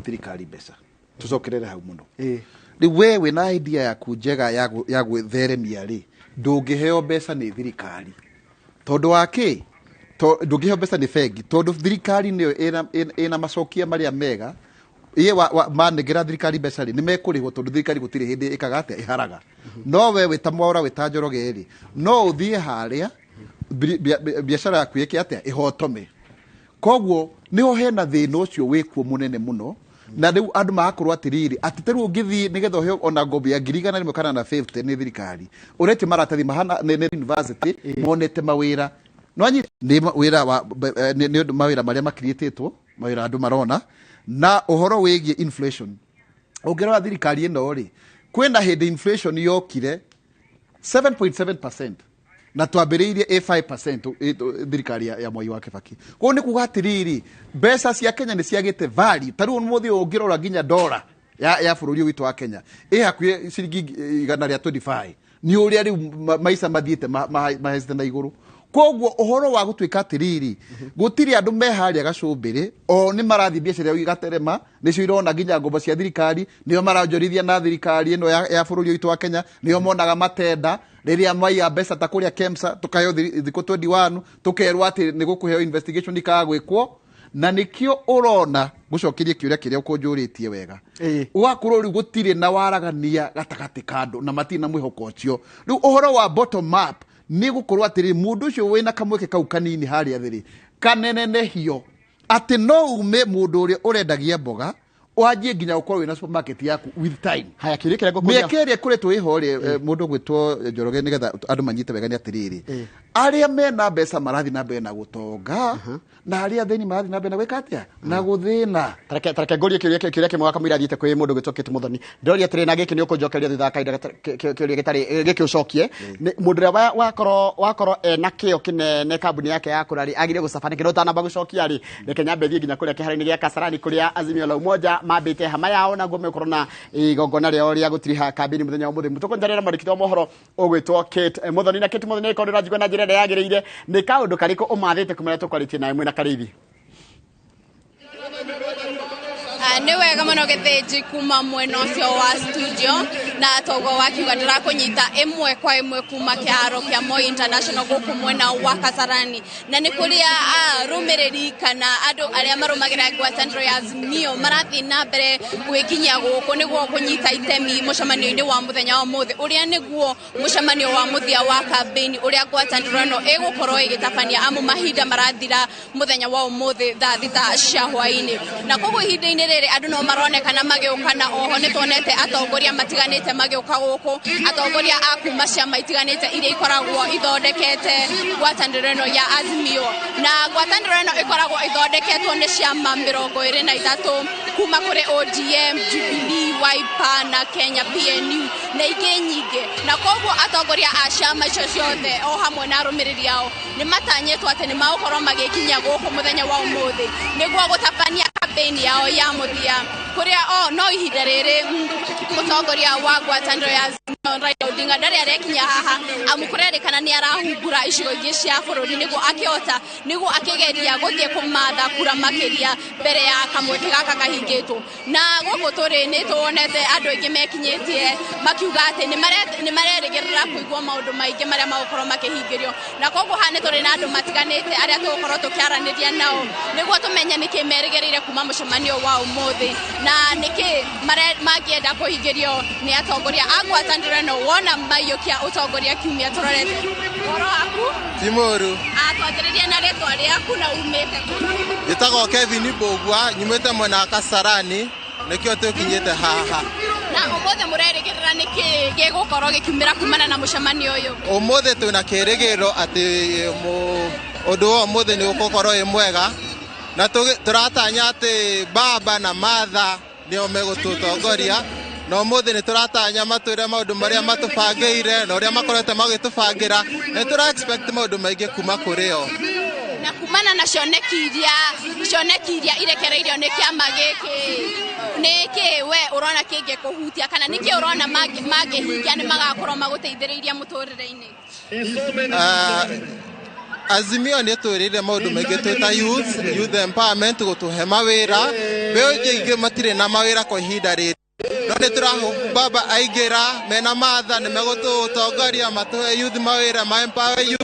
thirikari mbeca. Tũcokerere hau mũno. Rĩu we wĩna idea yaku njega ya gwĩtheremia rĩ, ndũngĩheo mbeca nĩ thirikari. Tondũ wa kĩ? Ndũngĩheo mbeca nĩ bengi, tondũ thirikari nĩyo ĩna macokia marĩa mega. Iye manengera thirikari mbeca rĩ, nĩ mekũrĩhwo tondũ thirikari gũtirĩ hĩndĩ ĩkaga atĩa, ĩharaga. No we wĩ ta Mwaura, wĩ ta Njoroge rĩ, no ũthiĩ harĩa, biacara yaku ĩke atĩa, ĩhotome. Koguo nĩho hena thĩna ũcio wĩkuo mũnene mũno. Na rĩu andũ magakorwo atĩrĩrĩ, atĩ ta rĩu ũngĩthiĩ nĩgetha ũheo ona ngombo ya ngiri igana rĩmwe kana na 50 nĩ thirikari, ũretio maratathi mahana nĩ university, monete mawĩra. Nwanyi nĩ wĩra wa nĩ ũndũ mawĩra marĩa makiriĩtĩtwo, mawĩra andũ marona, na ũhoro wĩgiĩ inflation. Ũngĩrora thirikari ĩno rĩ, kwĩna hĩndĩ inflation yokire 7.7% na twambĩrĩirie ĩ 5% thirikari ya Mwai wa Kibaki. Koguo nĩ kuga atĩrĩrĩ, mbeca cia Kenya nĩ ciagĩte value. Ta rĩu ũmũthĩ ũyũ ũngĩrora nginya dollar ya bũrũri ũyũ witũ wa Kenya ĩ hakuhĩ ciringi 125, nĩ ũrĩa rĩu maica mathiĩte mahecete na igũrũ. Koguo ũhoro wa gũtuĩka atĩrĩrĩ, gũtirĩ andũ me harĩa gacũmbĩrĩ, o nĩ marathiĩ biacara yao igaterema, nĩcio irona nginya ngombo cia thirikari, nĩo maronjorithia na thirikari ĩno ya bũrũri witũ wa Kenya, nĩo monaga matenda rĩrĩa maiya mbeca ta kũrĩa KEMSA, tũkaheo thikũ 21, tũkerwo atĩ nĩ gũkũheo investigation ikaga gwĩkwo. Na nĩkĩo ũrona ngũcokerie kĩũria kĩrĩa ũkũnjũrĩtie wega, ũgakorwo rĩu gũtirĩ na waragania gatagatĩ ka andũ na matirĩ na mwĩhoko ũcio. Rĩu ũhoro wa bottom up nĩ gũkorwo atĩrĩ, mũndũ ũcio wĩna kamweke kau kanini harĩa thĩ rĩ, kanenenehio atĩ no ume mũndũ ũrĩa ũrendagia mboga wanjie nginya ũkorwo wĩna supermarket yaku with time. Haya, kĩũria kĩrĩa ngũkũria. Mĩaka ĩrĩa ĩkoretwo ĩho rĩ, mũndũ ũgwĩtwo Njoroge, nĩgetha andũ manyite wega nĩ atĩrĩrĩ, arĩa mena mbeca marathiĩ na mbere na gũtonga, na arĩa athĩni marathiĩ na mbere na gwĩka atĩa? Na gũthĩna. Tareke ngũrie kĩũria kĩmwe kamũira thiĩte kwĩ mũndũ ũgwĩtwo Kate Muthoni. Ndĩroria atĩrĩ, na gĩkĩ nĩ ũkũnjokeria thutha wa kahinda kĩũria gĩtarĩ, gĩkĩ ũcokie. Nĩ mũndũ ũrĩa wakorwo ena kĩo kĩnene kambuni yake ya kũra rĩ, agĩrĩire gũcaba nĩkĩ? No ũtanamba gũcokia rĩ, reke nyambe thiĩ nginya kũrĩa kĩharo-inĩ gĩa Kasarani kũrĩa Azimio la Umoja mambĩte hama yao, na guo megũkorwo na igongona rĩao rĩa gũtiriha kambĩini mũthenya wa ũmũthĩ. Tũkũnyitanĩra na mwandĩki wa mohoro ũgwĩtwo Kate Muthoni. Na Kate Muthoni, angĩkorwo nĩũranjigua na njĩra ĩrĩa yagĩrĩire, nĩ kaũndũ karĩkũ ũmathĩte kuma rĩrĩa tũkwarĩtie nawe mwĩna Karĩithi? Nĩ wega mũno Gĩthĩnji kuma mwena ũcio wa studio, na toguo wakiuga ndĩrakũnyita ĩmwe kwa ĩmwe kuma kĩharo kĩa Moi International gũkũ mwena wa Kasarani, na nĩ kũrĩa arũmĩrĩri kana andũ arĩa marũmagĩrĩra ngwatanĩro ya Azimio marathiĩ na mbere gwĩkinyia gũkũ nĩguo kũnyita itemi mũcemanio-inĩ wa mũthenya wa ũmũthĩ, ũrĩa nĩguo mũcemanio wa mũthia wa kambĩini ũrĩa ngwatanĩro ĩno ĩgũkorwo ĩgĩtabania, amu mahinda marathira mũthenya wa ũmũthĩ thaa 6 cia hwaĩ-inĩ. Na koguo ihinda-inĩ rĩrĩ andũ no maronekana magĩũka, na oho nĩ tuonete atongoria matiganĩte magĩũka gũkũ, atongoria a kuma ciama itiganĩte iria ikoragwo ithondekete ngwatanĩro ĩno ya Azimio. Na ngwatanĩro ĩno ĩkoragwo ithondeketwo nĩ ciama 23 kuma kũrĩ ODM, Jubilee, Wiper na Kenya PNU na ingĩ nyingĩ. Na koguo atongoria a ciama icio ciothe o hamwe na arũmĩrĩri ao nĩ matanyĩtwo atĩ nĩ magũkorwo magĩkinya gũkũ mũthenya wa ũmũthĩ nĩguo gũtabania campaign yao ya mũthia, kũrĩa o no ihinda rĩrĩ mũtongoria wa ngwatanĩro ya Azimio Raila Odinga ndarĩ arekinya haha, amu kũrerĩkana nĩ arahungura icigo ingĩ cia bũrũri nĩguo akĩhota, nĩguo akĩgeria gũthiĩ kũmatha kura makĩria mbere ya kamweke gaka kahingĩtwo. Na gũkũ tũrĩ nĩ tuonete andũ aingĩ mekinyĩtie makiuga atĩ nĩ marerĩgĩrĩra kũigua maũndũ maingĩ marĩa magũkorwo makĩhingĩrio. Na koguo haha nĩ tũrĩ na andũ matiganĩte arĩa tũgũkorwo tũkĩaranĩria nao nĩguo tũmenye nĩkĩ merĩgĩrĩire kuma mũcemanio wa ũmũthĩ na nĩkĩ mangĩenda kũhingĩrio nĩ atongoria a ngwatanĩro ĩno wona maiyũkia ũtongoria kiumia tũrorete. Ũhoro waku? Ti mũũru. Twanjĩrĩrie na rĩtwa rĩaku na umĩte kũ? Njĩtagwo Kevin Mbũgua, nyumĩte mwena wa Kasarani, nĩkĩo tũkinyĩte haha. Na ũmũthĩ mũrerĩgĩrĩra nĩkĩ gĩgũkorwo gĩkiumĩra kumana na mũcemanio ũyũ? Ũmũthĩ twĩna kĩrĩgĩrĩro atĩ ũndũ wa ũmũthĩ nĩ ũgũkorwo wĩ mwega, na tũratanya atĩ baba na Martha nĩo megũtũtongoria, na ũmũthĩ nĩ tũratanya matwĩre maũndũ marĩa matũbangĩire na ũrĩa makoretwo magĩtũbangĩra, na nĩ tũra expect maũndũ maingĩ kuma kũrĩ o. Na kumana na cioneki iria irekereirio nĩ kĩama gĩkĩ, nĩkĩ we ũrona kĩngĩkũhutia kana nĩkĩ ũrona mangĩhingia nĩ magakorwo magũteithĩrĩirie mũtũrĩre-inĩ? Azimio nĩ twĩrĩire maũndũ maingĩ twĩ ta youth, youth empowerment, gũtũhe mawĩra. Mbeũ nyingĩ matirĩ na mawĩra kwa ihinda rĩrĩ, no nĩ tũrahope baba aingĩra mena Martha nĩ megũtũtongoria matũhe youth mawĩra, ma empower youth.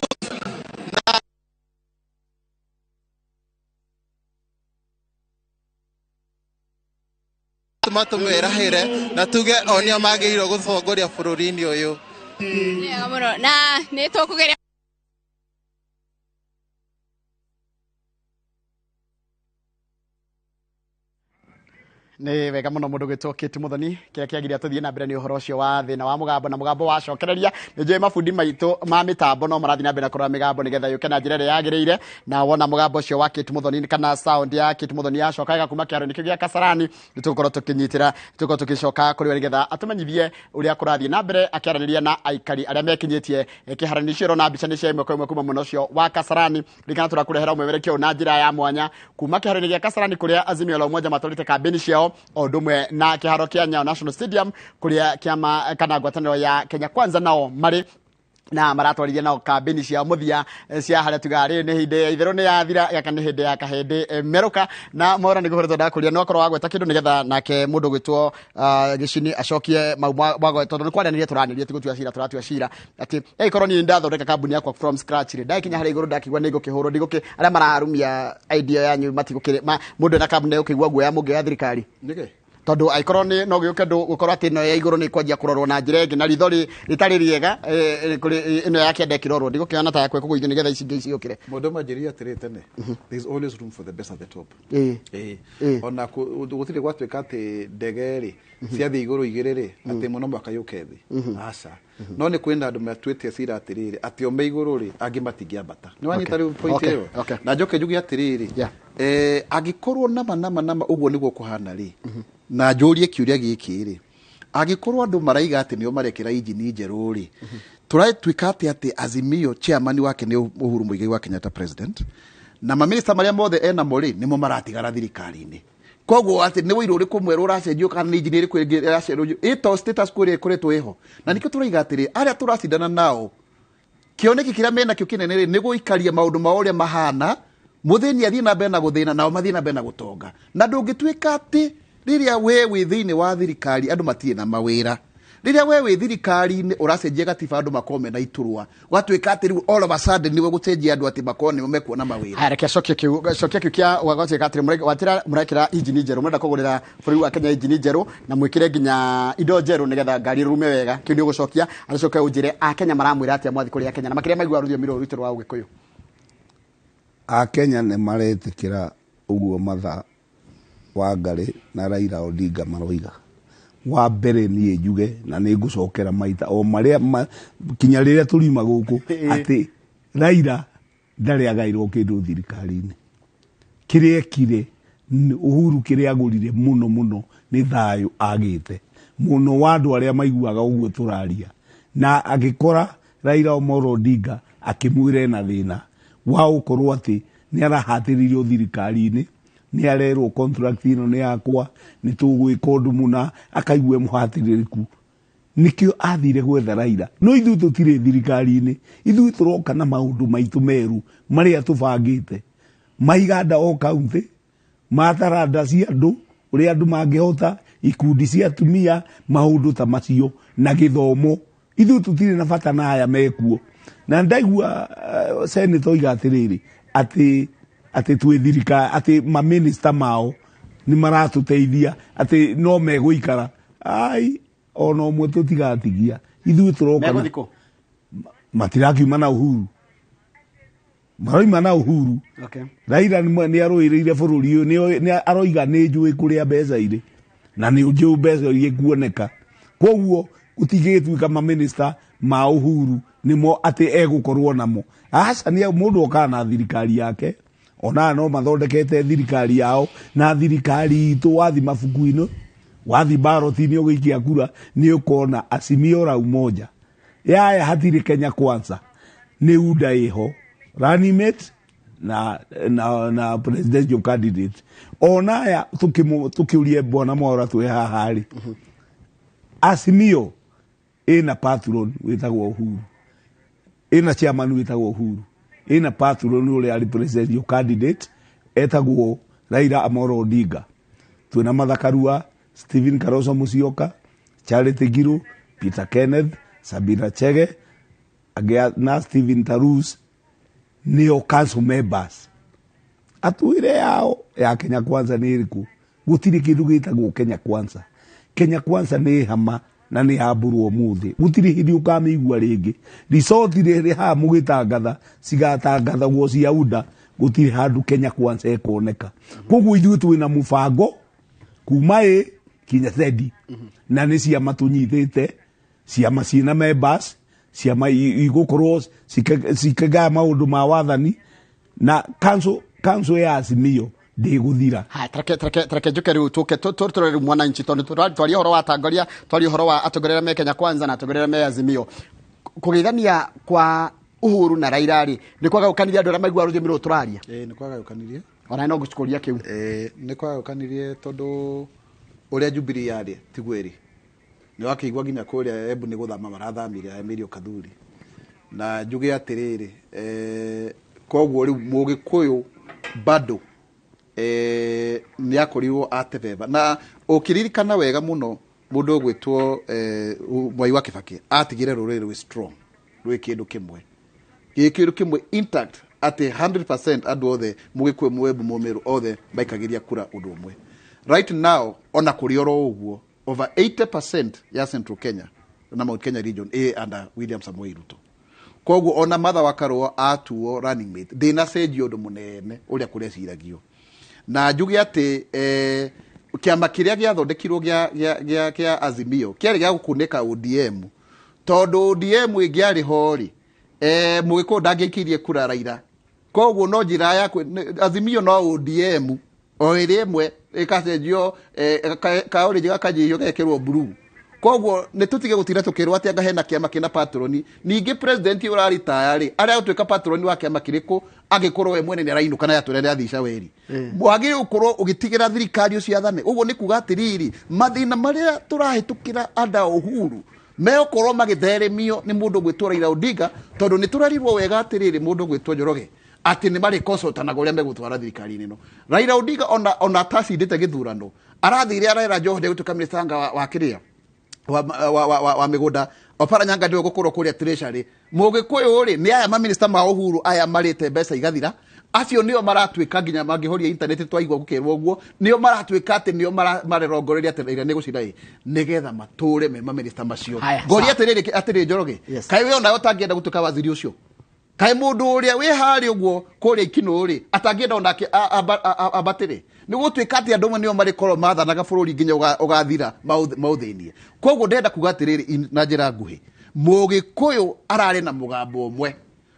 Na matũmerahĩre na tuge o nĩo magĩrĩirwo gũtongoria bũrũri-inĩ ũyũ. Wega mũno, na nĩ tũkũgeria Nĩ wega mũno mũndũ gwĩtwo Kate Muthoni. Kĩrĩa kĩagiria tũthiĩ na mbere nĩ ũhoro ũcio wa thĩna wa mũgambo na mũgambo wacokereria. Nĩ njũĩ mabundi maitũ ma mĩtambo no marathiĩ na mbere na kũrora mĩgambo nĩgetha yũke na njĩra ĩrĩa yagĩrĩire. Na wona mũgambo ũcio wa Kate Muthoni kana sound ya Kate Muthoni yacoka wega kuma kĩharo-inĩ kĩu gĩa Kasarani, nĩ tũgũkorwo tũkĩnyitĩra, tũgũkorwo tũgĩcoka kũrĩ we nĩgetha atũmenyithie ũrĩa kũrathiĩ na mbere akĩaranĩria na aikari arĩa mekinyĩtie kĩharo-inĩ icio. Ũrona mbica nĩ cia ĩmwe kwa ĩmwe kuma mwena ũcio wa Kasarani. Ririkana tũrakũrehera ũmemerekio ũyũ na njĩra ya mwanya kuma kĩharo-inĩ gĩa Kasarani kũrĩa Azimio la Umoja matwarĩte kambĩni ciao, o ũndũ ũmwe na kĩharo kĩa Nyayo National Stadium kũrĩa kĩama kana ngwatanĩro ya Kenya Kwanza nao marĩ na maratwarithia nao kambĩni ciao mũthia cia harĩa tugaga rĩrĩ nĩ hĩndĩ ya itherũ nĩ yathira, gaka nĩ hĩndĩ ya kahĩndĩ merũka. Na Mwaura nĩ ngũkoretwo ndakũria no akorwo wagweta kĩndũ nĩgetha nake mũndũ gwĩtwo Gĩcini acokie mau mwagweta, tondũ nĩ kwaranĩria tũranĩria, ti gũtua cira tũratua cira atĩ ĩkorwo niĩ ndathondeka kambuni yakwa from scratch rĩ, ndakinya harĩa igũrũ ndakĩigua nĩ ngũkĩhũrwo, ndigũkĩ arĩa mararumia idea yanyu matigũkĩrĩ mũndũ ena kambuni egũkĩigua guoya mũngĩoya thirikari. Nĩkĩ? Tondũ angĩkorwo nĩ no gĩũke ndũ gũkorwo atĩ ĩno ya igũrũ nĩ kwanjia kũrorwo na njĩra ĩngĩ na ritho rĩtarĩ rĩega, kũrĩ ĩno ya kĩanda ĩkĩrorwo, ndigũkĩona ta yakwa ĩkũgũithio nĩgetha ici ingĩ ciũkĩre. Mũndũ ũmwe anjĩrire atĩrĩ tene, there is always room for the best at the top. Ona gũtirĩ gwatuĩka atĩ ndege rĩ ciathiĩ igũrũ igĩrĩ rĩ atĩ ĩmwe no mũhaka yũke thĩ. Aca. No nĩ kwĩna andũ matuĩte cira atĩrĩrĩ atĩ o me igũrũ rĩ angĩ matingĩambata. Nĩ wanyita rĩu point ĩyo? Na njoke njuge atĩrĩrĩ, angĩkorwo nama nama nama ũguo nĩguo kũhana rĩ, na njũrie kĩũria gĩkĩ rĩ, angĩkorwo andũ maraiga atĩ nĩo marekĩra injini njerũ rĩ, tũratuĩka atĩ atĩ Azimio chairman wake nĩ Uhuru Muigai wa Kenyatta president, na mamĩnĩsta marĩa mothe enamo rĩ nĩmo maratigara thirikari-inĩ. Koguo atĩ nĩ ũira ũrĩkũ mwerũ ũracenjio kana nĩ injini ĩrĩkũ ĩngĩ ĩracenjio, ĩ to status quo ĩrĩa ĩkoretwo ĩho. Na nĩkĩo tũraiga atĩrĩ, arĩa tũracindana nao kĩoneki kĩrĩa menakĩo kĩnene rĩ nĩ gũikaria maũndũ mao ũrĩa mahana, mũthĩni athiĩ na mbere na gũthĩna nao mathiĩ na mbere na gũtonga. Na ndũngĩtuĩka atĩ rĩrĩa we wĩ thĩinĩ wa thirikari andũ matirĩ na mawĩra, rĩrĩa we wĩ thirikari-inĩ ũracenjia gatiba andũ makorwo mena iturwa, ũgatuĩka atĩ rĩu all of a sudden nĩwe gũcenjia andũ atĩ makorwo nĩo mekuona mawĩra. Haya, reke acokie kĩu, cokia kĩu kĩa gwatuĩka atĩrĩ, watĩra mũrekĩra injini njerũ, mũrenda kũgũrĩra bũrũri wa Kenya injini njerũ na mwĩkĩre nginya indo njerũ nĩgetha ngari ĩrume wega. Kĩu nĩ ũgũcokia, acoke ũnjĩre Akenya maramwĩra atĩa mwathi kũrĩa Kenya na makĩria maigua rũthiomi rũrũ rwitũ rwa Ũgĩkũyũ. Akenya nĩ maretĩkĩra ũguo Martha Wangari na Raila Odinga maroiga. Wa mbere niĩ njuge na nĩ ngũcokera maita o marĩa kinya rĩrĩa tũriuma gũkũ atĩ Raila ndarĩ agairwo kĩndũ thirikari-inĩ. Kĩrĩa ekire Uhuru kĩrĩa agũrire mũno mũno nĩ thayũ agĩte mũno wa andũ arĩa maiguaga ũguo tũraria, na agĩkora Raila Amolo Odinga akĩmwĩra ena thĩna wa gũkorwo atĩ nĩ arahatĩrĩirio thirikari-inĩ, nĩ arerwo contract ĩno nĩ yakwa, nĩ tũgwĩka ũndũ mũna, akaigua mũhatĩrĩrĩku. Nĩkĩo athire gwetha Raila. No ithuĩ tũtirĩ thirikari-inĩ, ithuĩ tũroka na maũndũ maitũ meru marĩa tũbangĩte, maiganda o county, mataranda cia andũ ũrĩa andũ mangĩhota, ikundi cia atumia, maũndũ ta macio na gĩthomo. Ithuĩ tũtirĩ na bata na aya mekuo. Na ndaigua senator oiga atĩrĩrĩ atĩ twĩ thirikari, atĩ maminista mao nĩ maratũteithia atĩ no megũikara. Ai, ona ũmwe tũtigatigia. Ithuĩ tũroka na Megũthiĩ kũ? Matirakiuma na Uhuru. Maroima na Uhuru. Raila nĩ arũĩrĩire bũrũri ũyũ, nĩ aroiga nĩ njũĩ kũrĩa mbeca irĩ, na nĩ njũĩ mbeca iria ikuoneka. Koguo gũtingĩgĩtuĩka maminista ma Uhuru nĩmo atĩ egũkorwo namo. Aca, nĩ mũndũ okaga na thirikari yake, ona no mathondekete thirikari yao, na thirikari itũ wathi mabuku-inĩ, wathi ballot-inĩ ũgĩikia kura, nĩ ũkona Azimio la Umoja. Yaya hatirĩ Kenya Kwanza, nĩ UDA ĩho, running mate na presidential candidate. Ona aya tũkĩũrie Bwana Mwaura twĩ haha rĩ, Azimio ĩna patron wĩtagwo Uhuru, ĩna chairman wĩtagwo Uhuru, ĩna patron ũrĩa arĩ presidential candidate etagwo Raila Amolo Odinga. Twĩna Martha Karua, Stephen Kalonzo Musyoka, Charity Ngilu, Peter Kenneth, Sabina Chege, angĩ na Stephen Tarus nĩo council members. Atwĩre yao ya Kenya Kwanza nĩ ĩrĩkũ? Gũtirĩ kĩndũ gĩtagwo Kenya Kwanza. Kenya Kwanza nĩ hama na nĩ yambũrwo ũmũthĩ. Gũtirĩ hĩndĩ ũkamĩigua rĩngĩ. Resort rĩrĩ haha mũgĩtangatha, cigatangathagwo cia UDA, gũtirĩ handũ Kenya Kwanza ĩkoneka. Koguo ithuĩ twĩna mũbango Kuma A kinya Z. Na nĩ ciama tũnyitĩte, ciama ciĩna members, ciama igũkorwo cikĩgaya maũndũ ma wathani na council ya Azimio ndĩgũthira. Haya, tareke njuke rĩu tũke tũrore rĩu mwananchi, tondũ twaria ũhoro wa atongoria, twaria ũhoro wa atongoria arĩa me Kenya Kwanza na atongoria arĩa me Azimio. Kũgeithania kwa Uhuru na Raila rĩ, nĩ kwagayũkanirie andũ arĩa maiguaga rũthiomi rũrũ tũraria? Ĩĩ, nĩ kwagayũkanirie. Ona no ngũkũria kĩu. Ĩĩ, nĩ kwagayũkanirie tondũ ũrĩa Jubilee yarĩ tiguo ĩrĩ. Nĩ wakĩigua nginya kũrĩa Embu nĩ gũthama marathamire Emilio Kathuri. Na njuge atĩrĩrĩ, koguo rĩu Mũgĩkũyũ bado nĩ akorirwo atebeba. Na ũkĩririkana wega mũno mũndũ ũgwĩtwo Mwai wa Kibaki atigire rũrĩrĩ rwĩ strong, rwĩ kĩndũ kĩmwe. Gĩ kĩndũ kĩmwe intact atĩ 100% andũ othe Mũgĩkũyũ, Mũembu, Mũmĩrũ othe maikagĩria kura ũndũ ũmwe. Right now ona kũrĩ oro ũguo over 80% ya Central Kenya na Mount Kenya region ĩ under William Samoei Ruto. Koguo ona Martha wa Karua atuo running mate ndĩnacenjia ũndũ mũnene ũrĩa kũreciragio. Na njuge atĩ kĩama kĩrĩa gĩathondekirwo kĩa Azimio kĩarĩ gĩa gũkunĩka ODM, tondũ ODM ĩngĩarĩ ho rĩ, Mũgĩkũyũ ndangĩaikirie kura Raila. Koguo no njĩra ya Azimio no ODM o ĩrĩ ĩmwe ĩgacenjio, ka orange gakanyihio gagekĩrwo blue. Koguo nĩ tũtige gũtinda tũkĩrwo atĩ anga hena kĩama kĩna patroni. Ningĩ president ũraritaya rĩ, arĩa gũtuĩka patroni wa kĩama kĩrĩkũ angĩkorwo we mwene nĩ arainũka na yatũrĩa nĩ athiĩ caweri. Wagĩrĩirwo gũkorwo ũgĩtigĩra thirikari ũcio athane. Ũguo nĩ kuga atĩrĩrĩ, mathĩna marĩa tũrahĩtũkĩra under Uhuru megũkorwo magĩtheremio nĩ mũndũ ũgwĩtwo Raila Odinga, tondũ nĩ tũrerirwo wega atĩrĩrĩ mũndũ ũgwĩtwo Njoroge atĩ nĩ marĩkocotanaga ũrĩa megũtwara thirikari-inĩ ĩno. Raila Odinga ona atacindĩte gĩthurano arathire arera Joho ndegũtuĩka minister anga wa kĩrĩa wa mĩgũnda. Oparanya ndio gũkorwo kũrĩa treasury. Mũgĩkũyũ rĩ, nĩ aya maminista ma Uhuru aya marĩte mbeca igathira, acio nĩo maratuĩka nginya mangĩhoria internet twaigua gũkĩrwo ũguo, nĩo maratuĩka atĩ nĩo marerongoreria atĩ Raila nĩ gũcinda ĩ, nĩgetha matũre me maminista macio. Haya, Ngoria sawa. atĩrĩrĩ Njoroge, Yes. kaĩ we onawe ũtangĩenda gũtuĩka waziri ũcio? Kaĩ mũndũ ũrĩa wĩ harĩa ũguo kũrĩa Ikinũ rĩ, atangĩenda onake ambatĩre? Nĩ gũtuĩka atĩ andũ amwe nĩo marĩkorwo mathanaga bũrũri nginya ũgathira maũthĩnie. Koguo ndĩrenda kuga atĩrĩrĩ na njĩra nguhĩ, Mũgĩkũyũ ararĩ na mũgambo ũmwe,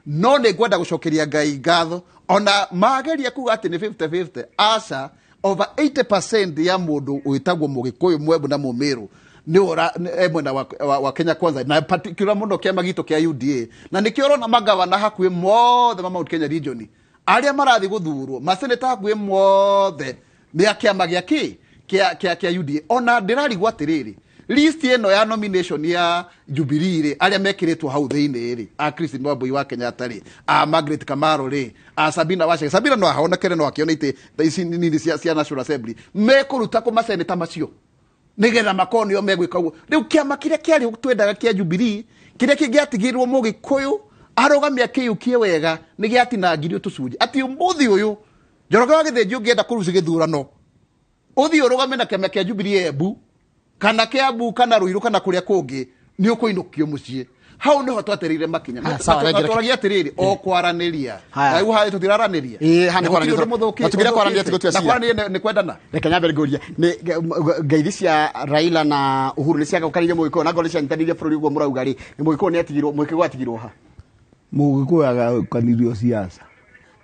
no nĩ ngwenda gũcokeria Ngai ngatho ona mageria kuga atĩ nĩ 50-50, aca, over 80% ya mũndũ wĩtagwo Mũgĩkũyũ, Mwembu na Mũmĩrũ nĩ ora, nĩ, mwena wa Kenya Kwanza, na particular mũno kĩama gitũ kĩa UDA, na nĩkĩo ũrona magavana hakuhĩ mothe ma Mount Kenya region arĩa marathiĩ gũthurwo, maseneta hakuhĩ mothe nĩ a kĩama gĩa kĩ? Kĩa UDA. Ona ndĩrarigwo atĩrĩrĩ, list ĩno ya nomination ya Jubilee rĩ, arĩa mekĩrĩtwo hau thĩinĩ rĩ, a Christine Wambui wa Kenyatta rĩ, a Margaret Kamaro rĩ, a Sabina Wacheke, Sabina no ahonekere no akĩone itĩ ici nini cia National Assembly, mekũruta kũ maseneta macio nĩgetha makorwo nĩo megwĩka ũguo. Rĩu kĩama kĩrĩa kĩarĩ twendaga kĩa Jubilee, kĩrĩa kĩngĩatigĩrwo Mũgĩkũyũ arũgamie akĩiyũkie wega, nĩ gĩatinangirio tũcunjĩ. Atĩ ũmũthĩ ũyũ Njoroge wa Gĩthĩnji ũngĩenda kũrucia gĩthurano, ũthiĩ ũrũgame na kĩama kĩa Jubilee Embu kana Kiambu kana Ruiru kana kũrĩa kũngĩ, nĩ ũkũinũkio mũciĩ. Hau nĩho twatereire makinya. Haya, sawa, Na reke, reke. tũragia atĩrĩrĩ, o kwaranĩria. Haya. Na rĩu haha tũtiraranĩria. Ĩĩ, haha nĩ Na gũtirĩ kwaranĩria. ũndũ mũthũki- Na tũkĩrĩa kwaranĩria ũthũkĩte. tigũtua Na cira. kwaranĩria nĩ kwendana. Reke nyambe ngũrie, nĩ ngeithi cia Raila na Uhuru nĩ ciagũkanirie Mũgĩkũyũ, na ngorwo nĩ cianyitanĩire bũrũri ũguo mũrauga rĩ, nĩ Mũgĩkũyũ nĩ atigirwo, Mũgĩkũyũ atigirwo ha? Mũgĩkũyũ agayũkanirio siasa,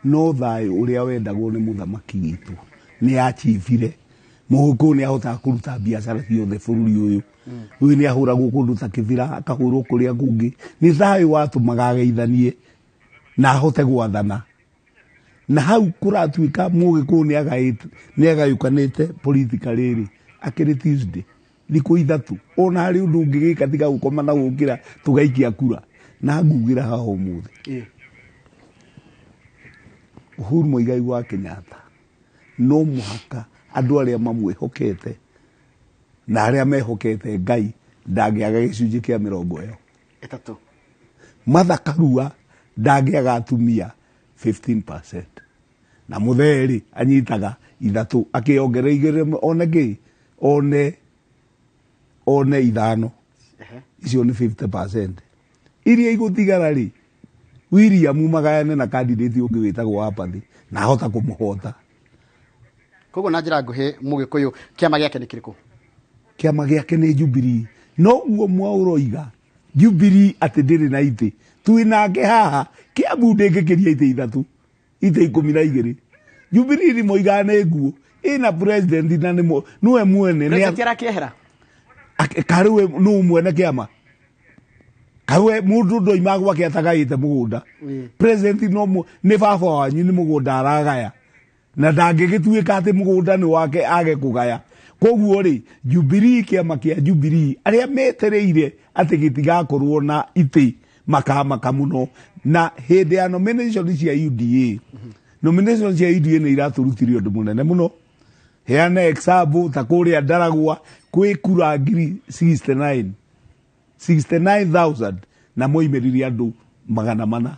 no thayũ ũrĩa wendagwo nĩ mũthamaki witũ nĩ achivire. Mũgĩkũyũ nĩ ahotaga kũruta biacara ciothe bũrũri ũyũ. Ũyũ nĩ ahũragwo kũndũ ta Kĩbĩra, akahũrwo kũrĩa kũngĩ. Nĩ thayũ watũmaga ageithanie na ahote gwathana. Na hau kũratuĩka Mũgĩkũyũ nĩ agayũkanĩte politically rĩ, akĩrĩ Tuesday, thikũ ithatũ. Ona harĩ ũndũ ũngĩgĩka tiga gũkoma na gũkĩra tũgaikia kura. Na ngugĩra haha ũmũthĩ. Uhuru Muigai wa Kenyatta no mũhaka andũ arĩa mamwĩhokete na arĩa mehokete Ngai ndangĩaga gĩcunjĩ kĩa mĩrongo ĩyo. Ĩtatũ. Martha Karua ndangĩaga atumia 15%. Na Mũthee rĩ, anyitaga ithatũ, akĩongerera igĩrĩ one kĩ? One ithano. Icio nĩ 50%. Iria igũtigara rĩ, William magayane na candidate ũngĩ wĩtagwo Apathy na ahota kũmũhota. Koguo na njĩra nguhĩ Mũgĩkũyũ kĩama gĩake nĩ kĩrĩkũ? Kĩama gĩake nĩ Jubilee. Noguo mwaũroiga Jubilee atĩ ndĩrĩ na itĩ, twĩ nake haha Kiambu ndĩngĩkĩria itĩ ithatũ, itĩ 12. Jubilee nĩ moigaga nĩ nguo ĩna president na nĩ nĩwe mwene. President arakĩehera. Karĩ we nũ mwene kĩama? Karĩ mũndũ ndoima gwake atagaĩte mũgũnda. President no nĩ baba wanyu nĩ mũgũnda aragaya. Na ndangĩgĩtuĩka atĩ mũgũnda nĩ wake age kũgaya. Koguo rĩ, Jubilee, kĩama kĩa Jubilee arĩa metereire atĩ gĩtigakorwo na itĩ makamaka mũno. Na hĩndĩ ya nomination cia UDA, nomination cia UDA nĩ iratũrutire ũndũ mũnene mũno. Heana example ta kũrĩa Ndaragwa kwĩ kura ngiri 69,000 na moimĩrire andũ 400.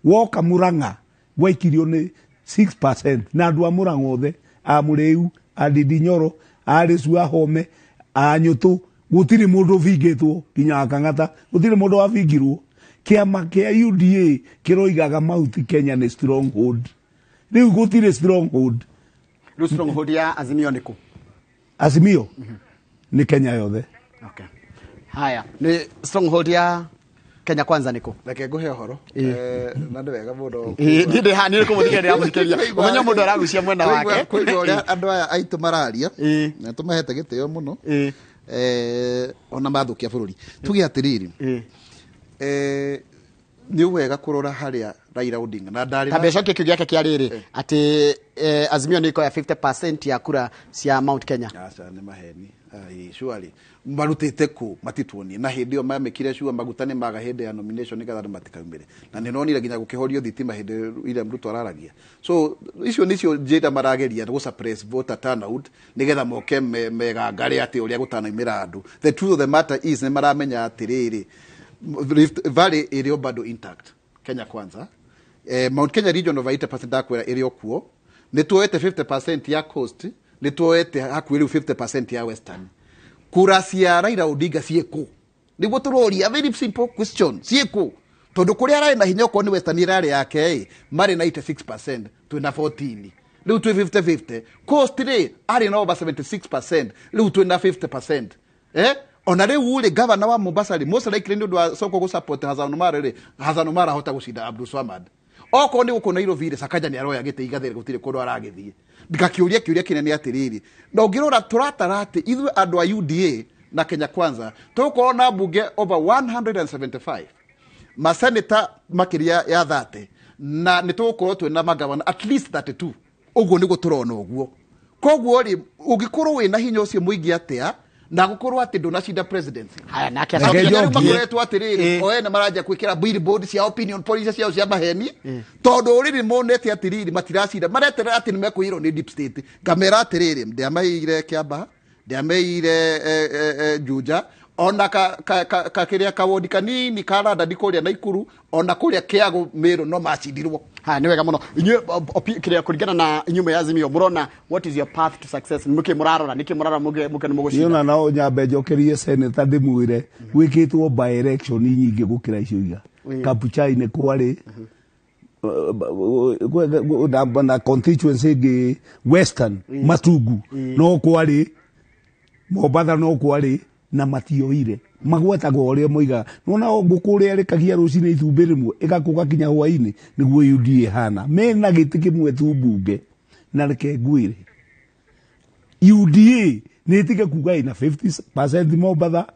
Woka Murang'a gwaikirio nĩ 6% na andũ a Murang'a othe, a Mũrĩu, a Ndindi Nyoro, a Rĩcu, a Home, a Nyũtũ, gũtirĩ mũndũ ũbingĩtwo nginya Kang'ata, gũtirĩ mũndũ wabingirwo. Kĩama kĩa UDA kĩroigaga Mount Kenya nĩ stronghold. Rĩu gũtirĩ stronghold. Rĩu stronghold ya Azimio nĩ kũ? Azimio nĩ Kenya yothe. Okay. Haya, nĩ stronghold ya Kenya Kwanza nĩ kũ? Reke ngũhe ũhoro. Na nĩ wega mũno. Niĩ ndĩ haha, niĩ nĩ kũmũthikĩrĩria ndĩramũthikĩrĩria. Ũmenye mũndũ aragucia mwena wake. Kũigua ũrĩa andũ aya aitũ mararia, na tũmahete gĩtĩo mũno. Ona mathũkia bũrũri. Tuge atĩrĩrĩ, nĩ wega kũrora harĩa Raila Odinga na ndarĩ Ta mbeca kĩu gĩake kĩa rĩrĩ atĩ Azimio nĩ ĩkoya 50% ya kura cia Mount Kenya. Aca nĩ maheni. Surely marutĩte kũ matituonie na hĩndĩ ĩyo mamĩkire sure maguta nĩ maga hĩndĩ ya nomination nĩgetha andũ matikaumĩre. Na nĩ nonire nginya gũkĩhorio thitima hĩndĩ William Ruto araragia. So icio nĩcio njĩra marageria gũ suppress voter turnout nĩgetha moke megangare atĩ ũrĩa gũtanaumĩra andũ. The truth of the matter is nĩ maramenya atĩrĩrĩ, Rift Valley ĩrĩ o bado intact. Kenya Kwanza. Mount Kenya region over 80% ndakwĩra ĩrĩ o kuo. Nĩ tuoete 50% ya coast, nĩ tuoete hakuhĩ rĩu 50% ya western. Kura cia Raila Odinga ciĩkũ? Nĩguo tũroria, very simple question, ciĩkũ? Tondũ kũrĩa ararĩ na hinya okorwo nĩ western ĩrarĩ yake ĩ, marĩ na 86%, twĩna 14. Rĩu twĩ 50-50. Coast rĩ, arĩ na over 76%, rĩu twĩna 50%. Ona rĩu rĩ, governor wa Mombasa rĩ, most likely nĩ ũndũ wa Soko gũ support Hassan Omar rĩ, Hassan Omar ahota gũcinda Abdul Swamad. Okorwo nĩ gũkũ Nairobi rĩ, Sakaja nĩ aroya gĩtĩ igathĩre gũtirĩ kũndũ aragĩthiĩ. Ngakĩũria kĩũria kĩnene atĩrĩrĩ, na ũngĩrora tũratara atĩ ithuĩ andũ a UDA na Kenya Kwanza tũgũkorwo na mbunge over 175, maseneta makĩria ya 30, na nĩ tũgũkorwo twĩna magavana at least 32. Ũguo nĩguo tũrona ũguo. Koguo rĩ, ũngĩkorwo wĩna hinya ũcio mũingĩ atĩa na gũkorwo atĩ ndũnacinda presidency. Haya, nake Reke acoke. njokie. Makoretwo atĩrĩrĩ, o ene maranjia gwĩkĩra billboard cia opinion polls ciao cia maheni, tondũ rĩrĩ monete atĩrĩrĩ matiracinda, mareterera atĩ nĩmekũiyĩrwo nĩ deep state. Ngamera atĩrĩrĩ, ndiameire Kiambaa, ndiameire Juja, ona ka kĩrĩa kawodi kanini ka Randani kũrĩa Naikuru, ona kũrĩa Kĩago Meru no macindirwo. Ha, nĩ wega mũno. Inyuĩ, kĩrĩa kũringana na inyuĩ mwĩ Azimio, mũrona what is your path to success? Nĩkĩ mũrarora? Nĩkĩ mũrarora mũke nĩ mũgũcinda? Niĩ ona no nyambe njokerie senator ndĩmwĩre, gwĩkĩtwo by election nyingĩ gũkĩra icio iga. Kabuchai nĩ kwarĩ, na constituency ĩngĩ Western, Matungu, no kwarĩ, Mombatha no kwarĩ, na matioire. Magwetagwo ũrĩa moigaga. Nĩwona o ngũkũ ũrĩa ĩrĩkagia rũcinĩ itumbĩ rĩmwe, ĩgakũga nginya hwaĩ-inĩ, nĩguo UDA ĩhana. Mena gĩtĩ kĩmwe tu mbunge, na reke ngwĩre. UDA nĩ ĩtige kuga ĩna 50% Mombatha,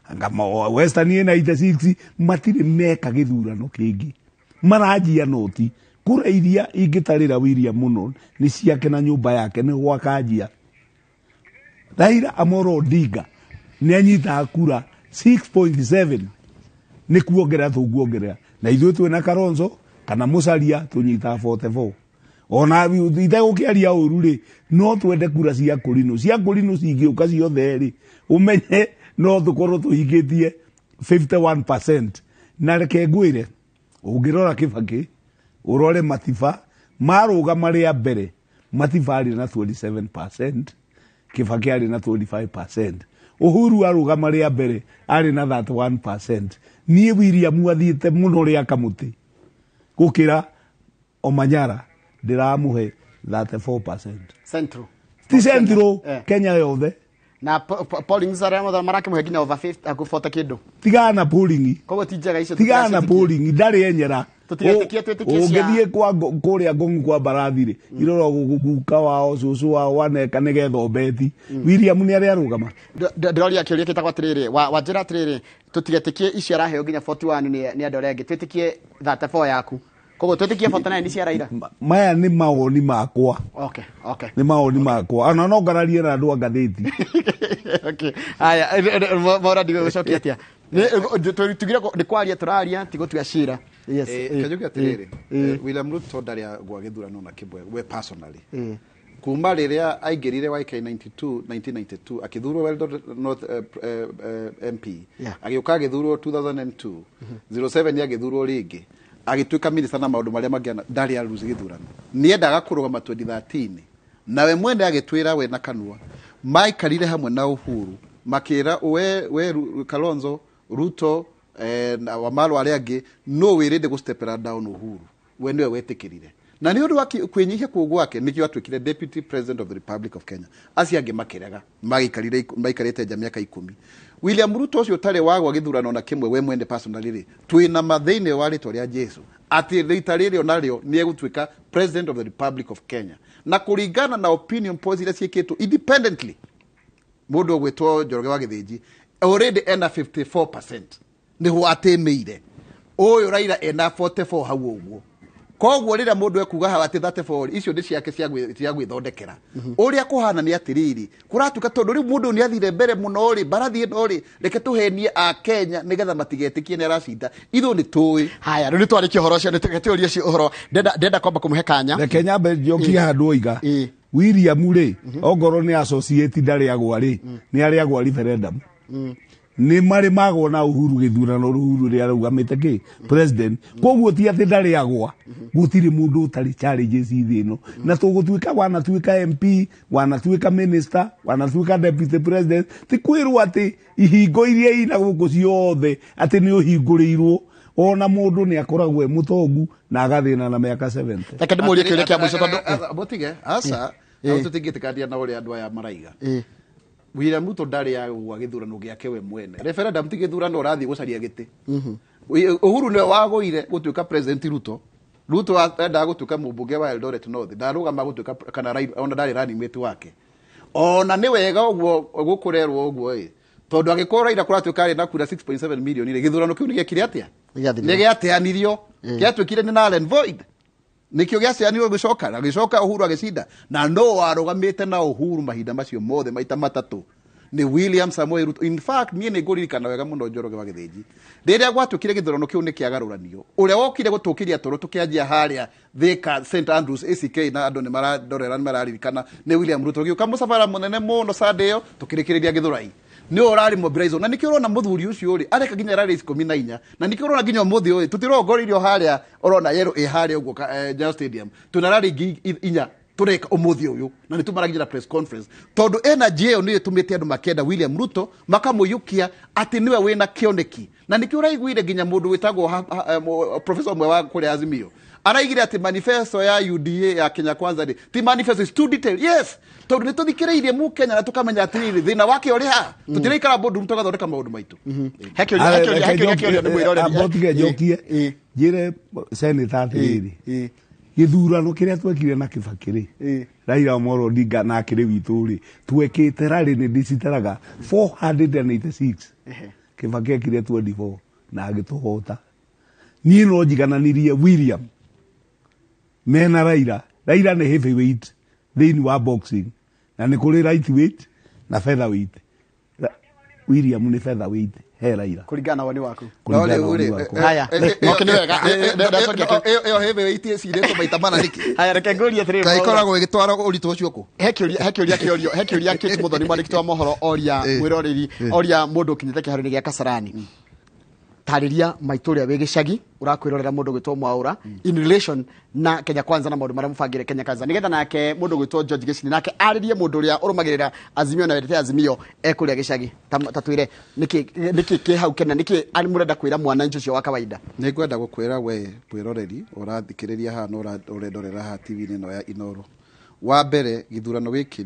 anga Western ĩna 86, matirĩ meka gĩthurano kĩngĩ. Maranjia noti. Kura iria ingĩtarĩra William mũno nĩ ciake na nyũmba yake nĩ gwakanjia. Raila Amolo Odinga nĩ anyitaga kura 6.7, nĩ kuongerera tũkuongerera. Na ithuĩ twĩna Kalonzo kana Musalia tũnyitaga 44. Ona itegũkĩaria ũru rĩ, no twende kura cia Kũrinũ. Cia Kũrinũ cingĩũka ciothe rĩ, ũmenye no tũkorwo tũhingĩtie 51%. Na reke ngwĩre, ũngĩrora Kibaki, ũrore Matiba, marũgama rĩa mbere, Matiba arĩ na 27%, Kibaki arĩ na 25%. Uhuru arũgama rĩa mbere, arĩ na 31%. Niĩ William athiĩte mũno rĩa kamũtĩ gũkĩra Omanyala, ndĩramũhe 34%. Central. Ti Central, Eh. Kenya yothe. Na pollings arĩa mothe marakĩmũhe nginya over 50 akũbota kĩndũ. Tigana na polling. Koguo ti njega icio. Tigana na polling, ndarĩ enyera. Tũtigetĩkie, twĩtĩkie cia- Ũngĩthiĩ kwa kũrĩa Ngong'u kwa mbarathi rĩ, irorwo guka wao cũcũ wao waneka nĩgetha ũbeti. William nĩ arĩa arũgama. Ndĩroria kĩũria gĩtagwo atĩrĩrĩ, wanjĩra atĩrĩrĩ, tũtigetĩkie icio araheo nginya 41 nĩ andũ arĩa angĩ, twĩtĩkie 34 yaku. Koguo twĩtĩkie 49 nĩ cia Raila. Maya nĩ mawoni makwa. Okay, okay. Nĩ mawoni makwa. Ona no ngararie na andũ a ngathĩti. Okay. Aya, Mwaura ndigũgũcokia atĩa. Tugire nĩ kwaria tũraria, ti gũtua cira. Yes. Kanjuge atĩrĩrĩ, William Ruto ndarĩ agwa gĩthurano na kĩmwe we personally. Kuma rĩrĩa aingĩrire YK 92 1992 akĩthurwo Eldoret North MP. Agĩũka agĩthurwo 2002, 07 agĩthurwo rĩngĩ, agĩtuĩka minister na maũndũ marĩa mangĩ, ndarĩ aruci gĩthurano. Nĩendaga kũrũgama 2013, nawe mwene agĩtwĩra we na kanua maikarire hamwe na Uhuru makĩra we Kalonzo Ruto, na Wamalwa arĩa angĩ no wĩrĩndĩ gũstepera down Uhuru, we nĩwe wetĩkĩrire, na nĩ ũndũ wa kwĩnyihia kũu gwake nĩkĩo atuĩkire Deputy President of the Republic of Kenya. Acio angĩ makĩrega magĩikarire maikarĩte nja mĩaka 10. William Ruto ũcio ũtarĩ wagwa gĩthurano na kĩmwe we mwene personally rĩ, twĩna ma thĩinĩ wa rĩtwa rĩa Jesu atĩ rita rĩrĩ onarĩo nĩ egũtuĩka President of the Republic of Kenya, na kũringana na opinion polls iria ciĩkĩtwo independently, mũndũ ũgwĩtwo Njoroge wa Gĩthĩnji already ena 54%, nĩho atĩmĩire ũyũ Raila ena 44 hau ũguo. Koguo rĩrĩa mũndũ ekuga hau atĩ 34 icio nĩ ciake cia gwĩthondekera, ũrĩa kũhana nĩ atĩrĩrĩ, kũratuĩka tondũ rĩu mũndũ nĩ athire mbere mũno rĩ, mbarathi ĩno rĩ, reke tũhenie a Kenya nĩgetha matigetĩkie nĩ aracinda, ithuĩ nĩ tũĩ. Haya, rĩu nĩ twarĩkia ũhoro ũcio, nĩ tũrie ũcio ũhoro. Ndenda kwamba kũmũhe kanya. Reke nyambe njokie handũ oiga. William rĩ, ongorwo nĩ associate ndarĩ agwa rĩ, nĩ arĩ agwa referendum. Nĩ marĩ magwo na Uhuru gĩthurano, Uhuru rĩrĩa arũgamĩte kĩ president. Koguo ti atĩ ndarĩ agwa, gũtirĩ mũndũ ũtarĩ challenges thĩ ĩno, na tũgũtuĩka wanatuĩka MP, wanatuĩka minister, wanatuĩka deputy president, ti kwĩrwo atĩ ihingo iria ina gũkũ ciothe atĩ nĩ ũhingũrĩirwo. Ona mũndũ nĩ akoragwo e mũtongu na agathĩna na mĩaka 70. Reke ndĩmũrie kĩũria kĩa mũico tondũ mũtige aca hau tũtingĩtĩkania na ũrĩa andũ aya maraiga. William Ruto ndarĩ agwa gĩthurano gĩake we mwene. Referendum ti gĩthurano ũrathiĩ gũcaria gĩtĩ. Uhuru nĩwe wagũire gũtuĩka President Ruto. Ruto endaga gũtuĩka mũmbunge wa Eldoret North, ndarũgama gũtuĩka kana ona ndarĩ running mate wake. Ona nĩ wega ũguo gũkũrerwo ũguo ĩ, tondũ angĩkorwo Raila kũratuĩka arĩ na kura 6.7 million rĩ, gĩthurano kĩu nĩ gĩekire atĩa? Gĩathirire. Nĩ gĩateanirio. Gĩatuĩkire nĩ null and void. Nĩkĩo gĩaceanirwo gĩcoka, na gĩcoka Uhuru agĩcinda. Na no warũgamĩte na Uhuru mahinda macio mothe maita matatũ nĩ William Samoei Ruto. In fact, niĩ nĩ ngũririkana wega mũno Njoroge wa Gĩthĩnji, rĩrĩa gwatuĩkire gĩthurano kĩu nĩ kĩagarũranio, ũrĩa wokire gũtũkĩria toro tũkĩanjia harĩa Thika St Andrews ACK, na andũ nĩ marandorera nĩ mararirikana nĩ William Ruto, gĩũka mũcabara mũnene mũno Sunday ĩyo tũkĩrĩkĩrĩria Gĩthũrai, nĩ ũrarĩ mobilizer, na nĩkĩo ũrona mũthuri ũcio rĩ areka nginya rally 14, na nĩkĩo ũrona nginya ũmũthĩ ũyũ tũtirongoreirio harĩa ũrona yellow ĩ harĩa ũguo Nyayo Stadium, twĩna rally ingĩ inya tũreka ũmũthĩ ũyũ, na nĩ tumaragia na press conference, tondũ energy ĩyo nĩyo ĩtũmĩte andũ makenda William Ruto, makamũiyũkia atĩ nĩwe wĩna kĩoneki, na nĩkĩo ũraiguire nginya mũndũ wĩtagwo professor ũmwe wa kũrĩa Azimio araigire atĩ manifesto ya UDA ya Kenya Kwanza rĩ ti manifesto, is too detailed. Yes, tondũ nĩ tũthikĩrĩirie mu Kenya na tũkamenya atĩrĩrĩ thĩna wake ũrĩ ha, tũtiraikara boardroom tũgathondeka maũndũ maitũ. He kĩũria, he kĩũria, he kĩũria, kĩũria nĩ mwĩroreri. Ambotige njokie njĩre senator atĩrĩrĩ, gĩthurano kĩrĩa twekire na Kibaki rĩ, Raila Amolo Odinga na akĩrĩ witũ rĩ, twekĩte rally nĩ ndĩcitaraga 486, Kibaki ekire 24 na agĩtũhota. Niĩ no njigananirie William mena Raila. Raila nĩ heavyweight thĩinĩ wa boxing, na nĩ kũrĩ lightweight na featherweight. William nĩ featherweight he Raila. Kũringana na woni waku. Kũringana na woni wakwa. Haya, okay, nĩ wega. Ndacokia Ĩyo heavyweight ĩcirĩtwo maita mana nĩkĩ? Haya, reke ngũrie atĩrĩrĩ, Kaĩ Mwaura. ĩkoragwo ĩgĩtwara ũritũ ũcio kũ? He kĩũria, he kĩũria kĩorio, he kĩũria Kate Muthoni mwandĩki wa mohoro oria mwĩroreri, oria mũndũ ũkinyĩte kĩharo-inĩ gĩa Kasarani. Tarĩria maitũ ũrĩa wĩ gĩcagi ũrakwĩrorera mũndũ ũgwĩtwo Mwaura in relation na Kenya Kwanza na maũndũ marĩa mũbangĩre Kenya Kwanza, nĩgetha nake mũndũ ũgwĩtwo George Gĩcini nake arĩrie mũndũ ũrĩa ũrũmagĩrĩra Azimio na wendete Azimio ekũrĩa gĩcagi. Ta twĩre nĩkĩ kĩ hau kena, nĩkĩ mũrenda kwĩra mwananchi ũcio wa kawaida? Nĩ ngwenda gũkwĩra we mwĩroreri ũrathikĩrĩria haha na ũrendorera haha TV-inĩ ĩno ya Inooro, Wa mbere, gĩthurano gĩkĩ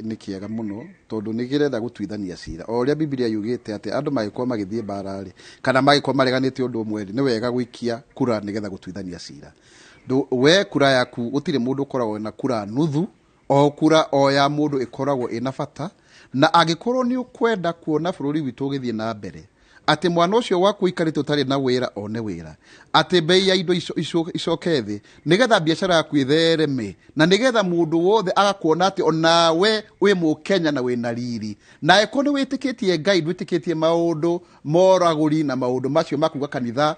nĩ kĩega mũno tondũ nĩ kĩrenda gũtuithania cira. O ũrĩa Bibilia yugĩte atĩ andũ magĩkorwo magĩthiĩ mbara rĩ, kana magĩkorwo mareganĩte ũndũ ũmwe rĩ, nĩ wega gũikia kura nĩgetha gũtuithania cira. We kura yaku gũtirĩ mũndũ ũkoragwo na kura nuthu, o kura o ya mũndũ ĩkoragwo ĩna bata, na angĩkorwo nĩ ũkwenda kuona bũrũri witũ ũgĩthiĩ na mbere, atĩ mwana ũcio waku ũikarĩte ũtarĩ na wĩra one wĩra, atĩ bei ya indo icoke thĩ, nĩgetha biacara yaku ĩthereme, na nĩgetha mũndũ wothe agakuona atĩ onawe wĩ mũkenya na wĩna riri. Na angĩkorwo nĩ wĩtĩkĩtie Ngai, ndwĩtĩkĩtie maũndũ moragũri na maũndũ macio ma kuga kanitha,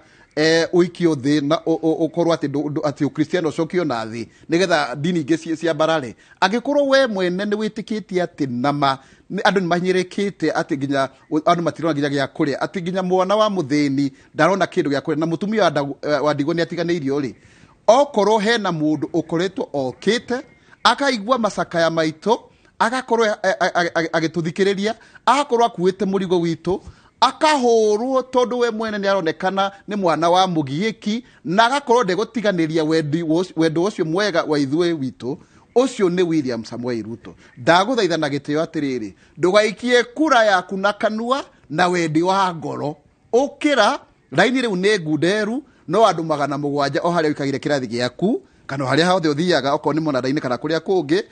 ũikio thĩ na ũkorwo atĩ atĩ ũkristiano ũcokio na thĩ nĩgetha ndini ingĩ ciambarare. Angĩkorwo we mwene nĩ wĩtĩkĩtie atĩ nama andũ nĩ mahinyĩrĩkĩte, atĩ nginya andũ matirona nginya gĩa kũrĩa, atĩ nginya mwana wa mũthĩni ndarona kĩndũ gĩa kũrĩa, na mũtumia wa ndigwa nĩ atiganĩirio rĩ, okorwo hena mũndũ ũkoretwo okĩte akaigua macakaya maitũ, agakorwo agĩtũthikĩrĩria, agakorwo akuĩte mũrigo witũ, akahũrwo tondũ we mwene nĩ aronekana nĩ mwana wa mũgiĩki, na agakorwo ndegũtiganĩria wendo ũcio mwega wa ithuĩ witũ, ũcio nĩ William Samoei Ruto. Ndagũthaitha na gĩtĩo atĩrĩrĩ, ndũgaikie kura yaku na kanua na wendi wa ngoro. Ũkĩra, raini rĩu nĩ ngunderu, no andũ 700 o harĩa ũikagĩre kĩrathi gĩaku, kana o harĩa hothe ũthiaga, okorwo nĩ mũnanda-inĩ kana kũrĩa kũngĩ,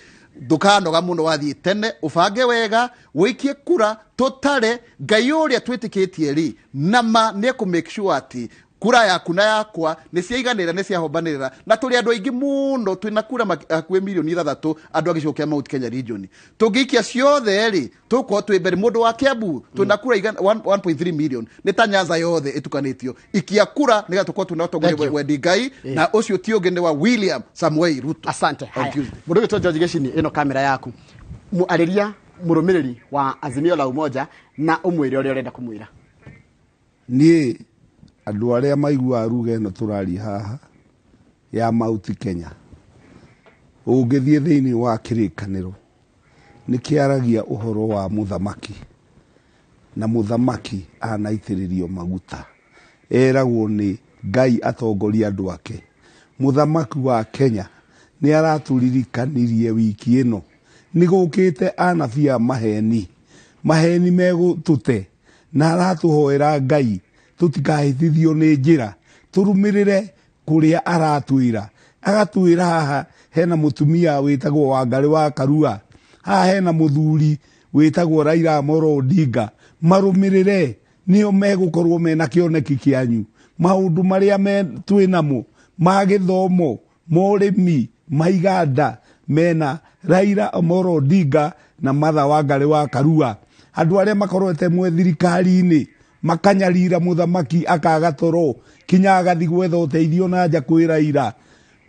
ndũkanoga mũno wathiĩ tene, ũbange wega, ũikie kura, tũtare Ngai ũrĩa twĩtĩkĩtie rĩ, na ma nĩ ekũ make sure atĩ kura yaku na yakwa nĩ ciaiganĩra, nĩ ciahombanĩrĩra, na tũrĩ andũ aingĩ mũno, twĩna kura hakuhĩ mirioni 6 andũ a gĩcigo kĩa Mount Kenya region. Tũngĩikia ciothe rĩ, tũgũkorwo twĩ mbere. Mũndũ wa Kiambu twĩna kura 1.3 million, nĩ ta Nyanza yothe ĩtukanĩtio. Ikia kura nĩgetha tũkorwo twĩna ũtongoria Thank you. wendi Ngai, na ũcio ti ũngĩ nĩ wa William Samoei Ruto. Asante. On Haya. Tuesday. Mũndũ ũgĩtwo George Gĩcini, ĩno kamera yaku. Arĩria mũrũmĩrĩri wa Azimio la Umoja na ũmwĩre ũrĩa ũrenda kũmwĩra. Niĩ andũ arĩa maiguaga ruga ĩno tũraria haha ya Mount Kenya, ũngĩthiĩ thĩinĩ wa kĩrĩkanĩro nĩ kĩaragia ũhoro wa mũthamaki, na mũthamaki anaitĩrĩrio maguta, eragwo nĩ Ngai atongorie andũ ake. Mũthamaki wa Kenya nĩ aratũririkanirie wiki ĩno nĩ gũkĩte anabii a maheni, maheni megũtũte, na aratũhoera Ngai tũtikahĩtithio nĩ njĩra, tũrũmĩrĩre kũrĩa aratwĩra. Agatwĩra haha hena mũtumia wĩtagwo Wangarĩ wa Karua, haha hena mũthuri wĩtagwo Raila Amolo Odinga, marũmĩrĩre, nĩo megũkorwo mena kĩoneki kĩanyu. Maũndũ marĩa twĩ namo ma gĩthomo, ma ũrĩmi, ma iganda, mena Raila Amolo Odinga na Martha Wangarĩ wa Karua. Andũ arĩa makorwete mwe thirikari-inĩ makanyarira mũthamaki akaga toro kinya agathi gwetha ũteithio na nja kwĩ Raila,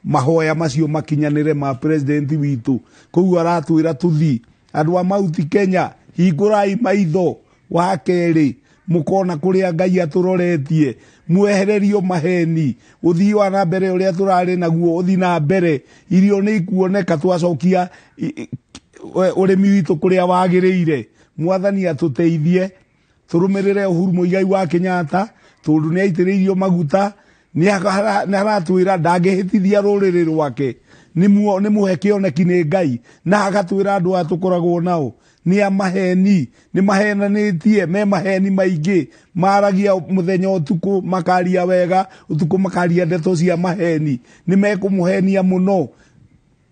mahoya macio makinyanĩre ma president witũ. Koguo aratwĩra tũthi andũ a Mount Kenya, hingũrai maitho wa kerĩ, mũkona kũrĩa Ngai atũroretie, mwehererio maheni, ũthii wa na mbere ũrĩa tũrarĩ naguo ũthi na mbere, irio nĩ ikuoneka, twacokia ũrĩmi witũ kũrĩa wagĩrĩire. Mwathani atũteithie tũrũmĩrĩre Uhuru Muigai wa Kenyatta, tondũ nĩ aitĩrĩirio maguta, nĩ aratwĩra ndangĩhĩtithia rũrĩrĩ rwake, nĩ mũhe kĩoneki nĩ Ngai, na agatwĩra andũ aya tũkoragwo nao nĩ a maheni, nĩ mahenanĩtie, me maheni maingĩ, maragia mũthenya ũtukũ makaria wega, ũtukũ makaria ndeto cia maheni, nĩ mekũmũhenia mũno.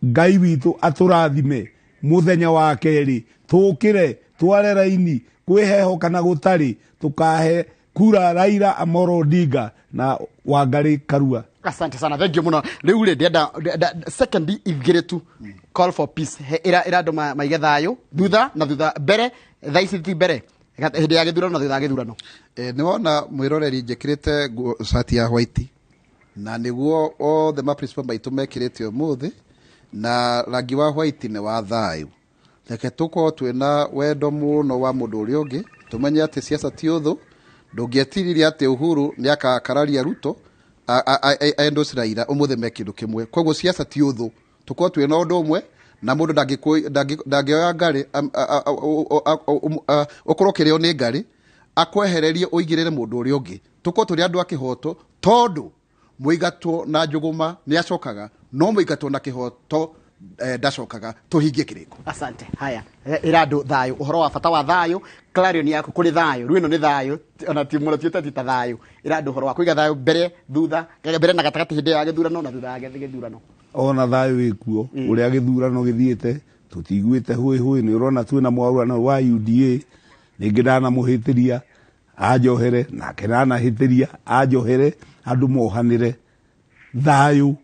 Ngai witũ atũrathime mũthenya wa kerĩ, tũkĩre tware raini kwĩ heho kana gũtarĩ, tũkahe kura Raila Amolo Odinga na Wangarĩ Karua. Asante sana, thank you muno. Rĩu rĩ, ndĩrenda second igĩrĩ tu, call for peace. He, ĩra andũ maige thayũ thutha na thutha, mbere thaa ici ti mbere, hĩndĩ ya gĩthurano na thutha wa gĩthurano. Nĩ wona mwĩroreri njĩkĩrĩte nguo cati ya white, na nĩguo othe ma principal maitũ mekĩrĩte ũmũthĩ, na rangi wa white nĩ wa thayũ. Reke tũkorwo twĩna wendo mũno wa mũndũ ũrĩa ũngĩ, tũmenye atĩ siasa ti ũthũ. Ndũngĩetiririe atĩ Uhuru nĩ akakararia Ruto, endorse Raila ũmũthĩ me kĩndũ kĩmwe. Koguo siasa ti ũthũ, tũkorwo twĩna ũndũ ũmwe, na mũndũ ndangĩoya ngarĩ, ũkorwo ũkĩrĩo nĩ ngarĩ, akwehererie ũigĩrĩre mũndũ ũrĩa ũngĩ. Tũkorwo tũrĩ andũ a kĩhoto, tondũ mũigatwo na njũgũma nĩ acokaga, no mũigatwo na kĩhoto Ndacokaga tũhingie kĩrĩko. Asante. Haya, ĩra andũ thayũ, ũhoro wa bata wa thayũ, clarion yaku kũrĩ thayũ, rĩu ĩno nĩ thayũ, ona ti mũno ti ũteti ta thayũ. Ĩra andũ ũhoro wa kũiga thayũ mbere, thutha, mbere na gatagatĩ hĩndĩ ya gĩthurano na thutha wa gĩthurano. Ona thayũ wĩkuo, ũrĩa gĩthurano gĩthiĩte tũtiguĩte hũĩ hũĩ. Nĩ ũrona twĩna mwaũrano wa UDA, rĩngĩ ndanamũhĩtĩria anjohere, nake ndanahĩtĩria anjohere, andũ mohanĩre. Thayũ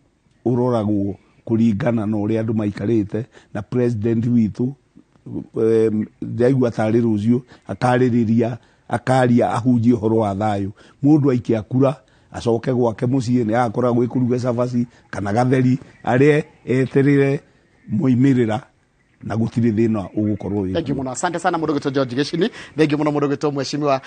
ũroragwo kũringana na ũrĩa andũ maikarĩte, na president witũ ndaigua tarĩ rũciũ akarĩrĩria, akaria, ahunjie ũhoro wa thayũ. Mũndũ aikia kura acoke gwake mũciĩ nĩ agakoragwo gwĩ kũruga cabaci kana gatheri, arĩe eterere moimĩrĩra, na gũtirĩ thĩna ũgũkorwo wĩ. Thank you muno, asante sana mũndũ gwĩtwo George Gĩcini. Thank you muno mũndũ gwĩtwo Mheshimiwa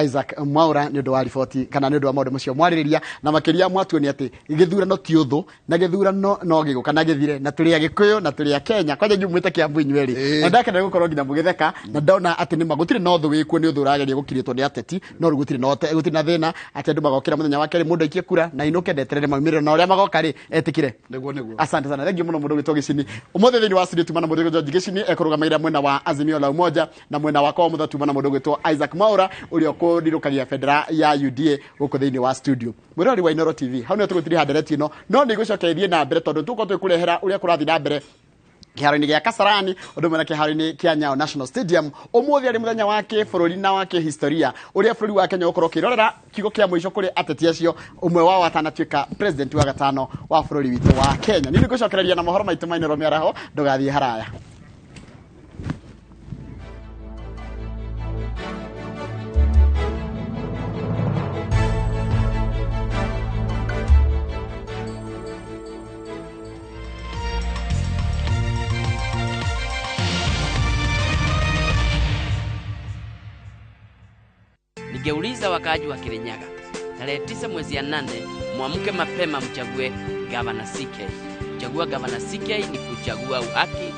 Isaac Mwaura nĩ ũndũ wa riboti kana nĩ ũndũ wa maũndũ macio mwarĩrĩria, na makĩria mwatuonia atĩ gĩthurano ti ũthũ, na gĩthurano no gĩgũka na gĩthire, na tũrĩ Agĩkũyũ na tũrĩ a Kenya. Kwanja inyuĩ mwĩte Kĩambu inyuĩ erĩ, na ndakena gũkorwo nginya mũgĩtheka, na ndona atĩ nĩma gũtirĩ na ũthũ wĩkuo, nĩ ũthũ ũrageria gũkirĩtwo nĩ ateti, no rĩu gũtirĩ na thĩna atĩ andũ magokĩra mũthenya wa kerĩ, mũndũ aikie kura na inũke ndeterere maumĩrĩro, na ũrĩa magoka rĩ etĩkĩre. Nĩguo, nĩguo. Asante sana, thank you muno mũndũ gwĩtwo Gĩcini. Ũmũthĩ thĩinĩ wa studio tuma na mũndũ gwĩtwo George Gĩcini ekũrũgamĩrĩra mwena wa Azimio la Umoja, na mwena wakwa wa mũtho tuma na mũndũ gwĩtwo Isaac Mwaura ũrĩa ũkũrirũkagia bendera ya UDA gũkũ thĩinĩ wa studio. Mwĩrori wa Inooro TV, hau nĩho tũgũtiriha ndereti ĩno, no nĩ igũcoka ĩthiĩ na mbere tondũ tũgũkorwo twĩkũrehera ũrĩa kũrathiĩ na mbere kĩharo-inĩ gĩa Kasarani, ũndũ ũmwe na kĩharo-inĩ kĩa Nyayo National Stadium. Ũmũthĩ arĩ mũthenya wa kĩbũrũri na wa kĩhistoria ũrĩa bũrũri wa Kenya ũgũkorwo ũkĩrorera kiugo kĩa mũico kũrĩ ateti acio, ũmwe wao atanatuĩka president wa gatano wa bũrũri witũ wa Kenya. Niĩ nĩngũcokereria na mohoro maitũ ma Inooro mĩaraho, ndũgathiĩ haraya. Ningeuliza wakaaji wa Kirinyaga, tarehe 9 mwezi ya 8, mwamke mapema mchague Gavana CK. Kuchagua Gavana CK ni kuchagua uhaki,